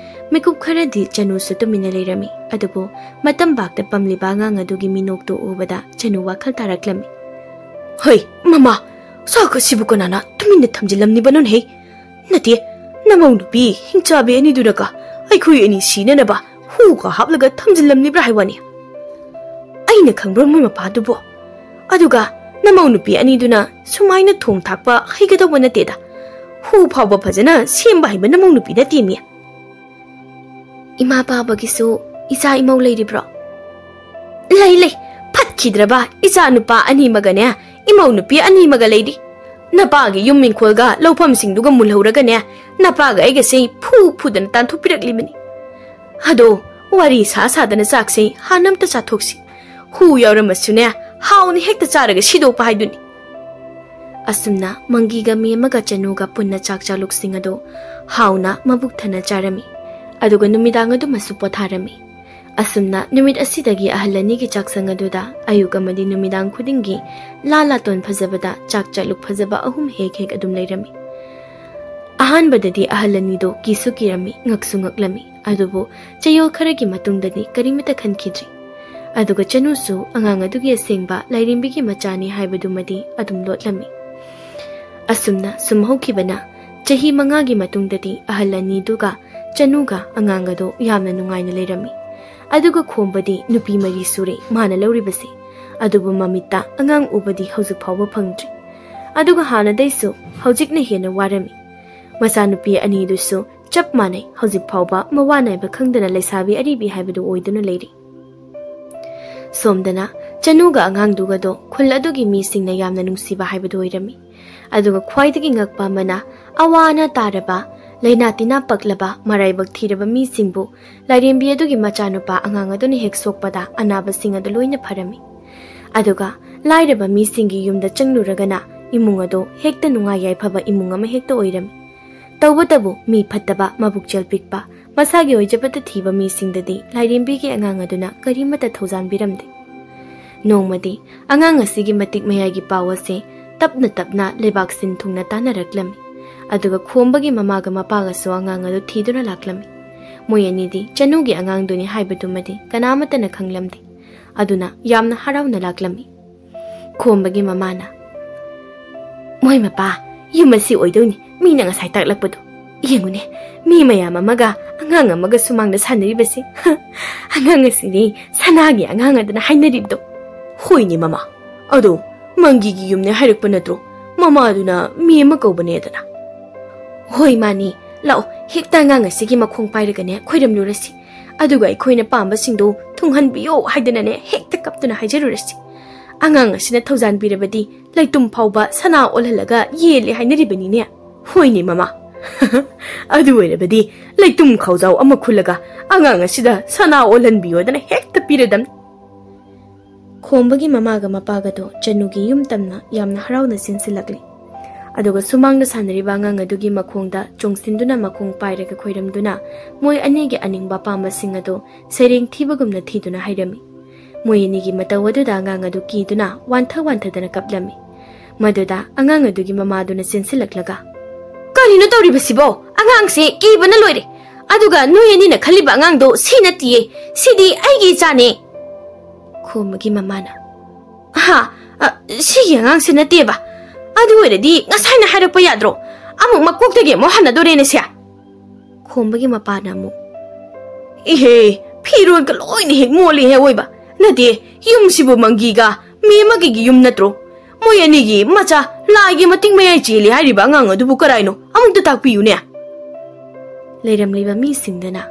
ꯃꯤꯀꯨꯞ ꯈꯔꯗꯤ ꯆꯅꯨꯁꯨ ꯇꯨꯃꯤꯟꯅ ꯂꯩꯔꯝꯃꯤ꯫ ꯑꯗꯨꯕꯨ ꯃꯇꯝ ꯕꯥꯛꯇ ꯄꯝꯂꯤꯕ ꯑꯉꯥꯡ ꯑꯗꯨꯒꯤ ꯃꯤꯅꯣꯛꯇꯨ ꯎꯕꯗ ꯆꯅꯨ ꯋꯥꯈꯜ ꯇꯥꯔꯛꯂꯝꯃꯤ꯫ "ꯍꯩ, ꯃꯃꯥ, ꯆꯥꯛ ꯑꯁꯤꯕꯨ ꯀꯅꯥꯅ ꯇꯨꯃꯤꯟꯅ ꯊꯝꯖꯤꯜꯂꯝꯂꯤꯕꯅꯣꯅꯦꯍꯦ? ꯅꯠꯇꯦ, ꯅꯃꯧ ꯅꯨꯄꯤ ꯍꯤꯡꯆꯥꯕꯤ ꯑꯅꯤꯗꯨꯅꯒ ꯑꯩꯈꯣꯏ ꯑꯅꯤ ꯁꯤꯅꯅꯕ ꯍꯨꯒ ꯍꯥꯞꯂꯒ ꯊꯝꯖꯤꯜꯂꯝꯂꯤꯕ꯭ꯔꯥ ꯍꯥꯏ ꯋꯥꯅꯤ꯫ ꯑꯩꯅ ꯈꯪꯕ꯭ꯔꯣ ꯃꯣꯏ ꯃꯄꯥꯗꯨꯕꯣ? ꯑꯗꯨꯒ ꯅꯃꯧ ꯅꯨꯄꯤ ꯑꯅꯤꯗꯨꯅ ꯁꯨꯃꯥꯏꯅ ꯊꯣꯡ ꯊꯥꯛꯄ ꯍꯩꯒꯗꯧꯕ ꯅꯠꯇꯦꯗ꯫ ꯍꯨ ꯐꯥꯎꯕ ꯐꯖꯅ ꯁꯦꯝꯕ ꯍꯩꯕ ꯅꯃꯧ ꯅꯨꯄꯤ ꯅꯠꯇꯦꯃꯤ꯫" "ꯏꯃꯥ ꯄꯥꯕꯒꯤꯁꯨ ꯏꯆꯥ ꯏꯃꯧ ꯂꯩꯔꯤꯕ꯭ꯔꯣ?" "ꯂꯩ, ꯂꯩ꯫ ꯐꯠꯈꯤꯗ꯭ꯔꯕ ꯏꯆꯥ ꯅꯨꯄꯥ ꯑꯅꯤꯃꯒꯅꯦ, ꯏꯃꯧ ꯅꯨꯄꯤ ꯑꯅꯤꯃꯒ ꯂꯩꯔꯤ꯫ ꯅꯄꯥꯒꯤ ꯌꯨꯝ ꯏꯪꯈꯣꯜꯒ ꯂꯧꯐꯝꯁꯤꯡꯗꯨꯒ ꯃꯨꯜꯍꯧꯔꯒꯅꯦ, ꯅꯄꯥꯒ ꯑꯩꯒꯁꯦ ꯐꯨ ꯐꯨꯗꯅ ꯇꯥꯟꯊꯣꯛꯄꯤꯔꯛꯂꯤꯕꯅꯤ꯫ ꯑꯗꯣ ꯋꯥꯔꯤ ꯁꯥ ꯁꯥꯗꯅ ꯆꯥꯛꯁꯦ ꯍꯥꯟꯅ ꯑꯝꯇ ꯆꯥꯊꯣꯛꯁꯤ꯫ ꯍꯨ ꯌꯥꯎꯔꯝꯃꯁꯨꯅꯦ, ꯍꯥꯎꯅ ꯍꯦꯛꯇ ꯆꯥꯔꯒ ꯁꯤꯗꯣꯛꯄ ꯍꯥꯏꯗꯨꯅꯤ꯫" ꯑꯁꯨꯝꯅ ꯃꯪꯒꯤꯒ ꯃꯦꯝꯃꯒ ꯆꯅꯨꯒ ꯄꯨꯟꯅ ꯆꯥꯛ ꯆꯥꯂꯨꯛꯁꯤꯡ ꯑꯗꯨ ꯍꯥꯎꯅ ꯃꯕꯨꯛ ꯊꯟꯅ ꯆꯥꯔꯝꯃꯤ꯫ ꯑꯗꯨꯒ ꯅꯨꯃꯤꯗꯥꯡ ꯑꯗꯨꯃꯁꯨ ꯄꯣꯊꯥꯔꯝꯃꯤ꯫ ꯑꯁꯨꯝꯅ ꯅꯨꯃꯤꯠ ꯑꯁꯤꯗꯒꯤ ꯑꯍꯜ ꯑꯅꯤꯒꯤ ꯆꯥꯛꯁꯪ ꯑꯗꯨꯗ ꯑꯌꯨꯛ ꯑꯃꯗꯤ ꯅꯨꯃꯤꯗꯥꯡ ꯈꯨꯗꯤꯡꯒꯤ ꯂꯥ ꯂꯥꯇꯣꯟ ꯐꯖꯕꯗ ꯆꯥꯛ ꯆꯥꯂꯨꯛ ꯐꯖꯕ ꯑꯍꯨꯝ ꯍꯦꯛ ꯍꯦꯛ ꯑꯗꯨꯝ ꯂꯩꯔꯝꯃꯤ꯫ ꯑꯍꯥꯟꯕꯗꯗꯤ ꯑꯍꯜ ꯑꯅꯤꯗꯨ ꯀꯤꯁꯨ ꯀꯤꯔꯝꯃꯤ, ꯉꯛꯁꯨ ꯉꯛꯂꯝꯃꯤ꯫ ꯑꯗꯨꯕꯨ ꯆꯌꯣꯜ ꯈꯔꯒꯤ ꯃꯇꯨꯡꯗꯗꯤ ꯀꯔꯤꯃꯠꯇ ꯈꯟꯈꯤꯗ꯭ꯔꯤ꯫ ꯑꯗꯨꯒ ꯆꯅꯨꯁꯨ ꯑꯉꯥꯡ ꯑꯗꯨꯒꯤ ꯑꯁꯦꯡꯕ ꯂꯥꯏꯔꯦꯝꯕꯤꯒꯤ ꯃꯆꯥꯅꯤ ꯍꯥꯏꯕꯗꯨꯃꯗꯤ ꯑꯗꯨꯝ ꯂꯣꯠꯂꯝꯃꯤ꯫ ꯑꯁꯨꯝꯅ ꯁꯨꯝ ꯍꯧꯈꯤꯕꯅ ꯆꯍꯤ ꯃꯉꯥꯒꯤ ꯃꯇꯨꯡꯗꯗꯤ ꯑꯍꯜ ꯑꯅꯤꯗꯨꯒ ꯆꯅꯨꯒ ꯑꯉꯥꯡ ꯑꯗꯨ ꯌꯥꯝꯅ ꯅꯨꯡꯉꯥꯏꯅ ꯂꯩꯔꯝꯃꯤ꯫ ꯑꯗꯨꯒ ꯈꯣꯝꯕꯗꯤ ꯅꯨꯄꯤ ꯃꯔꯤ ꯁꯨꯔꯦ ꯃꯥꯅ ꯂꯧꯔꯤꯕꯁꯤ꯫ ꯑꯗꯨꯕꯨ ꯃꯃꯤꯠꯇ ꯑꯉꯥꯡ ꯎꯕꯗꯤ ꯍꯧꯖꯤꯛ ꯐꯥꯎꯕ ꯐꯪꯗ꯭ꯔꯤ꯫ ꯑꯗꯨꯒ ꯍꯥꯟꯅꯗꯩꯁꯨ ꯍꯧꯖꯤꯛꯅ ꯍꯦꯟꯅ ꯋꯥꯔꯝꯃꯤ꯫ ꯃꯆꯥꯅꯨꯄꯤ ꯑꯅꯤꯗꯨꯁꯨ ꯆꯞ ꯃꯥꯟꯅꯩ, ꯍꯧꯖꯤꯛ ꯐꯥꯎꯕ ꯃꯋꯥ ꯅꯥꯏꯕ ꯈꯪꯗꯅ ꯂꯩꯁꯥꯕꯤ ꯑꯔꯤꯕꯤ ꯍꯥꯏꯕꯗꯨ ꯑꯣꯏꯗꯨꯅ ꯂꯩꯔꯤ꯫ ꯁꯣꯝꯗꯅ ꯆꯅꯨꯒ ꯑꯉꯥꯡꯗꯨꯒꯗꯣ ꯈꯨꯜ ꯑꯗꯨꯒꯤ ꯃꯤꯁꯤꯡꯅ ꯌꯥꯝꯅ ꯅꯨꯡꯁꯤꯕ ꯍꯥꯏꯕꯗꯨ ꯑꯣꯏꯔꯝꯃꯤ꯫ ꯑꯗꯨꯒ ꯈ꯭ꯋꯥꯏꯗꯒꯤ ꯉꯛꯄ ꯑꯃꯅ, ꯑꯋꯥ ꯑꯅꯥ ꯇꯥꯔꯕ, ꯂꯥꯏꯅꯥ ꯇꯤꯟꯅꯥ ꯄꯛꯂꯕ, ꯃꯔꯥꯏꯕꯛ ꯊꯤꯔꯕ ꯃꯤꯁꯤꯡꯕꯨ ꯂꯥꯏꯔꯦꯝꯕꯤ ꯑꯗꯨꯒꯤ ꯃꯆꯥꯅꯨꯄꯥ ꯑꯉꯥꯡ ꯑꯗꯨꯅ ꯍꯦꯛ ꯁꯣꯛꯄꯗ ꯑꯅꯥꯕꯁꯤꯡ ꯑꯗꯨ ꯂꯣꯏꯅ ꯐꯔꯝꯃꯤ꯫ ꯑꯗꯨꯒ ꯂꯥꯏꯔꯕ ꯃꯤꯁꯤꯡꯒꯤ ꯌꯨꯝꯗ ꯆꯪꯂꯨꯔꯒꯅ ꯏꯃꯨꯡ ꯑꯗꯨ ꯍꯦꯛꯇ ꯅꯨꯡꯉꯥꯏ ꯌꯥꯏꯐꯕ ꯏꯃꯨꯡ ꯑꯃ ꯍꯦꯛꯇ ꯑꯣꯏꯔꯝꯃꯤ꯫ ꯇꯧꯕꯇꯕꯨ ꯃꯤ ꯐꯠꯇꯕ, ꯃꯕꯨꯛꯆꯦꯜ ꯄꯤꯛꯄ, ꯃꯁꯥꯒꯤ ꯑꯣꯏꯖꯕꯇ ꯊꯤꯕ ꯃꯤꯁꯤꯡꯗꯗꯤ ꯂꯥꯏꯔꯦꯝꯕꯤꯒꯤ ꯑꯉꯥꯡ ꯑꯗꯨꯅ ꯀꯔꯤꯃꯠꯇ ꯊꯧꯖꯥꯟꯕꯤꯔꯝꯗꯦ꯫ ꯅꯣꯡꯃꯗꯤ ꯑꯉꯥꯡ ꯑꯁꯤꯒꯤ ꯃꯇꯤꯛ ꯃꯌꯥꯏꯒꯤ ꯄꯥꯎ ꯑꯁꯤ ꯇꯞꯅ ꯇꯞꯅ ꯂꯩꯕꯥꯛ ꯁꯤꯟ ꯊꯨꯡꯅ ꯇꯥꯟꯅꯔꯛꯂꯝꯃꯤ꯫ ꯑꯗꯨꯒ ꯈꯣꯝꯕꯒꯤ ꯃꯃꯥꯒ ꯃꯄꯥꯒꯁꯨ ꯑꯉꯥꯡ ꯑꯗꯨ ꯊꯤꯗꯨꯅ ꯂꯥꯛꯂꯝꯃꯤ꯫ ꯃꯣꯏ ꯑꯅꯤꯗꯤ ꯆꯅꯨꯒꯤ ꯑꯉꯥꯡꯗꯨꯅꯤ ꯍꯥꯏꯕꯗꯨꯃꯗꯤ ꯀꯅꯥꯃꯠꯇꯅ ꯈꯪꯂꯝꯗꯦ꯫ ꯑꯗꯨꯅ ꯌꯥꯝꯅ ꯍꯔꯥꯎꯅ ꯂꯥꯛꯂꯝꯃꯤ꯫ ꯈꯣꯝꯕꯒꯤ ꯃꯃꯥꯅ, "ꯃꯣꯏ ꯃꯄꯥ, ꯌꯨꯝ ꯑꯁꯤ ꯑꯣꯏꯗꯣꯏꯅꯤ ꯃꯤꯅ ꯉꯁꯥꯏ ꯇꯥꯛꯂꯛꯄꯗꯣ꯫ ꯌꯦꯡꯉꯨꯅꯦ, ꯃꯤ ꯃꯌꯥꯝ ꯑꯃꯒ ꯑꯉꯥꯡ ꯑꯃꯒ ꯁꯨꯃꯥꯡꯗ ꯁꯥꯟꯅꯔꯤꯕꯁꯤ꯫ ꯑꯉꯥꯡ ꯑꯁꯤꯅꯤ ꯁꯅꯥꯒꯤ ꯑꯉꯥꯡ ꯑꯗꯨꯅ ꯍꯥꯏꯅꯔꯤꯕꯗꯣ꯫" "ꯍꯣꯏꯅꯦ ꯃꯃꯥ, ꯑꯗꯣ ꯃꯪꯒꯤꯒꯤ ꯌꯨꯝꯅꯦ ꯍꯥꯏꯔꯛꯄ ꯅꯠꯇ꯭ꯔꯣ? ꯃꯃꯥꯗꯨꯅ ꯃꯤ ꯑꯃ ꯀꯧꯕꯅꯦꯗꯅ꯫" "ꯍꯣꯏ ꯃꯥꯅꯤ, ꯂꯥꯛꯑꯣ, ꯍꯦꯛꯇ ꯑꯉꯥꯡ ꯑꯁꯤꯒꯤ ꯃꯈꯣꯡ ꯄꯥꯏꯔꯒꯅꯦ ꯈꯣꯏꯔꯝꯂꯨꯔꯁꯤ꯫ ꯑꯗꯨꯒ ꯑꯩꯈꯣꯏꯅ ꯄꯥꯝꯕꯁꯤꯡꯗꯣ ꯊꯨꯡꯍꯟꯕꯤꯌꯣ ꯍꯥꯏꯗꯅꯅꯦ ꯍꯦꯛꯇ ꯀꯞꯇꯨꯅ ꯍꯥꯏꯖꯔꯨꯔꯁꯤ꯫ ꯑꯉꯥꯡ ꯑꯁꯤꯅ ꯊꯧꯖꯥꯟꯕꯤꯔꯕꯗꯤ ꯂꯩꯇꯨꯝ ꯐꯥꯎꯕ ꯁꯅꯥ ꯑꯣꯜꯍꯜꯂꯒ ꯌꯦꯜꯂꯦ ꯍꯥꯏꯅꯔꯤꯕꯅꯤꯅꯦ꯫" "ꯍꯣꯏꯅꯦ ꯃꯃꯥ, ꯑꯗꯨ ꯑꯣꯏꯔꯕꯗꯤ ꯂꯩꯇꯨꯝ ꯈꯥꯎꯖꯥꯎ ꯑꯃ ꯈꯨꯜꯂꯒ ꯑꯉꯥꯡ ꯑꯁꯤꯗ ꯁꯅꯥ ꯑꯣꯜꯍꯟꯕꯤꯌꯣꯗꯅ ꯍꯦꯛꯇ ꯄꯤꯔꯗꯝꯅꯤ꯫" ꯈꯣꯝꯕꯒꯤ ꯃꯃꯥꯒ ꯃꯄꯥꯒꯗꯣ ꯆꯅꯨꯒꯤ ꯌꯨꯝ ꯇꯝꯅ ꯌꯥꯝꯅ ꯍꯔꯥꯎꯅ ꯆꯦꯟꯁꯤꯜꯂꯛꯂꯤ꯫ ꯑꯗꯨꯒ ꯁꯨꯃꯥꯡꯗ ꯁꯥꯟꯅꯔꯤꯕ ꯑꯉꯥꯡ ꯑꯗꯨꯒꯤ ꯃꯈꯣꯡꯗ ꯆꯣꯡꯁꯤꯟꯗꯨꯅ ꯃꯈꯣꯡ ꯄꯥꯏꯔꯒ ꯈꯣꯏꯔꯝꯗꯨꯅ ꯃꯣꯏ ꯑꯅꯤꯒꯤ ꯑꯅꯤꯡꯕ ꯑꯄꯥꯝꯕꯁꯤꯡ ꯑꯗꯨ ꯁꯩꯔꯦꯡ ꯊꯤꯕꯒꯨꯝꯅ ꯊꯤꯗꯨꯅ ꯍꯥꯏꯔꯝꯃꯤ꯫ ꯃꯣꯏ ꯑꯅꯤꯒꯤ ꯃꯇꯧ ꯑꯗꯨꯗ ꯑꯉꯥꯡ ꯑꯗꯨ ꯀꯤꯗꯨꯅ ꯋꯥꯟꯊ ꯋꯥꯟꯊꯗꯅ ꯀꯞꯂꯝꯃꯤ꯫ ꯃꯗꯨꯗ ꯑꯉꯥꯡ ꯑꯗꯨꯒꯤ ꯃꯃꯥꯗꯨꯅ ꯆꯦꯟꯁꯤꯜꯂꯛꯂꯒ, "ꯀꯔꯤꯅꯣ ꯇꯧꯔꯤꯕꯁꯤꯕꯣ? ꯑꯉꯥꯡꯁꯦ ꯀꯤꯕꯅ ꯂꯣꯏꯔꯦ꯫ ꯑꯗꯨꯒ ꯅꯣꯏ ꯑꯅꯤꯅ ꯈꯜꯂꯤꯕ ꯑꯉꯥꯡꯗꯣ ꯁꯤ ꯅꯠꯇꯤꯌꯦ꯫ ꯁꯤꯗꯤ ꯑꯩꯒꯤ ꯏꯆꯥꯅꯦ꯫" ꯈꯣꯝꯕꯒꯤ ꯃꯃꯥꯅ, "ꯍꯥ? ꯑ, ꯁꯤꯒꯤ ꯑꯉꯥꯡꯁꯦ ꯅꯠꯇꯦꯕ? ꯑꯗꯨ ꯑꯣꯏꯔꯗꯤ ꯉꯁꯥꯏꯅ ꯍꯥꯏꯔꯛꯄ ꯌꯥꯗ꯭ꯔꯣ? ꯑꯃꯨꯛ ꯃꯀꯣꯛꯇꯒꯤ ꯑꯃꯨꯛ ꯍꯟꯅꯗꯣꯔꯦꯅꯦ ꯁꯦ꯫" ꯈꯣꯝꯕꯒꯤ ꯃꯄꯥꯅ ꯑꯃꯨꯛ, "ꯏꯍꯦ, ꯐꯤꯔꯣꯜꯒ ꯂꯣꯏꯅ ꯍꯦꯛ ꯃꯣꯠꯂꯤꯍꯦ ꯑꯋꯣꯏꯕ꯫ ꯅꯠꯇꯦ, ꯌꯨꯝꯁꯤꯕꯨ ꯃꯪꯒꯤꯒ ꯃꯦꯃꯒꯤꯒꯤ ꯌꯨꯝ ꯅꯠꯇ꯭ꯔꯣ? ꯃꯣꯏ ꯑꯅꯤꯒꯤ ꯃꯆꯥ ꯂꯥꯏꯒꯤ ꯃꯇꯤꯛ ꯃꯌꯥꯏ ꯆꯦꯜꯂꯤ ꯍꯥꯏꯔꯤꯕ ꯑꯉꯥꯡ ꯑꯗꯨꯕꯨ ꯀꯔꯥꯏꯅꯣ? ꯑꯃꯨꯛꯇ ꯇꯥꯛꯄꯤꯌꯨꯅꯦ꯫ ꯂꯩꯔꯝꯂꯤꯕ ꯃꯤꯁꯤꯡꯗꯨꯅ,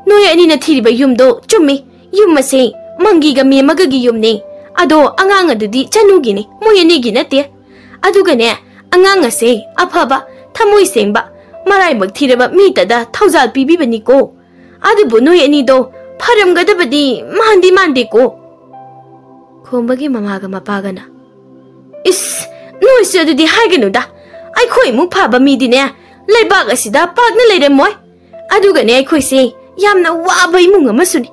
"ꯅꯣꯏ ꯑꯅꯤꯅ ꯊꯤꯔꯤꯕ ꯌꯨꯝꯗꯣ ꯆꯨꯝꯃꯤ꯫ ꯌꯨꯝ ꯑꯁꯦ ꯃꯪꯒꯤꯒ ꯃꯦꯃꯒꯒꯤ ꯌꯨꯝꯅꯤ꯫ ꯑꯗꯣ ꯑꯉꯥꯡ ꯑꯗꯨꯗꯤ ꯆꯅꯨꯒꯤꯅꯤ, ꯃꯣꯏ ꯑꯅꯤꯒꯤ ꯅꯠꯇꯦ꯫ ꯑꯗꯨꯒꯅꯦ, ꯑꯉꯥꯡ ꯑꯁꯦ ꯑꯐꯕ, ꯊꯃꯣꯏ ꯁꯦꯡꯕ, ꯃꯔꯥꯏꯕꯛ ꯊꯤꯔꯕ ꯃꯤꯇꯗ ꯊꯧꯖꯥꯜ ꯄꯤꯕꯤꯕꯅꯤꯀꯣ꯫ ꯑꯗꯨꯕꯨ ꯅꯣꯏ ꯑꯅꯤꯗꯣ ꯐꯔꯝꯒꯗꯕꯗꯤ ꯃꯥꯟꯗꯤ ꯃꯥꯟꯗꯦꯀꯣ"꯫ ꯈꯣꯝꯕꯒꯤ ꯃꯃꯥꯒ ꯃꯄꯥꯒꯅ, "ꯏꯁ, ꯅꯣꯏꯁꯨ ꯑꯗꯨꯗꯤ ꯍꯥꯏꯒꯅꯨꯗ꯫ ꯑꯩꯈꯣꯏꯃꯨꯛ ꯐꯕ ꯃꯤꯗꯤꯅꯦ, ꯂꯩꯕꯥꯛ ꯑꯁꯤꯗ ꯄꯥꯛꯅ ꯂꯩꯔꯝꯃꯣꯏ꯫ ꯑꯗꯨꯒꯅꯦ, ꯑꯩꯈꯣꯏꯁꯦ ꯌꯥꯝꯅ ꯋꯥꯕ ꯏꯃꯨꯡ ꯑꯃꯁꯨꯅꯤ꯫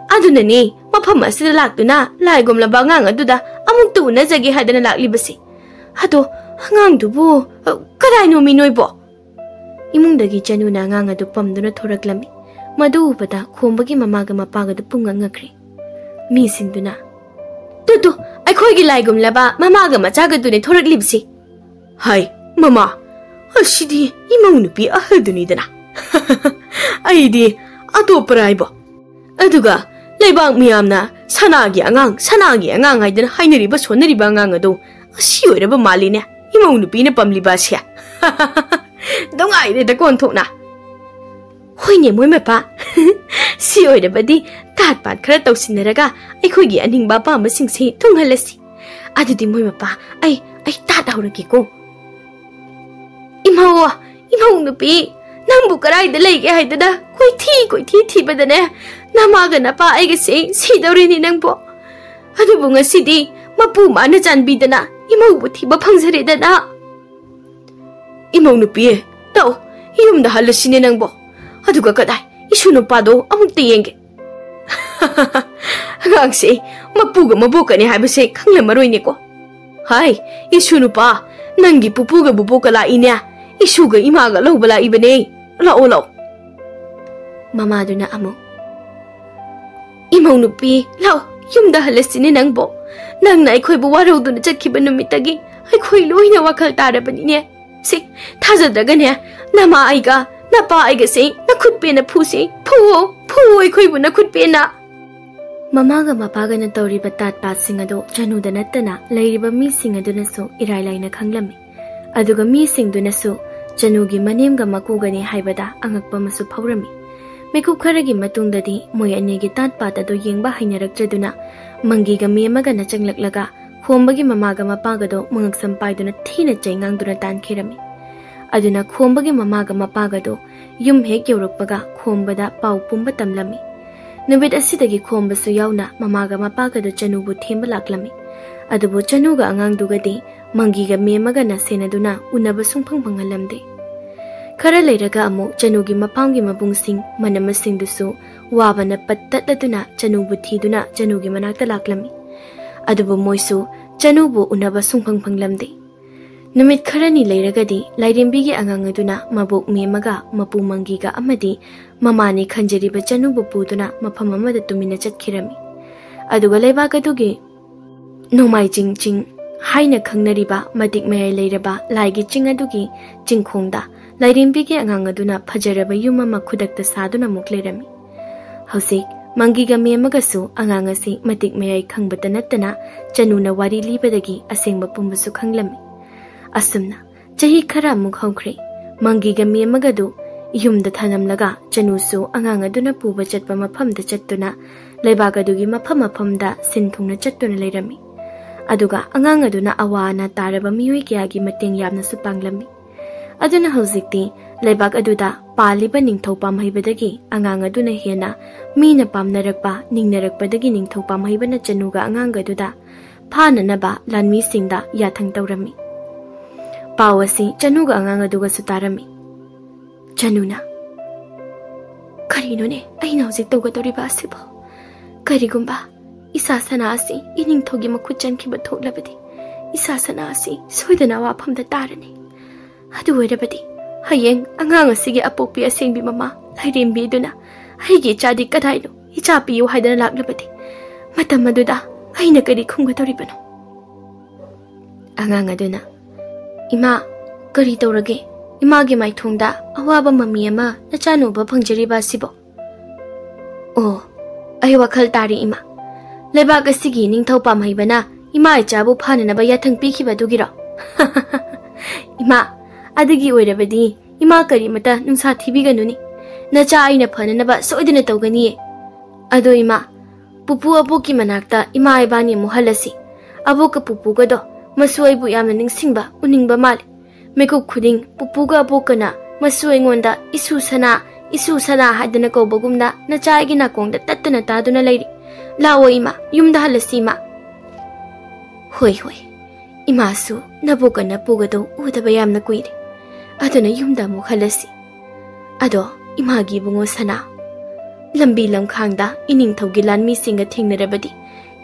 ꯑꯗꯨꯅꯅꯦ, ꯃꯐꯝ ꯑꯁꯤꯗ ꯂꯥꯛꯇꯨꯅ ꯂꯥꯏꯒꯨꯝꯂꯕ ꯑꯉꯥꯡ ꯑꯗꯨꯗ ꯑꯃꯨꯛꯇ ꯎꯅꯖꯒꯦ ꯍꯥꯏꯗꯅ ꯂꯥꯛꯂꯤꯕꯁꯦ꯫ ꯑꯗꯣ ꯑꯉꯥꯡꯗꯨꯕꯨ, ꯑ, ꯀꯗꯥꯏꯅꯣꯃꯤ ꯅꯣꯏꯕꯣ?" ꯏꯃꯨꯡꯗꯒꯤ ꯆꯅꯨꯅ ꯑꯉꯥꯡ ꯑꯗꯨ ꯄꯝꯗꯨꯅ ꯊꯣꯔꯛꯂꯝꯃꯤ꯫ ꯃꯗꯨ ꯎꯕꯗ ꯈꯣꯝꯕꯒꯤ ꯃꯃꯥꯒ ꯃꯄꯥꯒꯗꯨ ꯄꯨꯡꯉꯛ ꯉꯛꯈ꯭ꯔꯦ꯫ ꯃꯤꯁꯤꯡꯗꯨꯅ, "ꯇꯨ, ꯇꯨ, ꯑꯩꯈꯣꯏꯒꯤ ꯂꯥꯏꯒꯨꯝꯂꯕ ꯃꯃꯥꯒ ꯃꯆꯥꯒꯗꯨꯅꯦ ꯊꯣꯔꯛꯂꯤꯕꯁꯤ"꯫ "ꯍꯥꯏ, ꯃꯃꯥ, ꯑꯁꯤꯗꯤ ꯏꯃꯧ ꯅꯨꯄꯤ ꯑꯍꯜꯗꯨꯅꯤꯗꯅ꯫ ꯑꯩꯗꯤ ꯑꯇꯣꯞꯄꯔꯥꯏꯕꯣ꯫ ꯑꯗꯨꯒ ꯂꯩꯕꯥꯛ ꯃꯤꯌꯥꯝꯅ ꯁꯅꯥꯒꯤ ꯑꯉꯥꯡ, ꯁꯅꯥꯒꯤ ꯑꯉꯥꯡ ꯍꯥꯏꯗꯅ ꯍꯥꯏꯅꯔꯤꯕ ꯁꯣꯟꯅꯔꯤꯕ ꯑꯉꯥꯡ ꯑꯗꯨ ꯑꯁꯤ ꯑꯣꯏꯔꯕ ꯃꯥꯜꯂꯤꯅꯦ, ꯏꯃꯧ ꯅꯨꯄꯤꯅ ꯄꯝꯂꯤꯕ ꯑꯁꯦ꯫ ꯅꯨꯡꯉꯥꯏꯔꯦꯗꯀꯣ ꯑꯣꯟꯊꯣꯛꯅ꯫ ꯍꯣꯏꯅꯦ, ꯃꯣꯏ ꯃꯄꯥ꯫ ꯁꯤ ꯑꯣꯏꯔꯕꯗꯤ ꯇꯥꯠ ꯄꯥꯠ ꯈꯔ ꯇꯧꯁꯤꯟꯅꯔꯒ ꯑꯩꯈꯣꯏꯒꯤ ꯑꯅꯤꯡꯕ ꯑꯄꯥꯝꯕꯁꯤꯡꯁꯦ ꯊꯨꯡꯍꯜꯂꯁꯤ꯫ ꯑꯗꯨꯗꯤ ꯃꯣꯏ ꯃꯄꯥ, ꯑꯩ, ꯑꯩ ꯇꯥꯠ ꯍꯧꯔꯒꯦꯀꯣ꯫ ꯏꯃꯧ, ꯏꯃꯧ ꯅꯨꯄꯤ, ꯅꯪꯕꯨ ꯀꯗꯥꯏꯗ ꯂꯩꯒꯦ ꯍꯥꯏꯗꯅ ꯀꯣꯏꯊꯤ ꯀꯣꯏꯊꯤ ꯊꯤꯕꯗꯅꯦ, ꯅꯃꯥꯒ ꯅꯄꯥ ꯑꯩꯒꯁꯦ ꯁꯤꯗꯧꯔꯤꯅꯤ ꯅꯪꯕꯨ꯫ ꯑꯗꯨꯕꯨ ꯉꯁꯤꯗꯤ ꯃꯄꯨ ꯃꯥꯅ ꯆꯥꯟꯕꯤꯗꯅ ꯏꯃꯧꯕꯨ ꯊꯤꯕ ꯐꯪꯖꯔꯦꯗꯅ꯫ ꯏꯃꯧ ꯅꯨꯄꯤ, ꯇꯧ, ꯌꯨꯝꯗ ꯍꯜꯂꯁꯤꯅꯦ ꯅꯪꯕꯣ꯫ ꯑꯗꯨꯒ ꯀꯗꯥꯏ, ꯏꯁꯨ ꯅꯨꯄꯥꯗꯣ ꯑꯃꯨꯛꯇ ꯌꯦꯡꯒꯦ꯫ ꯑꯉꯥꯡꯁꯦ ꯃꯄꯨꯒ ꯃꯕꯣꯛꯀꯅꯤ ꯍꯥꯏꯕꯁꯦ ꯈꯪꯂꯝꯃꯔꯣꯏꯅꯦꯀꯣ꯫ ꯍꯥꯏ, ꯏꯁꯨ ꯅꯨꯄꯥ, ꯅꯪꯒꯤ ꯄꯨꯄꯨꯒ ꯕꯨꯕꯣꯛꯀ ꯂꯥꯛꯏꯅꯦ꯫ ꯏꯁꯨꯒ ꯏꯃꯥꯒ ꯂꯧꯕ ꯂꯥꯛꯏꯕꯅꯦ꯫ ꯂꯥꯛꯑꯣ, ꯂꯥꯛꯑꯣ꯫ ꯃꯃꯥꯗꯨꯅ ꯑꯃꯨꯛ, ꯏꯃꯧ ꯅꯨꯄꯤ, ꯂꯥꯛꯑꯣ, ꯌꯨꯝꯗ ꯍꯜꯂꯁꯤꯅꯦ ꯅꯪꯕꯣ꯫ ꯅꯪꯅ ꯑꯩꯈꯣꯏꯕꯨ ꯋꯥꯔꯧꯗꯨꯅ ꯆꯠꯈꯤꯕ ꯅꯨꯃꯤꯠꯇꯒꯤ ꯑꯩꯈꯣꯏ ꯂꯣꯏꯅ ꯋꯥꯈꯜ ꯇꯥꯔꯕꯅꯤꯅꯦ꯫ ꯁꯤ, ꯊꯥꯖꯗ꯭ꯔꯒꯅꯦ, ꯅꯃꯥ ꯑꯩꯒ ꯅꯄꯥ ꯑꯩꯒꯁꯦ ꯅꯈꯨꯠ ꯄꯦꯟꯅ ꯐꯨꯁꯤ꯫ ꯐꯨꯋꯣ, ꯐꯨꯋꯣ ꯑꯩꯈꯣꯏꯕꯨ ꯅꯈꯨꯠ ꯄꯦꯟꯅ꯫ ꯃꯃꯥꯒ ꯃꯄꯥꯒꯅ ꯇꯧꯔꯤꯕ ꯇꯥꯠ ꯄꯥꯠꯁꯤꯡ ꯑꯗꯨ ꯆꯅꯨꯗ ꯅꯠꯇꯅ ꯂꯩꯔꯤꯕ ꯃꯤꯁꯤꯡ ꯑꯗꯨꯅꯁꯨ ꯏꯔꯥꯏ ꯂꯥꯏꯅ ꯈꯪꯂꯝꯃꯤ꯫ ꯑꯗꯨꯒ ꯃꯤꯁꯤꯡꯗꯨꯅꯁꯨ ꯆꯅꯨꯒꯤ ꯃꯅꯦꯝꯒ ꯃꯀꯨꯒꯅꯤ ꯍꯥꯏꯕꯗ ꯑꯉꯛꯄ ꯑꯃꯁꯨ ꯐꯥꯎꯔꯝꯃꯤ꯫ ꯃꯤꯀꯨꯞ ꯈꯔꯒꯤ ꯃꯇꯨꯡꯗꯗꯤ ꯃꯣꯏ ꯑꯅꯤꯒꯤ ꯇꯥꯠ ꯄꯥꯠ ꯑꯗꯨ ꯌꯦꯡꯕ ꯍꯩꯅꯔꯛꯇ꯭ꯔꯗꯨꯅ ꯃꯪꯒꯤꯒ ꯃꯦꯝꯃꯒꯅ ꯆꯪꯂꯛꯂꯒ ꯈꯣꯝꯕꯒꯤ ꯃꯃꯥꯒ ꯃꯄꯥꯒꯗꯣ ꯃꯉꯛꯁꯝ ꯄꯥꯏꯗꯨꯅ ꯊꯤꯅ ꯆꯩ ꯉꯥꯡꯗꯨꯅ ꯇꯥꯟꯈꯤꯔꯝꯃꯤ꯫ ꯑꯗꯨꯅ ꯈꯣꯝꯕꯒꯤ ꯃꯃꯥꯒ ꯃꯄꯥꯒꯗꯣ ꯌꯨꯝ ꯍꯦꯛ ꯌꯧꯔꯛꯄꯒ ꯈꯣꯝꯕꯗ ꯄꯥꯎ ꯄꯨꯝꯕ ꯇꯝꯂꯝꯃꯤ꯫ ꯅꯨꯃꯤꯠ ꯑꯁꯤꯗꯒꯤ ꯈꯣꯝꯕꯁꯨ ꯌꯥꯎꯅ ꯃꯃꯥꯒ ꯃꯄꯥꯒꯗꯣ ꯆꯅꯨꯕꯨ ꯊꯦꯝꯕ ꯂꯥꯛꯂꯝꯃꯤ꯫ ꯑꯗꯨꯕꯨ ꯆꯅꯨꯒ ꯑꯉꯥꯡꯗꯨꯒꯗꯤ ꯃꯪꯒꯤꯒ ꯃꯦꯝꯃꯒꯅ ꯁꯦꯟꯅꯗꯨꯅ ꯎꯅꯕ ꯁꯨꯡꯐꯪ ꯐꯪꯍꯜꯂꯝꯗꯦ꯫ ꯈꯔ ꯂꯩꯔꯒ ꯑꯃꯨꯛ ꯆꯅꯨꯒꯤ ꯃꯄꯥꯝꯒꯤ ꯃꯕꯨꯡꯁꯤꯡ ꯃꯅꯝꯃꯁꯤꯡꯗꯨꯁꯨ ꯋꯥꯕꯅ ꯄꯠ ꯇꯠꯂꯗꯨꯅ ꯆꯅꯨꯕꯨ ꯊꯤꯗꯨꯅ ꯆꯅꯨꯒꯤ ꯃꯅꯥꯛꯇ ꯂꯥꯛꯂꯝꯃꯤ꯫ ꯑꯗꯨꯕꯨ ꯃꯣꯏꯁꯨ ꯆꯅꯨꯕꯨ ꯎꯅꯕ ꯁꯨꯡꯐꯪ ꯐꯪꯂꯝꯗꯦ꯫ ꯅꯨꯃꯤꯠ ꯈꯔꯅꯤ ꯂꯩꯔꯒꯗꯤ ꯂꯥꯏꯔꯦꯝꯕꯤꯒꯤ ꯑꯉꯥꯡ ꯑꯗꯨꯅ ꯃꯕꯣꯛ ꯃꯦꯝꯃꯒ ꯃꯄꯨ ꯃꯪꯒꯤꯒ ꯑꯃꯗꯤ ꯃꯃꯥꯅꯤ ꯈꯟꯖꯔꯤꯕ ꯆꯅꯨꯕꯨ ꯄꯨꯗꯨꯅ ꯃꯐꯝ ꯑꯃꯗ ꯇꯨꯃꯤꯟꯅ ꯆꯠꯈꯤꯔꯝꯃꯤ꯫ ꯑꯗꯨꯒ ꯂꯩꯕꯥꯛ ꯑꯗꯨꯒꯤ ꯅꯣꯡꯃꯥꯏꯖꯤꯡ ꯆꯤꯡ ꯍꯥꯏꯅ ꯈꯪꯅꯔꯤꯕ ꯃꯇꯤꯛ ꯃꯌꯥꯏ ꯂꯩꯔꯕ ꯂꯥꯏꯒꯤ ꯆꯤꯡ ꯑꯗꯨꯒꯤ ꯆꯤꯡꯈꯣꯡꯗ ꯂꯥꯏꯔꯦꯝꯕꯤꯒꯤ ꯑꯉꯥꯡ ꯑꯗꯨꯅ ꯐꯖꯔꯕ ꯌꯨꯝ ꯑꯃ ꯈꯨꯗꯛꯇ ꯁꯥꯗꯨꯅ ꯑꯃꯨꯛ ꯂꯩꯔꯝꯃꯤ꯫ ꯍꯧꯖꯤꯛ ꯃꯪꯒꯤꯒ ꯃꯦꯝꯃꯒꯁꯨ ꯑꯉꯥꯡ ꯑꯁꯤ ꯃꯇꯤꯛ ꯃꯌꯥꯏ ꯈꯪꯕꯇ ꯅꯠꯇꯅ ꯆꯅꯨꯅ ꯋꯥꯔꯤ ꯂꯤꯕꯗꯒꯤ ꯑꯁꯦꯡꯕ ꯄꯨꯝꯕꯁꯨ ꯈꯪꯂꯝꯃꯤ꯫ ꯑꯁꯨꯝꯅ ꯆꯍꯤ ꯈꯔ ꯑꯃꯨꯛ ꯍꯧꯈ꯭ꯔꯦ꯫ ꯃꯪꯒꯤꯒ ꯃꯦꯝꯃꯒꯗꯨ ꯌꯨꯝꯗ ꯊꯅꯝꯂꯒ ꯆꯅꯨꯁꯨ ꯑꯉꯥꯡ ꯑꯗꯨꯅ ꯄꯨꯕ ꯆꯠꯄ ꯃꯐꯝꯗ ꯆꯠꯇꯨꯅ ꯂꯩꯕꯥꯛ ꯑꯗꯨꯒꯤ ꯃꯐꯝ ꯃꯐꯝꯗ ꯁꯤꯟ ꯊꯨꯡꯅ ꯆꯠꯇꯨꯅ ꯂꯩꯔꯝꯃꯤ꯫ ꯑꯗꯨꯒ ꯑꯉꯥꯡ ꯑꯗꯨꯅ ꯑꯋꯥ ꯑꯅꯥ ꯇꯥꯔꯕ ꯃꯤꯑꯣꯏ ꯀꯌꯥꯒꯤ ꯃꯇꯦꯡ ꯌꯥꯝꯅꯁꯨ ꯄꯥꯡꯂꯝꯃꯤ꯫ ꯑꯗꯨꯅ ꯍꯧꯖꯤꯛꯇꯤ ꯂꯩꯕꯥꯛ ꯑꯗꯨꯗ ꯄꯥꯜꯂꯤꯕ ꯅꯤꯡꯊꯧ ꯄꯥꯝꯍꯩꯕꯗꯒꯤ ꯑꯉꯥꯡ ꯑꯗꯨꯅ ꯍꯦꯟꯅ ꯃꯤꯅ ꯄꯥꯝꯅꯔꯛꯄ ꯅꯤꯡꯅꯔꯛꯄꯗꯒꯤ ꯅꯤꯡꯊꯧ ꯄꯥꯝꯍꯩꯕꯅ ꯆꯅꯨꯒ ꯑꯉꯥꯡꯒ ꯑꯗꯨꯗ ꯐꯥꯅꯅꯕ ꯂꯥꯟꯃꯤꯁꯤꯡꯗ ꯌꯥꯊꯪ ꯇꯧꯔꯝꯃꯤ꯫ ꯄꯥꯎ ꯑꯁꯤ ꯆꯅꯨꯒ ꯑꯉꯥꯡ ꯑꯗꯨꯒꯁꯨ ꯇꯥꯔꯝꯃꯤ꯫ ꯆꯅꯨꯅ, "ꯀꯔꯤꯅꯣꯅꯦ ꯑꯩꯅ ꯍꯧꯖꯤꯛ ꯇꯧꯒꯗꯧꯔꯤꯕ ꯑꯁꯤꯕꯣ? ꯀꯔꯤꯒꯨꯝꯕ ꯏꯁꯥ ꯁꯅꯥ ꯑꯁꯤ ꯏꯅꯤꯡꯊꯧꯒꯤ ꯃꯈꯨꯠ ꯆꯟꯈꯤꯕ ꯊꯣꯛꯂꯕꯗꯤ ꯏꯁꯥ ꯁꯅꯥ ꯑꯁꯤ ꯁꯣꯏꯗꯅ ꯑꯋꯥꯐꯝꯗ ꯇꯥꯔꯅꯤ꯫ ꯑꯗꯨ ꯑꯣꯏꯔꯕꯗꯤ ꯍꯌꯦꯡ ꯑꯉꯥꯡ ꯑꯁꯤꯒꯤ ꯑꯄꯣꯛꯄꯤ ꯑꯁꯦꯡꯕꯤ ꯃꯃꯥ ꯂꯥꯏꯔꯦꯝꯕꯤꯗꯨꯅ ꯑꯩꯒꯤ ꯏꯆꯥꯗꯤ ꯀꯗꯥꯏꯅꯣ, ꯏꯆꯥ ꯄꯤꯌꯨ ꯍꯥꯏꯗꯅ ꯂꯥꯛꯂꯕꯗꯤ ꯃꯇꯝ ꯑꯗꯨꯗ ꯑꯩꯅ ꯀꯔꯤ ꯈꯨꯝꯒꯗꯧꯔꯤꯕꯅꯣ?" ꯑꯉꯥꯡ ꯑꯗꯨꯅ, "ꯏꯃꯥ, ꯀꯔꯤ ꯇꯧꯔꯒꯦ? ꯏꯃꯥꯒꯤ ꯃꯥꯏꯊꯣꯡꯗ ꯑꯋꯥꯕ ꯃꯃꯤ ꯑꯃ ꯅꯆꯥꯅꯨꯕ ꯐꯪꯖꯔꯤꯕ ꯑꯁꯤꯕꯣ?" "ꯑꯣ, ꯑꯩ ꯋꯥꯈꯜ ꯇꯥꯔꯦ, ꯏꯃꯥ꯫ ꯂꯩꯕꯥꯛ ꯑꯁꯤꯒꯤ ꯅꯤꯡꯊꯧ ꯄꯥꯝꯍꯩꯕꯅ ꯏꯃꯥ ꯏꯆꯥꯕꯨ ꯐꯥꯅꯅꯕ ꯌꯥꯊꯪ ꯄꯤꯈꯤꯕ ꯑꯗꯨꯒꯤꯔꯣ? ꯏꯃꯥ, ꯑꯗꯨꯒꯤ ꯑꯣꯏꯔꯕꯗꯤ ꯏꯃꯥ ꯀꯔꯤꯃꯇ ꯅꯨꯡꯁꯥ ꯊꯤꯕꯤꯒꯅꯨꯅꯤ꯫ ꯅꯆꯥ ꯑꯩꯅ ꯐꯅꯅꯕ ꯁꯣꯏꯗꯅ ꯇꯧꯒꯅꯤꯌꯦ꯫ ꯑꯗꯣ ꯏꯃꯥ, ꯄꯨꯄꯨ ꯑꯕꯣꯛꯀꯤ ꯃꯅꯥꯛꯇ ꯏꯃꯥ ꯏꯕꯥꯅꯤ ꯑꯃꯨꯛ ꯍꯜꯂꯁꯤ꯫ ꯑꯕꯣꯛꯀ ꯄꯨꯄꯨꯒꯗꯣ ꯃꯁꯨ ꯑꯩꯕꯨ ꯌꯥꯝꯅ ꯅꯤꯡꯁꯤꯡꯕ, ꯎꯅꯤꯡꯕ ꯃꯥꯜꯂꯤ꯫ ꯃꯤꯀꯨꯞ ꯈꯨꯗꯤꯡ ꯄꯨꯄꯨꯒ ꯑꯕꯣꯛꯀꯅ ꯃꯁꯨ ꯑꯩꯉꯣꯟꯗ "ꯏꯁꯨ ꯁꯅꯥ, ꯏꯁꯨ ꯁꯅꯥ" ꯍꯥꯏꯗꯅ ꯀꯧꯕꯒꯨꯝꯅ ꯅꯆꯥ ꯑꯩꯒꯤ ꯅꯥꯀꯣꯡꯗ ꯇꯠꯇꯅ ꯇꯥꯗꯨꯅ ꯂꯩꯔꯤ꯫ ꯂꯥꯛꯑꯣ ꯏꯃꯥ, ꯌꯨꯝꯗ ꯍꯜꯂꯁꯤ ꯏꯃꯥ꯫ ꯍꯣꯏ, ꯍꯣꯏ꯫ ꯏꯃꯥꯁꯨ ꯅꯕꯣꯛꯀ ꯅꯄꯨꯒꯗꯣ ꯎꯗꯕ ꯌꯥꯝꯅ ꯀꯨꯏꯔꯦ꯫ ꯑꯗꯨꯅ ꯌꯨꯝꯗ ꯑꯃꯨꯛ ꯍꯜꯂꯁꯤ꯫ ꯑꯗꯣ ꯏꯃꯥꯒꯤ ꯏꯕꯨꯡꯉꯣ ꯁꯅꯥ, ꯂꯝꯕꯤ ꯂꯝꯈꯥꯡꯗ ꯏꯅꯤꯡꯊꯧꯒꯤ ꯂꯥꯟꯃꯤꯁꯤꯡꯒ ꯊꯦꯡꯅꯔꯕꯗꯤ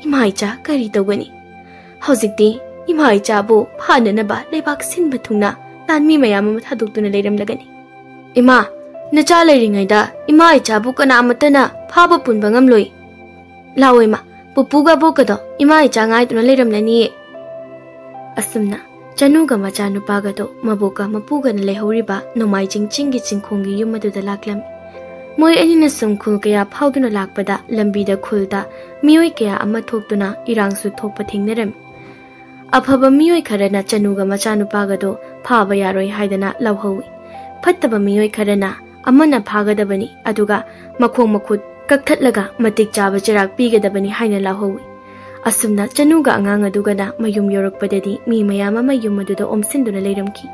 ꯏꯃꯥ ꯏꯆꯥ ꯀꯔꯤ ꯇꯧꯒꯅꯤ? ꯍꯧꯖꯤꯛꯇꯤ ꯏꯃꯥ ꯏꯆꯥꯕꯨ ꯐꯥꯅꯅꯕ ꯂꯩꯕꯥꯛ ꯁꯤꯟꯕ ꯊꯨꯡꯅ ꯂꯥꯟꯃꯤ ꯃꯌꯥꯝ ꯑꯃ ꯊꯥꯗꯣꯛꯇꯨꯅ ꯂꯩꯔꯝꯂꯒꯅꯤ꯫ ꯏꯃꯥ, ꯅꯆꯥ ꯂꯩꯔꯤꯉꯩꯗ ꯏꯃꯥ ꯏꯆꯥꯕꯨ ꯀꯅꯥꯃꯠꯇꯅ ꯐꯥꯕ ꯄꯨꯟꯕ ꯉꯝꯂꯣꯏ꯫ ꯂꯥꯛꯑꯣ ꯏꯃꯥ, ꯄꯨꯄꯨꯒ ꯑꯕꯣꯛꯀꯗꯣ ꯏꯃꯥ ꯏꯆꯥ ꯉꯥꯏꯗꯨꯅ ꯂꯩꯔꯝꯂꯅꯤꯌꯦ꯫ ꯑꯁꯨꯝꯅ ꯆꯅꯨꯒ ꯃꯆꯥꯅꯨꯄꯥꯒꯗꯣ ꯃꯕꯣꯛꯀ ꯃꯄꯨꯒꯅ ꯂꯩꯍꯧꯔꯤꯕ ꯅꯣꯡꯃꯥꯏꯖꯤꯡ ꯆꯤꯡꯒꯤ ꯆꯤꯡꯈꯣꯡꯒꯤ ꯌꯨꯝ ꯑꯗꯨꯗ ꯂꯥꯛꯂꯝꯃꯤ꯫ ꯃꯣꯏ ꯑꯅꯤꯅ ꯁꯨꯝ ꯈꯨꯜ ꯀꯌꯥ ꯐꯥꯎꯗꯨꯅ ꯂꯥꯛꯄꯗ ꯂꯝꯕꯤꯗ ꯈꯨꯜꯗ ꯃꯤꯑꯣꯏ ꯀꯌꯥ ꯑꯃ ꯊꯣꯛꯇꯨꯅ ꯏꯔꯥꯡꯁꯨ ꯊꯣꯛꯄ ꯊꯦꯡꯅꯔꯝꯃꯤ꯫ ꯑꯐꯕ ꯃꯤꯑꯣꯏ ꯈꯔꯅ ꯆꯅꯨꯒ ꯃꯆꯥꯅꯨꯄꯥꯒꯗꯣ ꯐꯥꯕ ꯌꯥꯔꯣꯏ ꯍꯥꯏꯗꯅ ꯂꯧꯍꯧꯏ꯫ ꯐꯠꯇꯕ ꯃꯤꯑꯣꯏ ꯈꯔꯅ ꯑꯃꯅ ꯐꯥꯒꯗꯕꯅꯤ, ꯑꯗꯨꯒ ꯃꯈꯣꯡ ꯃꯈꯨꯠ ꯀꯛꯊꯠꯂꯒ ꯃꯇꯤꯛ ꯆꯥꯕ ꯆꯩꯔꯥꯛ ꯄꯤꯒꯗꯕꯅꯤ ꯍꯥꯏꯅ ꯂꯧꯍꯧꯏ꯫ ꯑꯁꯨꯝꯅ ꯆꯅꯨꯒ ꯑꯉꯥꯡ ꯑꯗꯨꯒꯅ ꯃꯌꯨꯝ ꯌꯧꯔꯛꯄꯗꯗꯤ ꯃꯤ ꯃꯌꯥꯝ ꯑꯃ ꯌꯨꯝ ꯑꯗꯨꯗ ꯑꯣꯝꯁꯤꯟꯗꯨꯅ ꯂꯩꯔꯝꯈꯤ꯫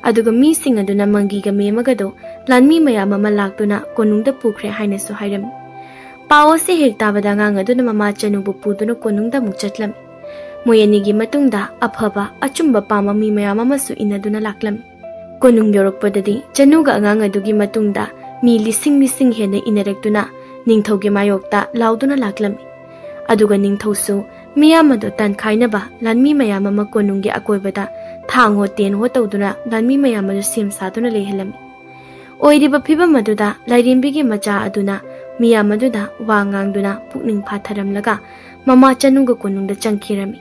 ꯑꯗꯨꯒ ꯃꯤꯁꯤꯡ ꯑꯗꯨꯅ ꯃꯪꯒꯤꯒ ꯃꯦꯝꯃꯒꯗꯣ ꯂꯥꯟꯃꯤ ꯃꯌꯥꯝ ꯑꯃ ꯂꯥꯛꯇꯨꯅ ꯀꯣꯅꯨꯡꯗ ꯄꯨꯈ꯭ꯔꯦ ꯍꯥꯏꯅꯁꯨ ꯍꯥꯏꯔꯝꯃꯤ꯫ ꯄꯥꯎ ꯑꯁꯤ ꯍꯦꯛ ꯇꯥꯕꯗ ꯑꯉꯥꯡ ꯑꯗꯨꯅ ꯃꯃꯥ ꯆꯅꯨꯕꯨ ꯄꯨꯗꯨꯅ ꯀꯣꯅꯨꯡꯗ ꯑꯃꯨꯛ ꯆꯠꯂꯝꯃꯤ꯫ ꯃꯣꯏ ꯑꯅꯤꯒꯤ ꯃꯇꯨꯡꯗ ꯑꯐꯕ ꯑꯆꯨꯝꯕ ꯄꯥꯝꯕ ꯃꯤ ꯃꯌꯥꯝ ꯑꯃꯁꯨ ꯏꯟꯅꯗꯨꯅ ꯂꯥꯛꯂꯝꯃꯤ꯫ ꯀꯣꯅꯨꯡ ꯌꯧꯔꯛꯄꯗꯗꯤ ꯆꯅꯨꯒ ꯑꯉꯥꯡ ꯑꯗꯨꯒꯤ ꯃꯇꯨꯡꯗ ꯃꯤ ꯂꯤꯁꯤꯡ ꯂꯤꯁꯤꯡ ꯍꯦꯟꯅ ꯏꯟꯅꯔꯛꯇꯨꯅ ꯅꯤꯡꯊꯧꯒꯤ ꯃꯥꯌꯣꯛꯇ ꯂꯥꯎꯗꯨꯅ ꯂꯥꯛꯂꯝꯃꯤ꯫ ꯑꯗꯨꯒ ꯅꯤꯡꯊꯧꯁꯨ ꯃꯤꯌꯥꯝ ꯑꯗꯨ ꯇꯥꯟꯈꯥꯏꯅꯕ ꯂꯥꯟꯃꯤ ꯃꯌꯥꯝ ꯑꯃ ꯀꯣꯅꯨꯡꯒꯤ ꯑꯀꯣꯏꯕꯗ ꯊꯥꯡ ꯍꯣ ꯇꯦꯟ ꯍꯣ ꯇꯧꯗꯨꯅ ꯂꯥꯟꯃꯤ ꯃꯌꯥꯝ ꯑꯗꯨ ꯁꯦꯝ ꯁꯥꯗꯨꯅ ꯂꯩꯍꯜꯂꯝꯃꯤ꯫ ꯑꯣꯏꯔꯤꯕ ꯐꯤꯕꯝ ꯑꯗꯨꯗ ꯂꯥꯏꯔꯦꯝꯕꯤꯒꯤ ꯃꯆꯥ ꯑꯗꯨꯅ ꯃꯤꯌꯥꯝ ꯑꯗꯨꯗ ꯋꯥ ꯉꯥꯡꯗꯨꯅ ꯄꯨꯛꯅꯤꯡ ꯐꯥꯊꯔꯝꯂꯒ ꯃꯃꯥ ꯆꯅꯨꯒ ꯀꯣꯅꯨꯡꯗ ꯆꯪꯈꯤꯔꯝꯃꯤ꯫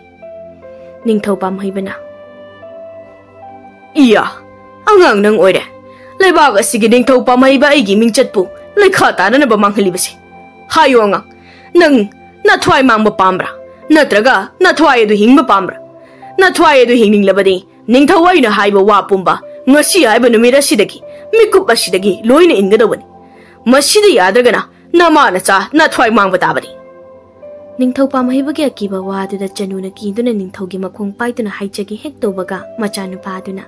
ꯅꯤꯡꯊꯧ ꯄꯥꯝꯍꯩꯕꯅ, "ꯏꯌꯥ, ꯑꯉꯥꯡ ꯅꯪ ꯑꯣꯏꯔꯦ꯫ ꯂꯩꯕꯥꯛ ꯑꯁꯤꯒꯤ ꯅꯤꯡꯊꯧ ꯄꯥꯝꯍꯩꯕ ꯑꯩꯒꯤ ꯃꯤꯡꯆꯠꯄꯨ ꯂꯩꯈꯥ ꯇꯥꯅꯅꯕ ꯃꯥꯡꯍꯜꯂꯤꯕꯁꯤ꯫ ꯍꯥꯏꯌꯨ ꯑꯉꯥꯡ, ꯅꯪ ꯅꯊ꯭ꯋꯥꯏ ꯃꯥꯡꯕ ꯄꯥꯝꯕ꯭ꯔꯥ? ꯅꯠꯇ꯭ꯔꯒ ꯅꯊ꯭ꯋꯥꯏ ꯑꯗꯨ ꯍꯤꯡꯕ ꯄꯥꯝꯕ꯭ꯔꯥ? ꯅꯊ꯭ꯋꯥꯏ ꯑꯗꯨ ꯍꯤꯡꯅꯤꯡꯂꯕꯗꯤ ꯅꯤꯡꯊꯧ ꯑꯩꯅ ꯍꯥꯏꯕ ꯋꯥ ꯄꯨꯝꯕ ꯉꯁꯤ ꯍꯥꯏꯕ ꯅꯨꯃꯤꯠ ꯑꯁꯤꯗꯒꯤ, ꯃꯤꯀꯨꯞ ꯑꯁꯤꯗꯒꯤ ꯂꯣꯏꯅ ꯏꯟꯒꯗꯧꯕꯅꯤ꯫ ꯃꯁꯤꯗ ꯌꯥꯗ꯭ꯔꯒꯅ ꯅꯃꯥ ꯅꯆꯥ ꯅꯊ꯭ꯋꯥꯏ ꯃꯥꯡꯕ ꯇꯥꯕꯅꯤ꯫ ꯅꯤꯡꯊꯧ ꯄꯥꯝꯍꯩꯕꯒꯤ ꯑꯀꯤꯕ ꯋꯥ ꯑꯗꯨꯗ ꯆꯅꯨꯅ ꯀꯤꯗꯨꯅ ꯅꯤꯡꯊꯧꯒꯤ ꯃꯈꯣꯡ ꯄꯥꯏꯗꯨꯅ ꯍꯥꯏꯖꯒꯦ ꯍꯦꯛ ꯇꯧꯕꯒ, ꯃꯆꯥꯅꯨꯄꯥ ꯑꯗꯨꯅ,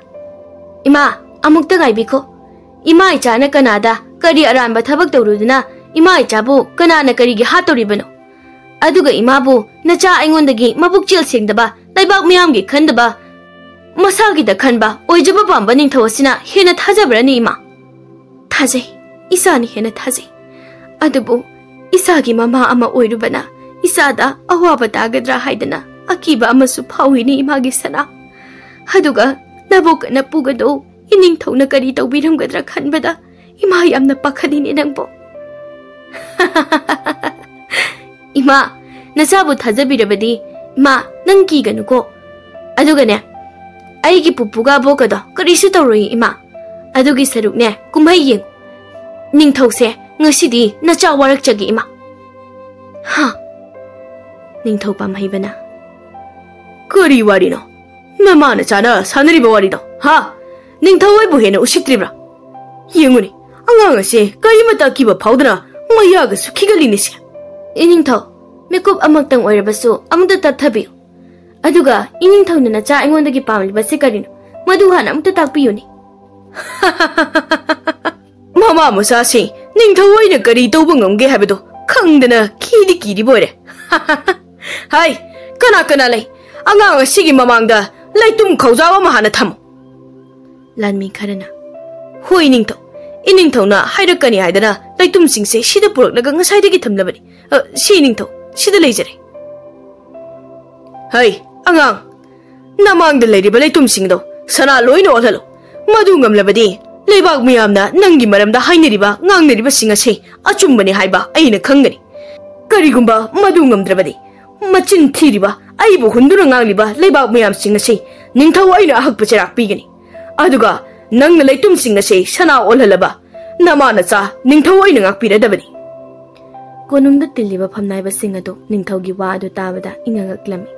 "ꯏꯃꯥ, ꯑꯃꯨꯛꯇ ꯉꯥꯏꯕꯤꯈꯣ꯫ ꯏꯃꯥ ꯏꯆꯥꯅ ꯀꯅꯥꯗ ꯀꯔꯤ ꯑꯔꯥꯟꯕ ꯊꯕꯛ ꯇꯧꯔꯨꯗꯨꯅ ꯏꯃꯥ ꯏꯆꯥꯕꯨ ꯀꯅꯥꯅ ꯀꯔꯤꯒꯤ ꯍꯥꯠꯇꯧꯔꯤꯕꯅꯣ? ꯑꯗꯨꯒ ꯏꯃꯥꯕꯨ ꯅꯆꯥ ꯑꯩꯉꯣꯟꯗꯒꯤ ꯃꯕꯨꯛꯆꯦꯜ ꯁꯦꯡꯗꯕ, ꯂꯩꯕꯥꯛ ꯃꯤꯌꯥꯝꯒꯤ ꯈꯟꯗꯕ, ꯃꯁꯥꯒꯤꯗ ꯈꯟꯕ ꯑꯣꯏꯖꯕ ꯄꯥꯝꯕ ꯅꯤꯡꯊꯧ ꯑꯁꯤꯅ ꯍꯦꯟꯅ ꯊꯥꯖꯕ꯭ꯔꯅꯤ, ꯏꯃꯥ?" "ꯊꯥꯖꯩ, ꯏꯆꯥꯅ ꯍꯦꯟꯅ ꯊꯥꯖꯩ꯫ ꯑꯗꯨꯕꯨ ꯏꯆꯥꯒꯤ ꯃꯃꯥ ꯑꯃ ꯑꯣꯏꯔꯨꯕꯅ ꯏꯆꯥꯗ ꯑꯋꯥꯕ ꯇꯥꯒꯗ꯭ꯔꯥ ꯍꯥꯏꯗꯅ ꯑꯀꯤꯕ ꯑꯃꯁꯨ ꯐꯥꯎꯏꯅꯦ, ꯏꯃꯥꯒꯤ ꯁꯅꯥ꯫ ꯑꯗꯨꯒ ꯅꯕꯣꯛꯀ ꯅꯄꯨꯒꯗꯣ ꯏꯅꯤꯡꯊꯧꯅ ꯀꯔꯤ ꯇꯧꯕꯤꯔꯝꯒꯗ꯭ꯔꯥ ꯈꯟꯕꯗ ꯏꯃꯥ ꯌꯥꯝꯅ ꯄꯥꯈꯠꯂꯤꯅꯦ ꯅꯪꯕꯣ꯫" "ꯏꯃꯥ, ꯅꯆꯥꯕꯨ ꯊꯥꯖꯕꯤꯔꯕꯗꯤ, ꯏꯃꯥ, ꯅꯪ ꯀꯤꯒꯅꯨꯀꯣ꯫ ꯑꯗꯨꯒꯅꯦ, ꯑꯩꯒꯤ ꯄꯨꯄꯨꯒ ꯑꯕꯣꯛꯀꯗꯣ ꯀꯔꯤꯁꯨ ꯇꯧꯔꯣꯏ, ꯏꯃꯥ꯫ ꯑꯗꯨꯒꯤ ꯁꯔꯨꯛꯅꯦ, ꯀꯨꯝꯍꯩ ꯌꯦꯡꯉꯨ꯫ ꯅꯤꯡꯊꯧꯁꯦ, ꯉꯁꯤꯗꯤ ꯅꯆꯥ ꯋꯥꯔꯛꯆꯒꯦ, ꯏꯃꯥ꯫" "ꯍꯥ?" ꯅꯤꯡꯊꯧ ꯄꯥꯝꯍꯩꯕꯅ, "ꯀꯔꯤ ꯋꯥꯔꯤꯅꯣ? ꯅꯃꯥ ꯅꯆꯥꯅ ꯁꯥꯟꯅꯔꯤꯕ ꯋꯥꯔꯤꯗꯣ, ꯍꯥ? ꯅꯤꯡꯊꯧ ꯑꯩꯕꯨ ꯍꯦꯟꯅ ꯎꯁꯤꯠꯇ꯭ꯔꯤꯕ꯭ꯔꯥ? ꯌꯦꯡꯉꯨꯅꯦ, ꯑꯉꯥꯡ ꯑꯁꯦ ꯀꯔꯤꯃꯇ ꯑꯀꯤꯕ ꯐꯥꯎꯗꯅ ꯃꯌꯥꯒꯁꯨ ꯈꯤꯒꯠꯂꯤꯅꯦꯁꯦ꯫" "ꯏꯅꯤꯡꯊꯧ, ꯃꯤꯀꯨꯞ ꯑꯃꯛꯇꯪ ꯑꯣꯏꯔꯕꯁꯨ ꯑꯃꯨꯛꯇ ꯇꯞꯊꯕꯤꯌꯨ꯫ ꯑꯗꯨꯒ ꯏꯅꯤꯡꯊꯧꯅ ꯅꯆꯥ ꯑꯩꯉꯣꯟꯗꯒꯤ ꯄꯥꯝꯂꯤꯕꯁꯦ ꯀꯔꯤꯅꯣ, ꯃꯗꯨ ꯍꯥꯟꯅ ꯑꯃꯨꯛꯇ ꯇꯥꯛꯄꯤꯌꯨꯅꯦ꯫" "ꯃꯃꯥ ꯃꯆꯥꯁꯤ ꯅꯤꯡꯊꯧ ꯑꯩꯅ ꯀꯔꯤ ꯇꯧꯕ ꯉꯝꯒꯦ ꯍꯥꯏꯕꯗꯣ ꯈꯪꯗꯅ ꯀꯤꯗꯤ ꯀꯤꯔꯤꯕ ꯑꯣꯏꯔꯦ꯫" "ꯍꯥꯏ, ꯀꯅꯥ ꯀꯅꯥ ꯂꯩ? ꯑꯉꯥꯡ ꯑꯁꯤꯒꯤ ꯃꯃꯥꯡꯗ ꯂꯩꯇꯨꯝ ꯈꯧꯖꯥꯎ ꯑꯃ ꯍꯥꯟꯅ ꯊꯝꯃꯨ꯫" ꯂꯥꯟꯃꯤ ꯈꯔꯅ, "ꯍꯣꯏ ꯅꯤꯡꯊꯧ, ꯏꯅꯤꯡꯊꯧꯅ ꯍꯥꯏꯔꯛꯀꯅꯤ ꯍꯥꯏꯗꯅ ꯂꯩꯇꯨꯝꯁꯤꯡꯁꯦ ꯁꯤꯗ ꯄꯨꯔꯛꯂꯒ ꯉꯁꯥꯏꯗꯒꯤ ꯊꯝꯂꯕꯅꯤ꯫ ꯑ, ꯁꯤ ꯅꯤꯡꯊꯧ, ꯁꯤꯗ ꯂꯩꯖꯔꯦ꯫" "ꯍꯩ, ꯑꯉꯥꯡ, ꯅꯃꯥꯡꯗ ꯂꯩꯔꯤꯕ ꯂꯩꯇꯨꯝꯁꯤꯡꯗꯣ ꯁꯅꯥ ꯂꯣꯏꯅ ꯑꯣꯜꯍꯜꯂꯨ꯫ ꯃꯗꯨ ꯉꯝꯂꯕꯗꯤ ꯂꯩꯕꯥꯛ ꯃꯤꯌꯥꯝꯅ ꯅꯪꯒꯤ ꯃꯔꯝꯗ ꯍꯥꯏꯅꯔꯤꯕ, ꯉꯥꯡꯅꯔꯤꯕꯁꯤꯡ ꯑꯁꯤ ꯑꯆꯨꯝꯕꯅꯤ ꯍꯥꯏꯕ ꯑꯩꯅ ꯈꯪꯒꯅꯤ꯫ ꯀꯔꯤꯒꯨꯝꯕ ꯃꯗꯨ ꯉꯝꯗ꯭ꯔꯕꯗꯤ, ꯃꯆꯤꯟ ꯊꯤꯔꯤꯕ, ꯑꯩꯕꯨ ꯍꯨꯟꯗꯨꯅ ꯉꯥꯡꯂꯤꯕ ꯂꯩꯕꯥꯛ ꯃꯤꯌꯥꯝꯁꯤꯡ ꯑꯁꯤ ꯅꯤꯡꯊꯧ ꯑꯩꯅ ꯑꯍꯛꯄ ꯆꯩꯔꯥꯛ ꯄꯤꯒꯅꯤ꯫ ꯑꯗꯨꯒ ꯅꯪꯅ ꯂꯩꯇꯨꯝꯁꯤꯡ ꯑꯁꯤ ꯁꯅꯥ ꯑꯣꯜꯍꯜꯂꯕ, ꯅꯃꯥ ꯅꯆꯥ ꯅꯤꯡꯊꯧ ꯑꯩꯅ ꯉꯥꯛꯄꯤꯔꯗꯕꯅꯤ꯫" ꯀꯣꯅꯨꯡꯗ ꯇꯤꯜꯂꯤꯕ ꯐꯝꯅꯥꯏꯕꯁꯤꯡ ꯑꯗꯨ ꯅꯤꯡꯊꯧꯒꯤ ꯋꯥ ꯑꯗꯨ ꯇꯥꯕꯗ ꯏꯉꯛ ꯉꯛꯂꯝꯃꯤ꯫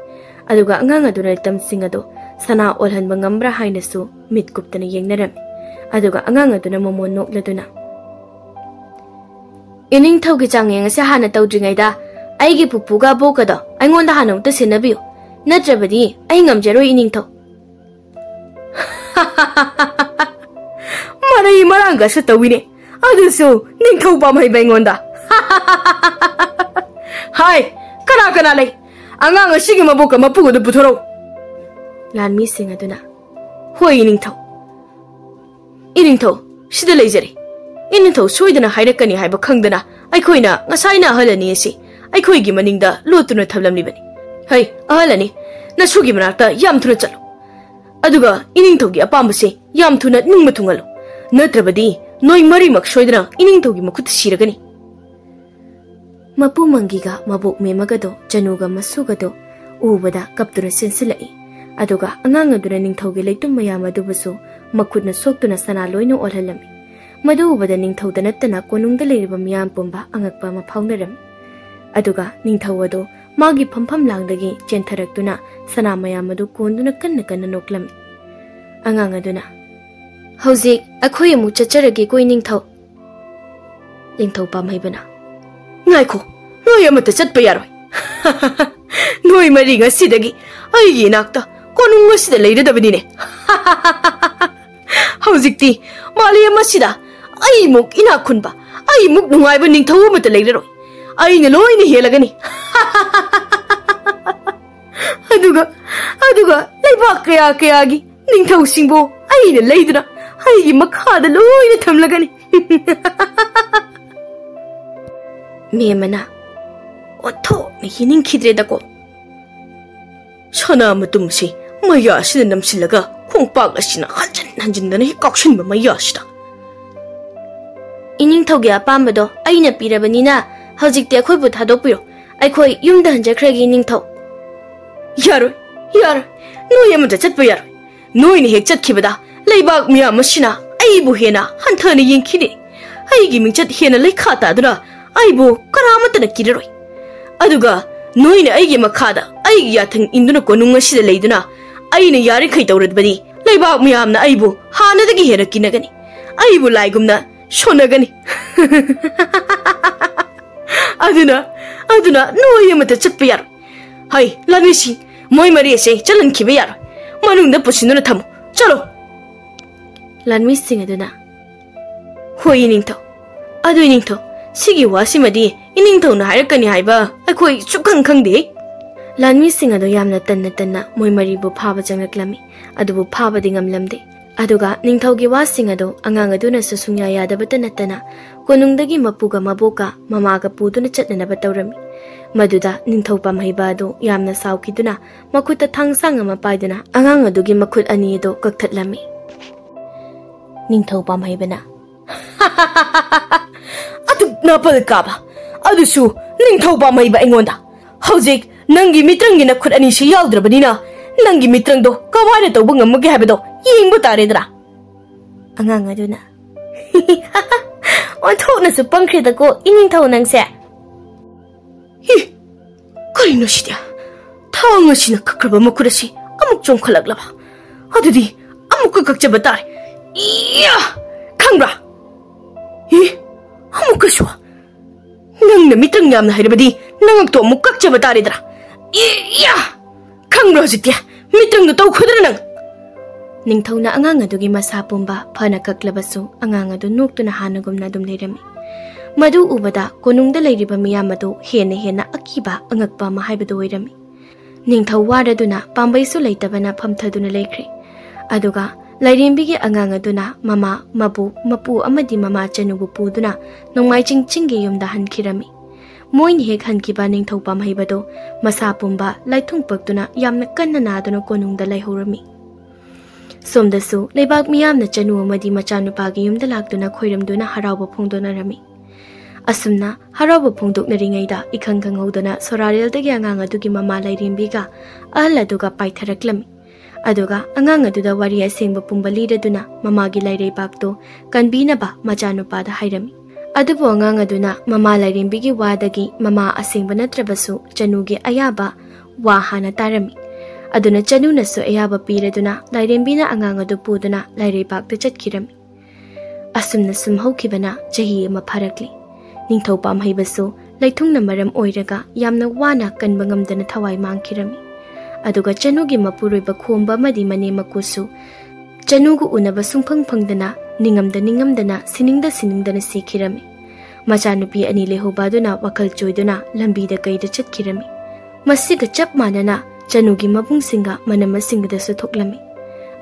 ꯑꯗꯨꯒ ꯑꯉꯥꯡ ꯑꯗꯨꯅ ꯂꯤꯇꯝꯁꯤꯡ ꯑꯗꯨ ꯁꯅꯥ ꯑꯣꯜꯍꯟꯕ ꯉꯝꯕ꯭ꯔꯥ ꯍꯥꯏꯅꯁꯨ ꯃꯤꯠ ꯀꯨꯞꯇꯅ ꯌꯦꯡꯅꯔꯝꯃꯤ꯫ ꯑꯗꯨꯒ ꯑꯉꯥꯡ ꯑꯗꯨꯅ ꯃꯃꯣꯟ ꯅꯣꯛꯂꯗꯨꯅ, "ꯏꯅꯤꯡꯊꯧꯒꯤ ꯆꯥꯡꯌꯦꯡ ꯑꯁꯤ ꯍꯥꯟꯅ ꯇꯧꯗ꯭ꯔꯤꯉꯩꯗ ꯑꯩꯒꯤ ꯄꯨꯄꯨꯒ ꯑꯕꯣꯛꯀꯗꯣ ꯑꯩꯉꯣꯟꯗ ꯍꯥꯟꯅ ꯑꯃꯨꯛꯇ ꯁꯤꯟꯅꯕꯤꯌꯨ, ꯅꯠꯇ꯭ꯔꯕꯗꯤ ꯑꯩ ꯉꯝꯖꯔꯣꯏ, ꯏꯅꯤꯡꯊꯧ꯫" ꯃꯔꯩ ꯃꯔꯥꯡꯒꯁꯨ ꯇꯧꯏꯅꯦ, ꯑꯗꯨꯁꯨ ꯅꯤꯡꯊꯧ ꯄꯥꯝꯍꯩꯕ ꯑꯩꯉꯣꯟꯗ꯫ "ꯍꯥꯏ, ꯀꯅꯥ ꯀꯅꯥ ꯂꯩ? ꯑꯉꯥꯡ ꯑꯁꯤꯒꯤ ꯃꯕꯣꯛꯀ ꯃꯄꯨꯒꯗꯨ ꯄꯨꯊꯣꯔꯛꯎ꯫" ꯂꯥꯟꯃꯤꯁꯤꯡ ꯑꯗꯨꯅ, "ꯍꯣꯏ, ꯏꯅꯤꯡꯊꯧ꯫ ꯏꯅꯤꯡꯊꯧ, ꯁꯤꯗ ꯂꯩꯖꯔꯦ꯫ ꯏꯅꯤꯡꯊꯧ ꯁꯣꯏꯗꯅ ꯍꯥꯏꯔꯛꯀꯅꯤ ꯍꯥꯏꯕ ꯈꯪꯗꯅ ꯑꯩꯈꯣꯏꯅ ꯉꯁꯥꯏꯅ ꯑꯍꯜ ꯑꯅꯤ ꯑꯁꯤ ꯑꯩꯈꯣꯏꯒꯤ ꯃꯅꯤꯡꯗ ꯂꯣꯠꯇꯨꯅ ꯊꯝꯂꯝꯂꯤꯕꯅꯤ꯫ ꯍꯩ, ꯑꯍꯜ ꯑꯅꯤ, ꯅꯁꯨꯒꯤ ꯃꯅꯥꯛꯇ ꯌꯥꯝ ꯊꯨꯅ ꯆꯠꯂꯨ꯫ ꯑꯗꯨꯒ ꯏꯅꯤꯡꯊꯧꯒꯤ ꯑꯄꯥꯝꯕꯁꯦ ꯌꯥꯝ ꯊꯨꯅ ꯅꯤꯡꯕ ꯊꯨꯡꯍꯜꯂꯨ꯫ ꯅꯠꯇ꯭ꯔꯕꯗꯤ ꯅꯣꯏ ꯃꯔꯤꯃꯛ ꯁꯣꯏꯗꯅ ꯏꯅꯤꯡꯊꯧꯒꯤ ꯃꯈꯨꯠꯇ ꯁꯤꯔꯒꯅꯤ꯫" ꯃꯄꯨ ꯃꯪꯒꯤꯒ ꯃꯕꯣꯛ ꯃꯦꯝꯃꯒꯗꯣ ꯆꯅꯨꯒ ꯃꯁꯨꯒꯗꯣ ꯎꯕꯗ ꯀꯞꯇꯨꯅ ꯆꯦꯟꯁꯤꯜꯂꯛꯏ꯫ ꯑꯗꯨꯒ ꯑꯉꯥꯡ ꯑꯗꯨꯅ ꯅꯤꯡꯊꯧꯒꯤ ꯂꯩꯇꯨꯝ ꯃꯌꯥꯝ ꯑꯗꯨꯕꯨꯁꯨ ꯃꯈꯨꯠꯅ ꯁꯣꯛꯇꯨꯅ ꯁꯅꯥ ꯂꯣꯏꯅ ꯑꯣꯜꯍꯜꯂꯝꯃꯤ꯫ ꯃꯗꯨ ꯎꯕꯗ ꯅꯤꯡꯊꯧꯗ ꯅꯠꯇꯅ ꯀꯣꯅꯨꯡꯗ ꯂꯩꯔꯤꯕ ꯃꯤꯌꯥꯝ ꯄꯨꯝꯕ ꯑꯉꯛꯄ ꯑꯃ ꯐꯥꯎꯅꯔꯝꯃꯤ꯫ ꯑꯗꯨꯒ ꯅꯤꯡꯊꯧ ꯑꯗꯨ ꯃꯥꯒꯤ ꯐꯝꯐꯝ ꯂꯥꯡꯗꯒꯤ ꯆꯦꯟꯊꯔꯛꯇꯨꯅ ꯁꯅꯥ ꯃꯌꯥꯝ ꯑꯗꯨ ꯀꯣꯟꯗꯨꯅ ꯀꯟꯅ ꯀꯟꯅ ꯅꯣꯛꯂꯝꯃꯤ꯫ ꯑꯉꯥꯡ ꯑꯗꯨꯅ, "ꯍꯧꯖꯤꯛ ꯑꯩꯈꯣꯏ ꯑꯃꯨꯛ ꯆꯠꯆꯔꯒꯦꯀꯣ, ꯏꯅꯤꯡꯊꯧ꯫" ꯅꯤꯡꯊꯧ ꯄꯥꯝꯍꯩꯕꯅ, "ꯉꯥꯏꯈꯣ, ꯅꯣꯏ ꯑꯃꯠꯇ ꯆꯠꯄ ꯌꯥꯔꯣꯏ꯫ ꯅꯣꯏ ꯃꯔꯤ ꯉꯁꯤꯗꯒꯤ ꯑꯩꯒꯤ ꯏꯅꯥꯛꯇ ꯀꯣꯅꯨꯡ ꯑꯁꯤꯗ ꯂꯩꯔꯗꯕꯅꯤꯅꯦ꯫ ꯍꯧꯖꯤꯛꯇꯤ ꯃꯥꯂꯦꯝ ꯑꯁꯤꯗ ꯑꯩꯃꯨꯛ ꯏꯅꯥꯛ ꯈꯨꯟꯕ, ꯑꯩꯃꯨꯛ ꯅꯨꯡꯉꯥꯏꯕ ꯅꯤꯡꯊꯧ ꯑꯃꯠꯇ ꯂꯩꯔꯔꯣꯏ꯫ ꯑꯩꯅ ꯂꯣꯏꯅ ꯍꯦꯜꯂꯒꯅꯤ꯫" ꯑꯗꯨꯒ, ꯑꯗꯨꯒ ꯂꯩꯕꯥꯛ ꯀꯌꯥ ꯀꯌꯥꯒꯤ ꯅꯤꯡꯊꯧꯁꯤꯡꯕꯨ ꯑꯩꯅ ꯂꯩꯗꯨꯅ ꯑꯩꯒꯤ ꯃꯈꯥꯗ ꯂꯣꯏꯅ ꯊꯝꯂꯒꯅꯤ꯫ ꯃꯦꯝꯃꯅ, "ꯑꯣꯟꯊꯣꯛꯅ ꯌꯦꯡꯅꯤꯡꯈꯤꯗ꯭ꯔꯦꯗꯀꯣ꯫ ꯁꯅꯥ ꯃꯇꯨꯝ ꯑꯁꯤ ꯃꯌꯥ ꯑꯁꯤꯗ ꯅꯝꯁꯤꯜꯂꯒ ꯈꯣꯡꯄꯥꯛ ꯑꯁꯤꯅ ꯍꯟꯖꯤꯟ ꯍꯟꯖꯤꯟꯗꯅ ꯍꯦꯛ ꯀꯥꯎꯁꯤꯟꯕ ꯃꯌꯥ ꯑꯁꯤꯗ꯫" "ꯏꯅꯤꯡꯊꯧꯒꯤ ꯑꯄꯥꯝꯕꯗꯣ ꯑꯩꯅ ꯄꯤꯔꯕꯅꯤꯅ ꯍꯧꯖꯤꯛꯇꯤ ꯑꯩꯈꯣꯏꯕꯨ ꯊꯥꯗꯣꯛꯄꯤꯔꯣ꯫ ꯑꯩꯈꯣꯏ ꯌꯨꯝꯗ ꯍꯟꯖꯈ꯭ꯔꯒꯦ, ꯏꯅꯤꯡꯊꯧ꯫" "ꯌꯥꯔꯣꯏ, ꯌꯥꯔꯣꯏ꯫ ꯅꯣꯏ ꯑꯃꯠꯇ ꯆꯠꯄ ꯌꯥꯔꯣꯏ꯫ ꯅꯣꯏꯅ ꯍꯦꯛ ꯆꯠꯈꯤꯕꯗ ꯂꯩꯕꯥꯛ ꯃꯤꯌꯥꯝ ꯑꯁꯤꯅ ꯑꯩꯕꯨ ꯍꯦꯟꯅ ꯍꯟꯊꯅ ꯌꯦꯡꯈꯤꯅꯤ꯫ ꯑꯩꯒꯤ ꯃꯤꯡꯆꯠ ꯍꯦꯟꯅ ꯂꯩꯈꯥ ꯇꯥꯗꯨꯅ ꯑꯩꯕꯨ ꯀꯅꯥꯃꯠꯇꯅ ꯀꯤꯔꯔꯣꯏ꯫ ꯑꯗꯨꯒ ꯅꯣꯏꯅ ꯑꯩꯒꯤ ꯃꯈꯥꯗ ꯑꯩꯒꯤ ꯌꯥꯊꯪ ꯏꯟꯗꯨꯅ ꯀꯣꯅꯨꯡ ꯑꯁꯤꯗ ꯂꯩꯗꯨꯅ ꯑꯩꯅ ꯌꯥꯔꯤꯈꯩ ꯇꯧꯔꯕꯗꯤ ꯂꯩꯕꯥꯛ ꯃꯤꯌꯥꯝꯅ ꯑꯩꯕꯨ ꯍꯥꯟꯅꯗꯒꯤ ꯍꯦꯟꯅ ꯀꯤꯅꯒꯅꯤ꯫ ꯑꯩꯕꯨ ꯂꯥꯏꯒꯨꯝꯅ ꯁꯣꯟꯅꯒꯅꯤ꯫ ꯑꯗꯨꯅ, ꯑꯗꯨꯅ ꯅꯣꯏ ꯑꯃꯠꯇ ꯆꯠꯄ ꯌꯥꯔꯣꯏ꯫ ꯍꯩ, ꯂꯥꯟꯃꯤꯁꯤꯡ, ꯃꯣꯏ ꯃꯔꯤ ꯑꯁꯦ ꯆꯠꯍꯟꯈꯤꯕ ꯌꯥꯔꯣꯏ꯫ ꯃꯅꯨꯡꯗ ꯄꯨꯁꯤꯟꯗꯨꯅ ꯊꯝꯃꯨ꯫ ꯆꯠꯂꯣ꯫ ꯂꯥꯟꯃꯤꯁꯤꯡ ꯑꯗꯨꯅ, "ꯍꯣꯏ, ꯏꯅꯤꯡꯊꯧ꯫ ꯑꯗꯨ ꯏꯅꯤꯡꯊꯧ, ꯁꯤꯒꯤ ꯋꯥꯁꯤꯃꯗꯤ ꯏꯅꯤꯡꯊꯧꯅ ꯍꯥꯏꯔꯛꯀꯅꯤ ꯍꯥꯏꯕ ꯑꯩꯈꯣꯏ ꯁꯨꯛꯈꯪ ꯈꯪꯗꯦ꯫" ꯂꯥꯟꯃꯤꯁꯤꯡ ꯑꯗꯨ ꯌꯥꯝꯅ ꯇꯟꯅ ꯇꯟꯅ ꯃꯣꯏ ꯃꯔꯤꯕꯨ ꯐꯥꯕ ꯆꯪꯂꯛꯂꯝꯃꯤ꯫ ꯑꯗꯨꯕꯨ ꯐꯥꯕꯗꯤ ꯉꯝꯂꯝꯗꯦ꯫ ꯑꯗꯨꯒ ꯅꯤꯡꯊꯧꯒꯤ ꯋꯥꯁꯤꯡ ꯑꯗꯨ ꯑꯉꯥꯡ ꯑꯗꯨꯅꯁꯨ ꯁꯨꯡꯌꯥ ꯌꯥꯗꯕꯇ ꯅꯠꯇꯅ ꯀꯣꯅꯨꯡꯗꯒꯤ ꯃꯄꯨꯒ ꯃꯕꯣꯛꯀ ꯃꯃꯥꯒ ꯄꯨꯗꯨꯅ ꯆꯠꯅꯅꯕ ꯇꯧꯔꯝꯃꯤ꯫ ꯃꯗꯨꯗ ꯅꯤꯡꯊꯧ ꯄꯥꯝꯍꯩꯕ ꯑꯗꯨ ꯌꯥꯝꯅ ꯁꯥꯎꯈꯤꯗꯨꯅ ꯃꯈꯨꯠꯇ ꯊꯥꯡꯁꯥꯡ ꯑꯃ ꯄꯥꯏꯗꯨꯅ ꯑꯉꯥꯡ ꯑꯗꯨꯒꯤ ꯃꯈꯨꯠ ꯑꯅꯤ ꯑꯗꯨ ꯀꯛꯊꯠꯂꯝꯃꯤ꯫ ꯅꯤꯡꯊꯧ ꯄꯥꯝꯍꯩꯕꯅ, "ꯑꯗꯨꯛ ꯅꯥꯄꯜ ꯀꯥꯕ, ꯑꯗꯨꯁꯨ ꯅꯤꯡꯊꯧ ꯄꯥꯝꯍꯩꯕ ꯑꯩꯉꯣꯟꯗ! ꯍꯧꯖꯤꯛ ꯅꯪꯒꯤ ꯃꯤꯇ꯭ꯔꯪꯒꯤ ꯅꯈꯨꯠ ꯑꯅꯤꯁꯤ ꯌꯥꯎꯗ꯭ꯔꯕꯅꯤꯅ ꯅꯪꯒꯤ ꯃꯤꯇ꯭ꯔꯪꯗꯣ ꯀꯃꯥꯏꯅ ꯇꯧꯕ ꯉꯝꯃꯒꯦ ꯍꯥꯏꯕꯗꯣ ꯌꯦꯡꯕ ꯇꯥꯔꯦꯗꯅ꯫" ꯑꯉꯥꯡ ꯑꯗꯨꯅ, "ꯑꯣꯟꯊꯣꯛꯅꯁꯨ ꯄꯪꯈ꯭ꯔꯦꯗꯀꯣ, ꯏꯅꯤꯡꯊꯧ ꯅꯪꯁꯦ!" ꯍꯤ! ꯀꯔꯤꯅꯣ ꯁꯤꯗꯤ? ꯊꯥꯡ ꯑꯁꯤꯅ ꯀꯛꯈ꯭ꯔꯕ ꯃꯈꯨꯠ ꯑꯁꯤ ꯑꯃꯨꯛ ꯆꯣꯡꯈꯠꯂꯛꯂꯕ? ꯑꯗꯨꯗꯤ ꯑꯃꯨꯛꯀ ꯀꯛꯆꯕ ꯇꯥꯔꯦ꯫ ꯏꯌꯥ! ꯈꯪꯕ꯭ꯔꯥ? ꯏ! ꯑꯃꯨꯛꯀꯁꯨ! ꯅꯪꯅ ꯃꯤꯇ꯭ꯔꯪ ꯌꯥꯝꯅ ꯍꯩꯔꯕꯗꯤ ꯅꯉꯛꯇꯣ ꯑꯃꯨꯛ ꯀꯛꯆꯕ ꯇꯥꯔꯦꯗꯅ꯫ ꯏꯌꯥ! ꯈꯪꯕ꯭ꯔꯥ ꯍꯧꯖꯤꯛꯇꯤ? ꯃꯤꯇ꯭ꯔꯪꯗꯣ ꯇꯧꯈꯣꯗꯅ ꯅꯪ! ꯅꯤꯡꯊꯧꯅ ꯑꯉꯥꯡ ꯑꯗꯨꯒꯤ ꯃꯁꯥ ꯄꯨꯝꯕ ꯐꯅ ꯀꯛꯂꯕꯁꯨ ꯑꯉꯥꯡ ꯑꯗꯨ ꯅꯣꯛꯇꯨꯅ ꯍꯥꯟꯅꯒꯨꯝꯅ ꯑꯗꯨꯝ ꯂꯩꯔꯝꯃꯤ꯫ ꯃꯗꯨ ꯎꯕꯗ ꯀꯣꯅꯨꯡꯗ ꯂꯩꯔꯤꯕ ꯃꯤꯌꯥꯝ ꯑꯗꯨ ꯍꯦꯟꯅ ꯍꯦꯟꯅ ꯑꯀꯤꯕ ꯑꯉꯛꯄ ꯑꯃ ꯍꯥꯏꯕꯗꯨ ꯑꯣꯏꯔꯝꯃꯤ꯫ ꯅꯤꯡꯊꯧ ꯋꯥꯔꯗꯨꯅ ꯄꯥꯝꯕꯩꯁꯨ ꯂꯩꯇꯕꯅ ꯐꯝꯊꯗꯨꯅ ꯂꯩꯈ꯭ꯔꯦ꯫ ꯑꯗꯨꯒ ꯂꯥꯏꯔꯦꯝꯕꯤꯒꯤ ꯑꯉꯥꯡ ꯑꯗꯨꯅ ꯃꯃꯥ, ꯃꯕꯨ, ꯃꯄꯨ ꯑꯃꯗꯤ ꯃꯃꯥ ꯆꯅꯨꯕꯨ ꯄꯨꯗꯨꯅ ꯅꯣꯡꯃꯥꯏꯆꯤꯡ ꯆꯤꯡꯒꯤ ꯌꯨꯝꯗ ꯍꯟꯈꯤꯔꯝꯃꯤ꯫ ꯃꯣꯏꯅ ꯍꯦꯛ ꯍꯟꯈꯤꯕ ꯅꯤꯡꯊꯧ ꯄꯥꯝꯍꯩꯕꯗꯣ ꯃꯁꯥ ꯄꯨꯝꯕ ꯂꯥꯏꯊꯨꯡ ꯄꯛꯇꯨꯅ ꯌꯥꯝꯅ ꯀꯟꯅ ꯅꯥꯗꯨꯅ ꯀꯣꯅꯨꯡꯗ ꯂꯩꯍꯧꯔꯝꯃꯤ꯫ ꯁꯣꯝꯗꯁꯨ ꯂꯩꯕꯥꯛ ꯃꯤꯌꯥꯝꯅ ꯆꯅꯨ ꯑꯃꯗꯤ ꯃꯆꯥꯅꯨꯄꯥꯒꯤ ꯌꯨꯝꯗ ꯂꯥꯛꯇꯨꯅ ꯈꯣꯏꯔꯝꯗꯨꯅ ꯍꯔꯥꯎꯕ ꯐꯣꯡꯗꯣꯛꯅꯔꯝꯃꯤ꯫ ꯑꯁꯨꯝꯅ ꯍꯔꯥꯎꯕ ꯐꯣꯡꯗꯣꯛꯅꯔꯤꯉꯩꯗ ꯏꯈꯪ ꯈꯪꯍꯧꯗꯅ ꯁꯣꯔꯥꯔꯦꯜꯗꯒꯤ ꯑꯉꯥꯡ ꯑꯗꯨꯒꯤ ꯃꯃꯥ ꯂꯥꯏꯔꯦꯝꯕꯤꯒ ꯑꯍꯜ ꯑꯗꯨꯒ ꯄꯥꯏꯊꯔꯛꯂꯝꯃꯤ꯫ ꯑꯗꯨꯒ ꯑꯉꯥꯡ ꯑꯗꯨꯗ ꯋꯥꯔꯤ ꯑꯁꯦꯡꯕ ꯄꯨꯝꯕ ꯂꯤꯔꯗꯨꯅ ꯃꯃꯥꯒꯤ ꯂꯥꯏꯔꯩꯕꯥꯛꯇꯨ ꯀꯟꯕꯤꯅꯕ ꯃꯆꯥꯅꯨꯄꯥꯗ ꯍꯥꯏꯔꯝꯃꯤ꯫ ꯑꯗꯨꯕꯨ ꯑꯉꯥꯡ ꯑꯗꯨꯅ ꯃꯃꯥ ꯂꯥꯏꯔꯦꯝꯕꯤꯒꯤ ꯋꯥꯗꯒꯤ ꯃꯃꯥ ꯑꯁꯦꯡꯕ ꯅꯠꯇ꯭ꯔꯕꯁꯨ ꯆꯅꯨꯒꯤ ꯑꯌꯥꯕ ꯋꯥ ꯍꯥꯟꯅ ꯇꯥꯔꯝꯃꯤ꯫ ꯑꯗꯨꯅ ꯆꯅꯨꯅꯁꯨ ꯑꯌꯥꯕ ꯄꯤꯔꯗꯨꯅ ꯂꯥꯏꯔꯦꯝꯕꯤꯅ ꯑꯉꯥꯡ ꯑꯗꯨ ꯄꯨꯗꯨꯅ ꯂꯥꯏꯔꯩꯕꯥꯛꯇ ꯆꯠꯈꯤꯔꯝꯃꯤ꯫ ꯑꯁꯨꯝꯅ ꯁꯨꯝ ꯍꯧꯈꯤꯕꯅ ꯆꯍꯤ ꯑꯃ ꯐꯥꯔꯛꯂꯤ꯫ ꯅꯤꯡꯊꯧ ꯄꯥꯝꯍꯩꯕꯁꯨ ꯂꯩꯊꯨꯡꯅ ꯃꯔꯝ ꯑꯣꯏꯔꯒ ꯌꯥꯝꯅ ꯋꯥꯅ ꯀꯟꯕ ꯉꯝꯗꯅ ꯊꯋꯥꯏ ꯃꯥꯡꯈꯤꯔꯝꯃꯤ꯫ ꯑꯗꯨꯒ ꯆꯅꯨꯒꯤ ꯃꯄꯨꯔꯣꯏꯕ ꯈꯣꯝꯕ ꯑꯃꯗꯤ ꯃꯅꯦꯝ ꯃꯀꯨꯁꯨ ꯆꯅꯨꯒ ꯎꯅꯕ ꯁꯨꯡꯐꯪ ꯐꯪꯗꯅ ꯅꯤꯡꯉꯝꯗ ꯅꯤꯡꯉꯝꯗꯅ ꯁꯤꯅꯤꯡꯗ ꯁꯤꯅꯤꯡꯗꯅ ꯁꯤꯈꯤꯔꯝꯃꯤ꯫ ꯃꯆꯥꯅꯨꯄꯤ ꯑꯅꯤ ꯂꯩꯍꯧꯕ ꯑꯗꯨꯅ ꯋꯥꯈꯜ ꯆꯣꯏꯗꯨꯅ ꯂꯝꯕꯤꯗ ꯀꯩꯗ ꯆꯠꯈꯤꯔꯝꯃꯤ꯫ ꯃꯁꯤꯒ ꯆꯞ ꯃꯥꯟꯅꯅ ꯆꯅꯨꯒꯤ ꯃꯕꯨꯡꯁꯤꯡꯒ ꯃꯅꯝꯃꯁꯤꯡꯒꯗꯁꯨ ꯊꯣꯛꯂꯝꯃꯤ꯫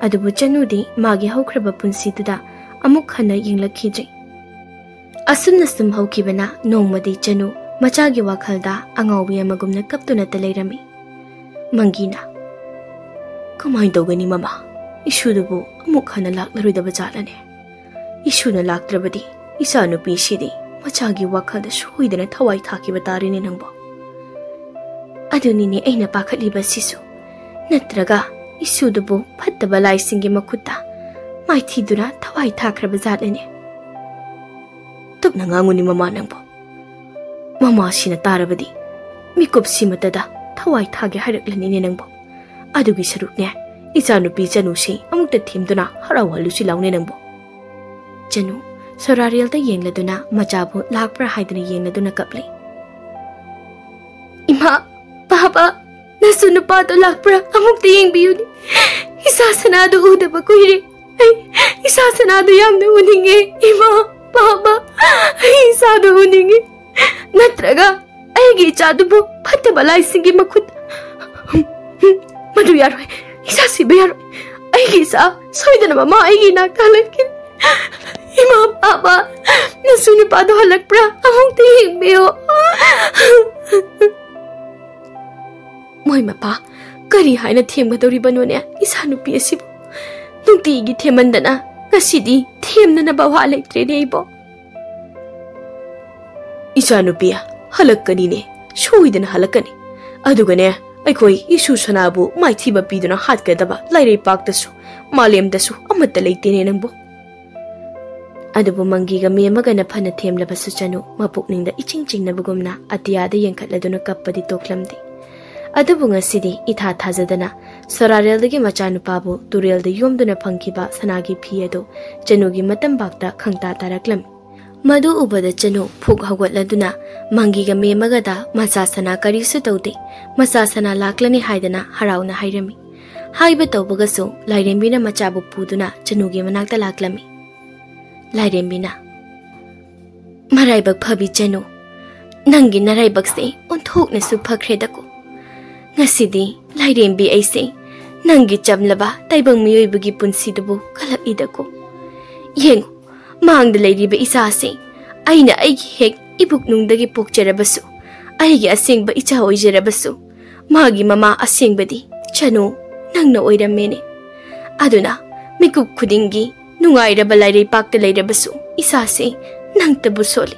ꯑꯗꯨꯕꯨ ꯆꯅꯨꯗꯤ ꯃꯥꯒꯤ ꯍꯧꯈ꯭ꯔꯕ ꯄꯨꯟꯁꯤꯗꯨꯗ ꯑꯃꯨꯛ ꯍꯟꯅ ꯌꯦꯡꯂꯛꯈꯤꯗ꯭ꯔꯦ꯫ ꯑꯁꯨꯝꯅ ꯁꯨꯝ ꯍꯧꯈꯤꯕꯅ ꯅꯣꯡꯃꯗꯤ ꯆꯅꯨ ꯃꯆꯥꯒꯤ ꯋꯥꯈꯜꯗ ꯑꯉꯥꯎꯕꯤ ꯑꯃꯒꯨꯝꯅ ꯀꯞꯇꯨꯅꯇ ꯂꯩꯔꯝꯃꯤ꯫ ꯃꯪꯒꯤꯅ, "ꯀꯃꯥꯏꯅ ꯇꯧꯒꯅꯤ ꯃꯃꯥ? ꯏꯁꯨꯗꯨꯕꯨ ꯑꯃꯨꯛ ꯍꯟꯅ ꯂꯥꯛꯂꯔꯣꯏꯗꯕ ꯖꯥꯠꯂꯅꯦ? ꯏꯁꯨꯅ ꯂꯥꯛꯇ꯭ꯔꯕꯗꯤ ꯏꯆꯥꯅꯨꯄꯤꯁꯤꯗꯤ ꯃꯆꯥꯒꯤ ꯋꯥꯈꯜꯗ ꯁꯣꯏꯗꯅ ꯊꯋꯥꯏ ꯊꯥꯈꯤꯕ ꯇꯥꯔꯦꯅꯦ ꯅꯪꯕꯣ?" "ꯑꯗꯨꯅꯤꯅꯦ ꯑꯩꯅ ꯄꯥꯈꯠꯂꯤꯕꯁꯤꯁꯨ꯫ ꯅꯠꯇ꯭ꯔꯒ ꯏꯁꯨꯗꯨꯕꯨ ꯐꯠꯇꯕ ꯂꯥꯏꯁꯤꯡꯒꯤ ꯃꯈꯨꯠꯇ ꯃꯥꯏꯊꯤꯗꯨꯅ ꯊꯋꯥꯏ ꯊꯥꯈ꯭ꯔꯕ ꯖꯥꯠꯂꯅꯦ?" "ꯇꯞꯅ ꯉꯥꯡꯉꯨꯅꯤ ꯃꯃꯥ ꯅꯪꯕꯨ꯫ ꯃꯃꯥꯁꯤꯅ ꯇꯥꯔꯕꯗꯤ ꯃꯤꯀꯨꯞꯁꯤꯃꯇꯗ ꯊꯋꯥꯏ ꯊꯥꯒꯦ ꯍꯥꯏꯔꯛꯂꯅꯤꯅꯦ ꯅꯪꯕꯨ꯫ ꯑꯗꯨꯒꯤ ꯁꯔꯨꯛꯅꯦ, ꯏꯆꯥꯅꯨꯄꯤ ꯆꯅꯨꯁꯤ ꯑꯃꯨꯛꯇ ꯊꯦꯝꯗꯨꯅ ꯍꯔꯥꯎꯍꯜꯂꯨꯁꯤ ꯂꯥꯎꯅꯦ ꯅꯪꯕꯨ꯫" ꯆꯅꯨ ꯁꯣꯔꯥꯔꯦꯜꯗ ꯌꯦꯡꯂꯗꯨꯅ ꯃꯆꯥꯕꯨ ꯂꯥꯛꯄ꯭ꯔꯥ ꯍꯥꯏꯗꯨꯅ ꯌꯦꯡꯂꯗꯨꯅ ꯀꯞꯂꯤ꯫ "ꯏꯃꯥ, ꯄꯥꯕ, ꯅꯁꯨ ꯅꯨꯄꯥꯗꯣ ꯂꯥꯛꯄ꯭ꯔꯥ? ꯑꯃꯨꯛꯇ ꯌꯦꯡꯕꯤꯌꯨꯅꯦ꯫ ꯏꯆꯥ ꯁꯅꯥꯗꯨ ꯎꯗꯕ ꯀꯨꯏꯔꯦ꯫ ꯑꯩ ꯏꯆꯥ ꯁꯅꯥꯗꯨ ꯌꯥꯝꯅ ꯎꯅꯤꯡꯉꯦ꯫ ꯏꯃꯥ, ꯄꯥꯕ, ꯑꯩ ꯏꯆꯥꯗꯨ ꯎꯅꯤꯡꯉꯤ꯫ ꯅꯠꯇ꯭ꯔꯒ ꯑꯩꯒꯤ ꯏꯆꯥꯗꯨꯕꯨ ꯐꯠꯇꯕ ꯂꯥꯏꯁꯤꯡꯒꯤ ꯃꯈꯨꯠ꯫ ꯃꯗꯨ ꯌꯥꯔꯣꯏ꯫ ꯏꯆꯥ ꯁꯤꯕ ꯌꯥꯔꯣꯏ꯫ ꯑꯩꯒꯤ ꯏꯆꯥ ꯁꯣꯏꯗꯅ ꯃꯃꯥ ꯑꯩꯒꯤ ꯏꯅꯥꯛꯇ ꯍꯜꯂꯛꯈꯤꯅꯤ꯫ ꯏꯃꯥ, ꯄꯥꯕ, ꯅꯁꯨ ꯅꯨꯄꯥꯗꯣ ꯍꯜꯂꯛꯄ꯭ꯔꯥ? ꯑꯃꯨꯛꯇ ꯌꯦꯡꯕꯤꯌꯨ꯫" "ꯃꯣꯏ ꯃꯄꯥ, ꯀꯔꯤ ꯍꯥꯏꯅ ꯊꯦꯝꯒꯗꯧꯔꯤꯕꯅꯣꯅꯦ ꯏꯆꯥꯅꯨꯄꯤ ꯑꯁꯤꯕꯨ? ꯅꯨꯡꯇꯤꯒꯤ ꯊꯦꯝꯃꯟꯗꯅ ꯉꯁꯤꯗꯤ ꯊꯦꯝꯅꯅꯕ ꯋꯥ ꯂꯩꯇ꯭ꯔꯦꯅꯦ ꯑꯩꯕꯣ꯫" "ꯏꯆꯥꯅꯨꯄꯤ, ꯍꯜꯂꯛꯀꯅꯤꯅꯦ, ꯁꯣꯏꯗꯅ ꯍꯜꯂꯛꯀꯅꯤ꯫ ꯑꯗꯨꯒꯅꯦ, ꯑꯩꯈꯣꯏ ꯏꯁꯨ ꯁꯅꯥꯕꯨ ꯃꯥꯏꯊꯤꯕ ꯄꯤꯗꯨꯅ ꯍꯥꯠꯀꯗꯕ ꯂꯥꯏꯔꯩꯄꯥꯛꯇꯁꯨ, ꯃꯥꯂꯦꯝꯗꯁꯨ ꯑꯃꯠꯇ ꯂꯩꯇꯦꯅꯦ ꯅꯪꯕꯨ꯫" ꯑꯗꯨꯕꯨ ꯃꯪꯒꯤꯒ ꯃꯦꯝꯃꯒꯅ ꯐꯅ ꯊꯦꯝꯂꯕꯁꯨ ꯆꯅꯨ ꯃꯄꯨꯛꯅꯤꯡꯗ ꯏꯆꯤꯡ ꯆꯤꯡꯅꯕꯒꯨꯝꯅ ꯑꯇꯤꯌꯥꯗ ꯌꯦꯡꯈꯠꯂꯗꯨꯅ ꯀꯞꯄꯗꯤ ꯇꯣꯛꯂꯝꯗꯦ꯫ ꯑꯗꯨꯕꯨ ꯉꯁꯤꯗꯤ ꯏꯊꯥ ꯊꯥꯖꯗꯅ ꯁꯣꯔꯥꯔꯦꯜꯗꯒꯤ ꯃꯆꯥꯅꯨꯄꯥꯕꯨ ꯇꯨꯔꯦꯜꯗ ꯌꯣꯝꯗꯨꯅ ꯐꯪꯈꯤꯕ ꯁꯅꯥꯒꯤ ꯐꯤ ꯑꯗꯨ ꯆꯅꯨꯒꯤ ꯃꯇꯝꯕꯥꯛꯇ ꯈꯪꯇꯥ ꯇꯥꯔꯛꯂꯝꯃꯤ꯫ ꯃꯗꯨ ꯎꯕꯗ ꯆꯅꯨ ꯐꯨꯛ ꯍꯧꯒꯠꯂꯗꯨꯅ ꯃꯪꯒꯤꯒ ꯃꯦꯝꯃꯒꯗ ꯃꯆꯥ ꯁꯅꯥ ꯀꯔꯤꯁꯨ ꯇꯧꯗꯦ, ꯃꯆꯥ ꯁꯅꯥ ꯂꯥꯛꯂꯅꯤ ꯍꯥꯏꯗꯅ ꯍꯔꯥꯎꯅ ꯍꯥꯏꯔꯝꯃꯤ꯫ ꯍꯥꯏꯕ ꯇꯧꯕꯒꯁꯨ ꯂꯥꯏꯔꯦꯝꯕꯤꯅ ꯃꯆꯥꯕꯨ ꯄꯨꯗꯨꯅ ꯆꯅꯨꯒꯤ ꯃꯅꯥꯛꯇ ꯂꯥꯛꯂꯝꯃꯤ꯫ ꯂꯥꯏꯔꯦꯝꯕꯤꯅ, "ꯃꯔꯥꯏꯕꯛ ꯐꯕꯤ ꯆꯅꯨ, ꯅꯪꯒꯤ ꯅꯔꯥꯏꯕꯛꯁꯦ ꯑꯣꯟꯊꯣꯛꯅꯁꯨ ꯐꯈ꯭ꯔꯦꯗꯀꯣ꯫ ꯉꯁꯤꯗꯤ ꯂꯥꯏꯔꯦꯝꯕꯤ ꯑꯩꯁꯦ ꯅꯪꯒꯤ ꯆꯝꯂꯕ ꯇꯥꯏꯕꯪ ꯃꯤꯑꯣꯏꯕꯒꯤ ꯄꯨꯟꯁꯤꯗꯨꯕꯨ ꯀꯜꯂꯛꯏꯗꯀꯣ꯫ ꯌꯦꯡꯉꯨ, ꯃꯥꯡꯗ ꯂꯩꯔꯤꯕ ꯏꯆꯥꯁꯦ ꯑꯩꯅ ꯑꯩꯒꯤ ꯍꯦꯛ ꯏꯕꯨꯛꯅꯨꯡꯗꯒꯤ ꯄꯣꯛꯆꯔꯕꯁꯨ, ꯑꯩꯒꯤ ꯑꯁꯦꯡꯕ ꯏꯆꯥ ꯑꯣꯏꯖꯔꯕꯁꯨ, ꯃꯥꯒꯤ ꯃꯃꯥ ꯑꯁꯦꯡꯕꯗꯤ ꯆꯅꯨ ꯅꯪꯅ ꯑꯣꯏꯔꯝꯃꯦꯅꯦ꯫ ꯑꯗꯨꯅ ꯃꯤꯀꯨꯞ ꯈꯨꯗꯤꯡꯒꯤ ꯅꯨꯡꯉꯥꯏꯔꯕ ꯂꯥꯏꯔꯩꯄꯥꯛꯇ ꯂꯩꯔꯕꯁꯨ ꯏꯆꯥꯁꯦ ꯅꯪꯇꯕꯨ ꯁꯣꯜꯂꯤ,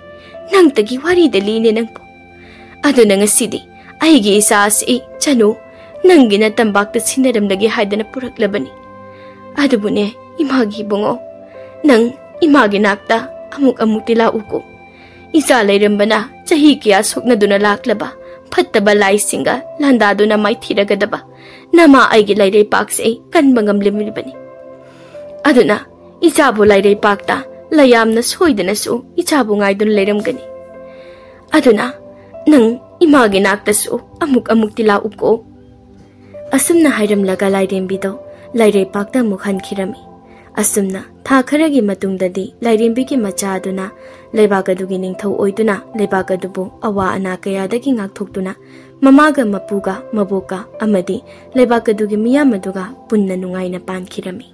ꯅꯪꯇꯒꯤ ꯋꯥꯔꯤꯗ ꯂꯤꯅꯦ ꯅꯪꯕꯨ꯫ ꯑꯗꯨꯅ ꯉꯁꯤꯗꯤ ꯑꯩꯒꯤ ꯏꯆꯥ ꯑꯁꯤ ꯆꯅꯨ ꯅꯪꯒꯤ ꯅꯇꯝꯕꯥꯛꯇ ꯁꯤꯟꯅꯔꯝꯂꯒꯦ ꯍꯥꯏꯗꯅ ꯄꯨꯔꯛꯂꯕꯅꯤ꯫ ꯑꯗꯨꯕꯨꯅꯦ ꯏꯃꯥꯒꯤ ꯏꯕꯨꯡꯉꯣ, ꯅꯪ ꯏꯃꯥꯒꯤ ꯅꯥꯛꯇ ꯑꯃꯨꯛ ꯑꯃꯨꯛꯇꯤ ꯂꯥꯛꯎꯀꯣ꯫ ꯏꯆꯥ ꯂꯩꯔꯝꯕꯅ ꯆꯍꯤ ꯀꯌꯥ ꯁꯣꯛꯅꯗꯨꯅ ꯂꯥꯛꯂꯕ ꯐꯠꯇꯕ ꯂꯥꯏꯁꯤꯡꯒ ꯂꯥꯟꯗꯥꯗꯨꯅ ꯃꯥꯏꯊꯤꯔꯒꯗꯕ ꯅꯃꯥ ꯑꯩꯒꯤ ꯂꯥꯏꯔꯩꯄꯥꯛꯁꯦ ꯑꯩ ꯀꯟꯕ ꯉꯝꯂꯝꯂꯤꯕꯅꯤ꯫ ꯑꯗꯨꯅ ꯏꯆꯥꯕꯨ ꯂꯥꯏꯔꯩꯄꯥꯛꯇ ꯂꯥꯏꯌꯥꯝꯅ ꯁꯣꯏꯗꯅꯁꯨ ꯏꯆꯥꯕꯨ ꯉꯥꯏꯗꯨꯅ ꯂꯩꯔꯝꯒꯅꯤ꯫ ꯑꯗꯨꯅ ꯅꯪ ꯏꯃꯥꯒꯤ ꯅꯥꯛꯇꯁꯨ ꯑꯃꯨꯛ ꯑꯃꯨꯛꯇꯤ ꯂꯥꯛꯎꯀꯣ꯫" ꯑꯁꯨꯝꯅ ꯍꯥꯏꯔꯝꯂꯒ ꯂꯥꯏꯔꯦꯝꯕꯤꯗꯣ ꯂꯥꯏꯔꯩꯄꯥꯛꯇ ꯑꯃꯨꯛ ꯍꯟꯈꯤꯔꯝꯃꯤ꯫ ꯑꯁꯨꯝꯅ ꯊꯥ ꯈꯔꯒꯤ ꯃꯇꯨꯡꯗꯗꯤ ꯂꯥꯏꯔꯦꯝꯕꯤꯒꯤ ꯃꯆꯥ ꯑꯗꯨꯅ ꯂꯩꯕꯥꯛ ꯑꯗꯨꯒꯤ ꯅꯤꯡꯊꯧ ꯑꯣꯏꯗꯨꯅ ꯂꯩꯕꯥꯛ ꯑꯗꯨꯕꯨ ꯑꯋꯥ ꯑꯅꯥ ꯀꯌꯥꯗꯒꯤ ꯉꯥꯛꯊꯣꯛꯇꯨꯅ ꯃꯃꯥꯒ ꯃꯄꯨꯒ ꯃꯕꯣꯛꯀ ꯑꯃꯗꯤ ꯂꯩꯕꯥꯛ ꯑꯗꯨꯒꯤ ꯃꯤꯌꯥꯝ ꯑꯗꯨꯒ ꯄꯨꯟꯅ ꯅꯨꯡꯉꯥꯏꯅ ꯄꯥꯟꯈꯤꯔꯝꯃꯤ꯫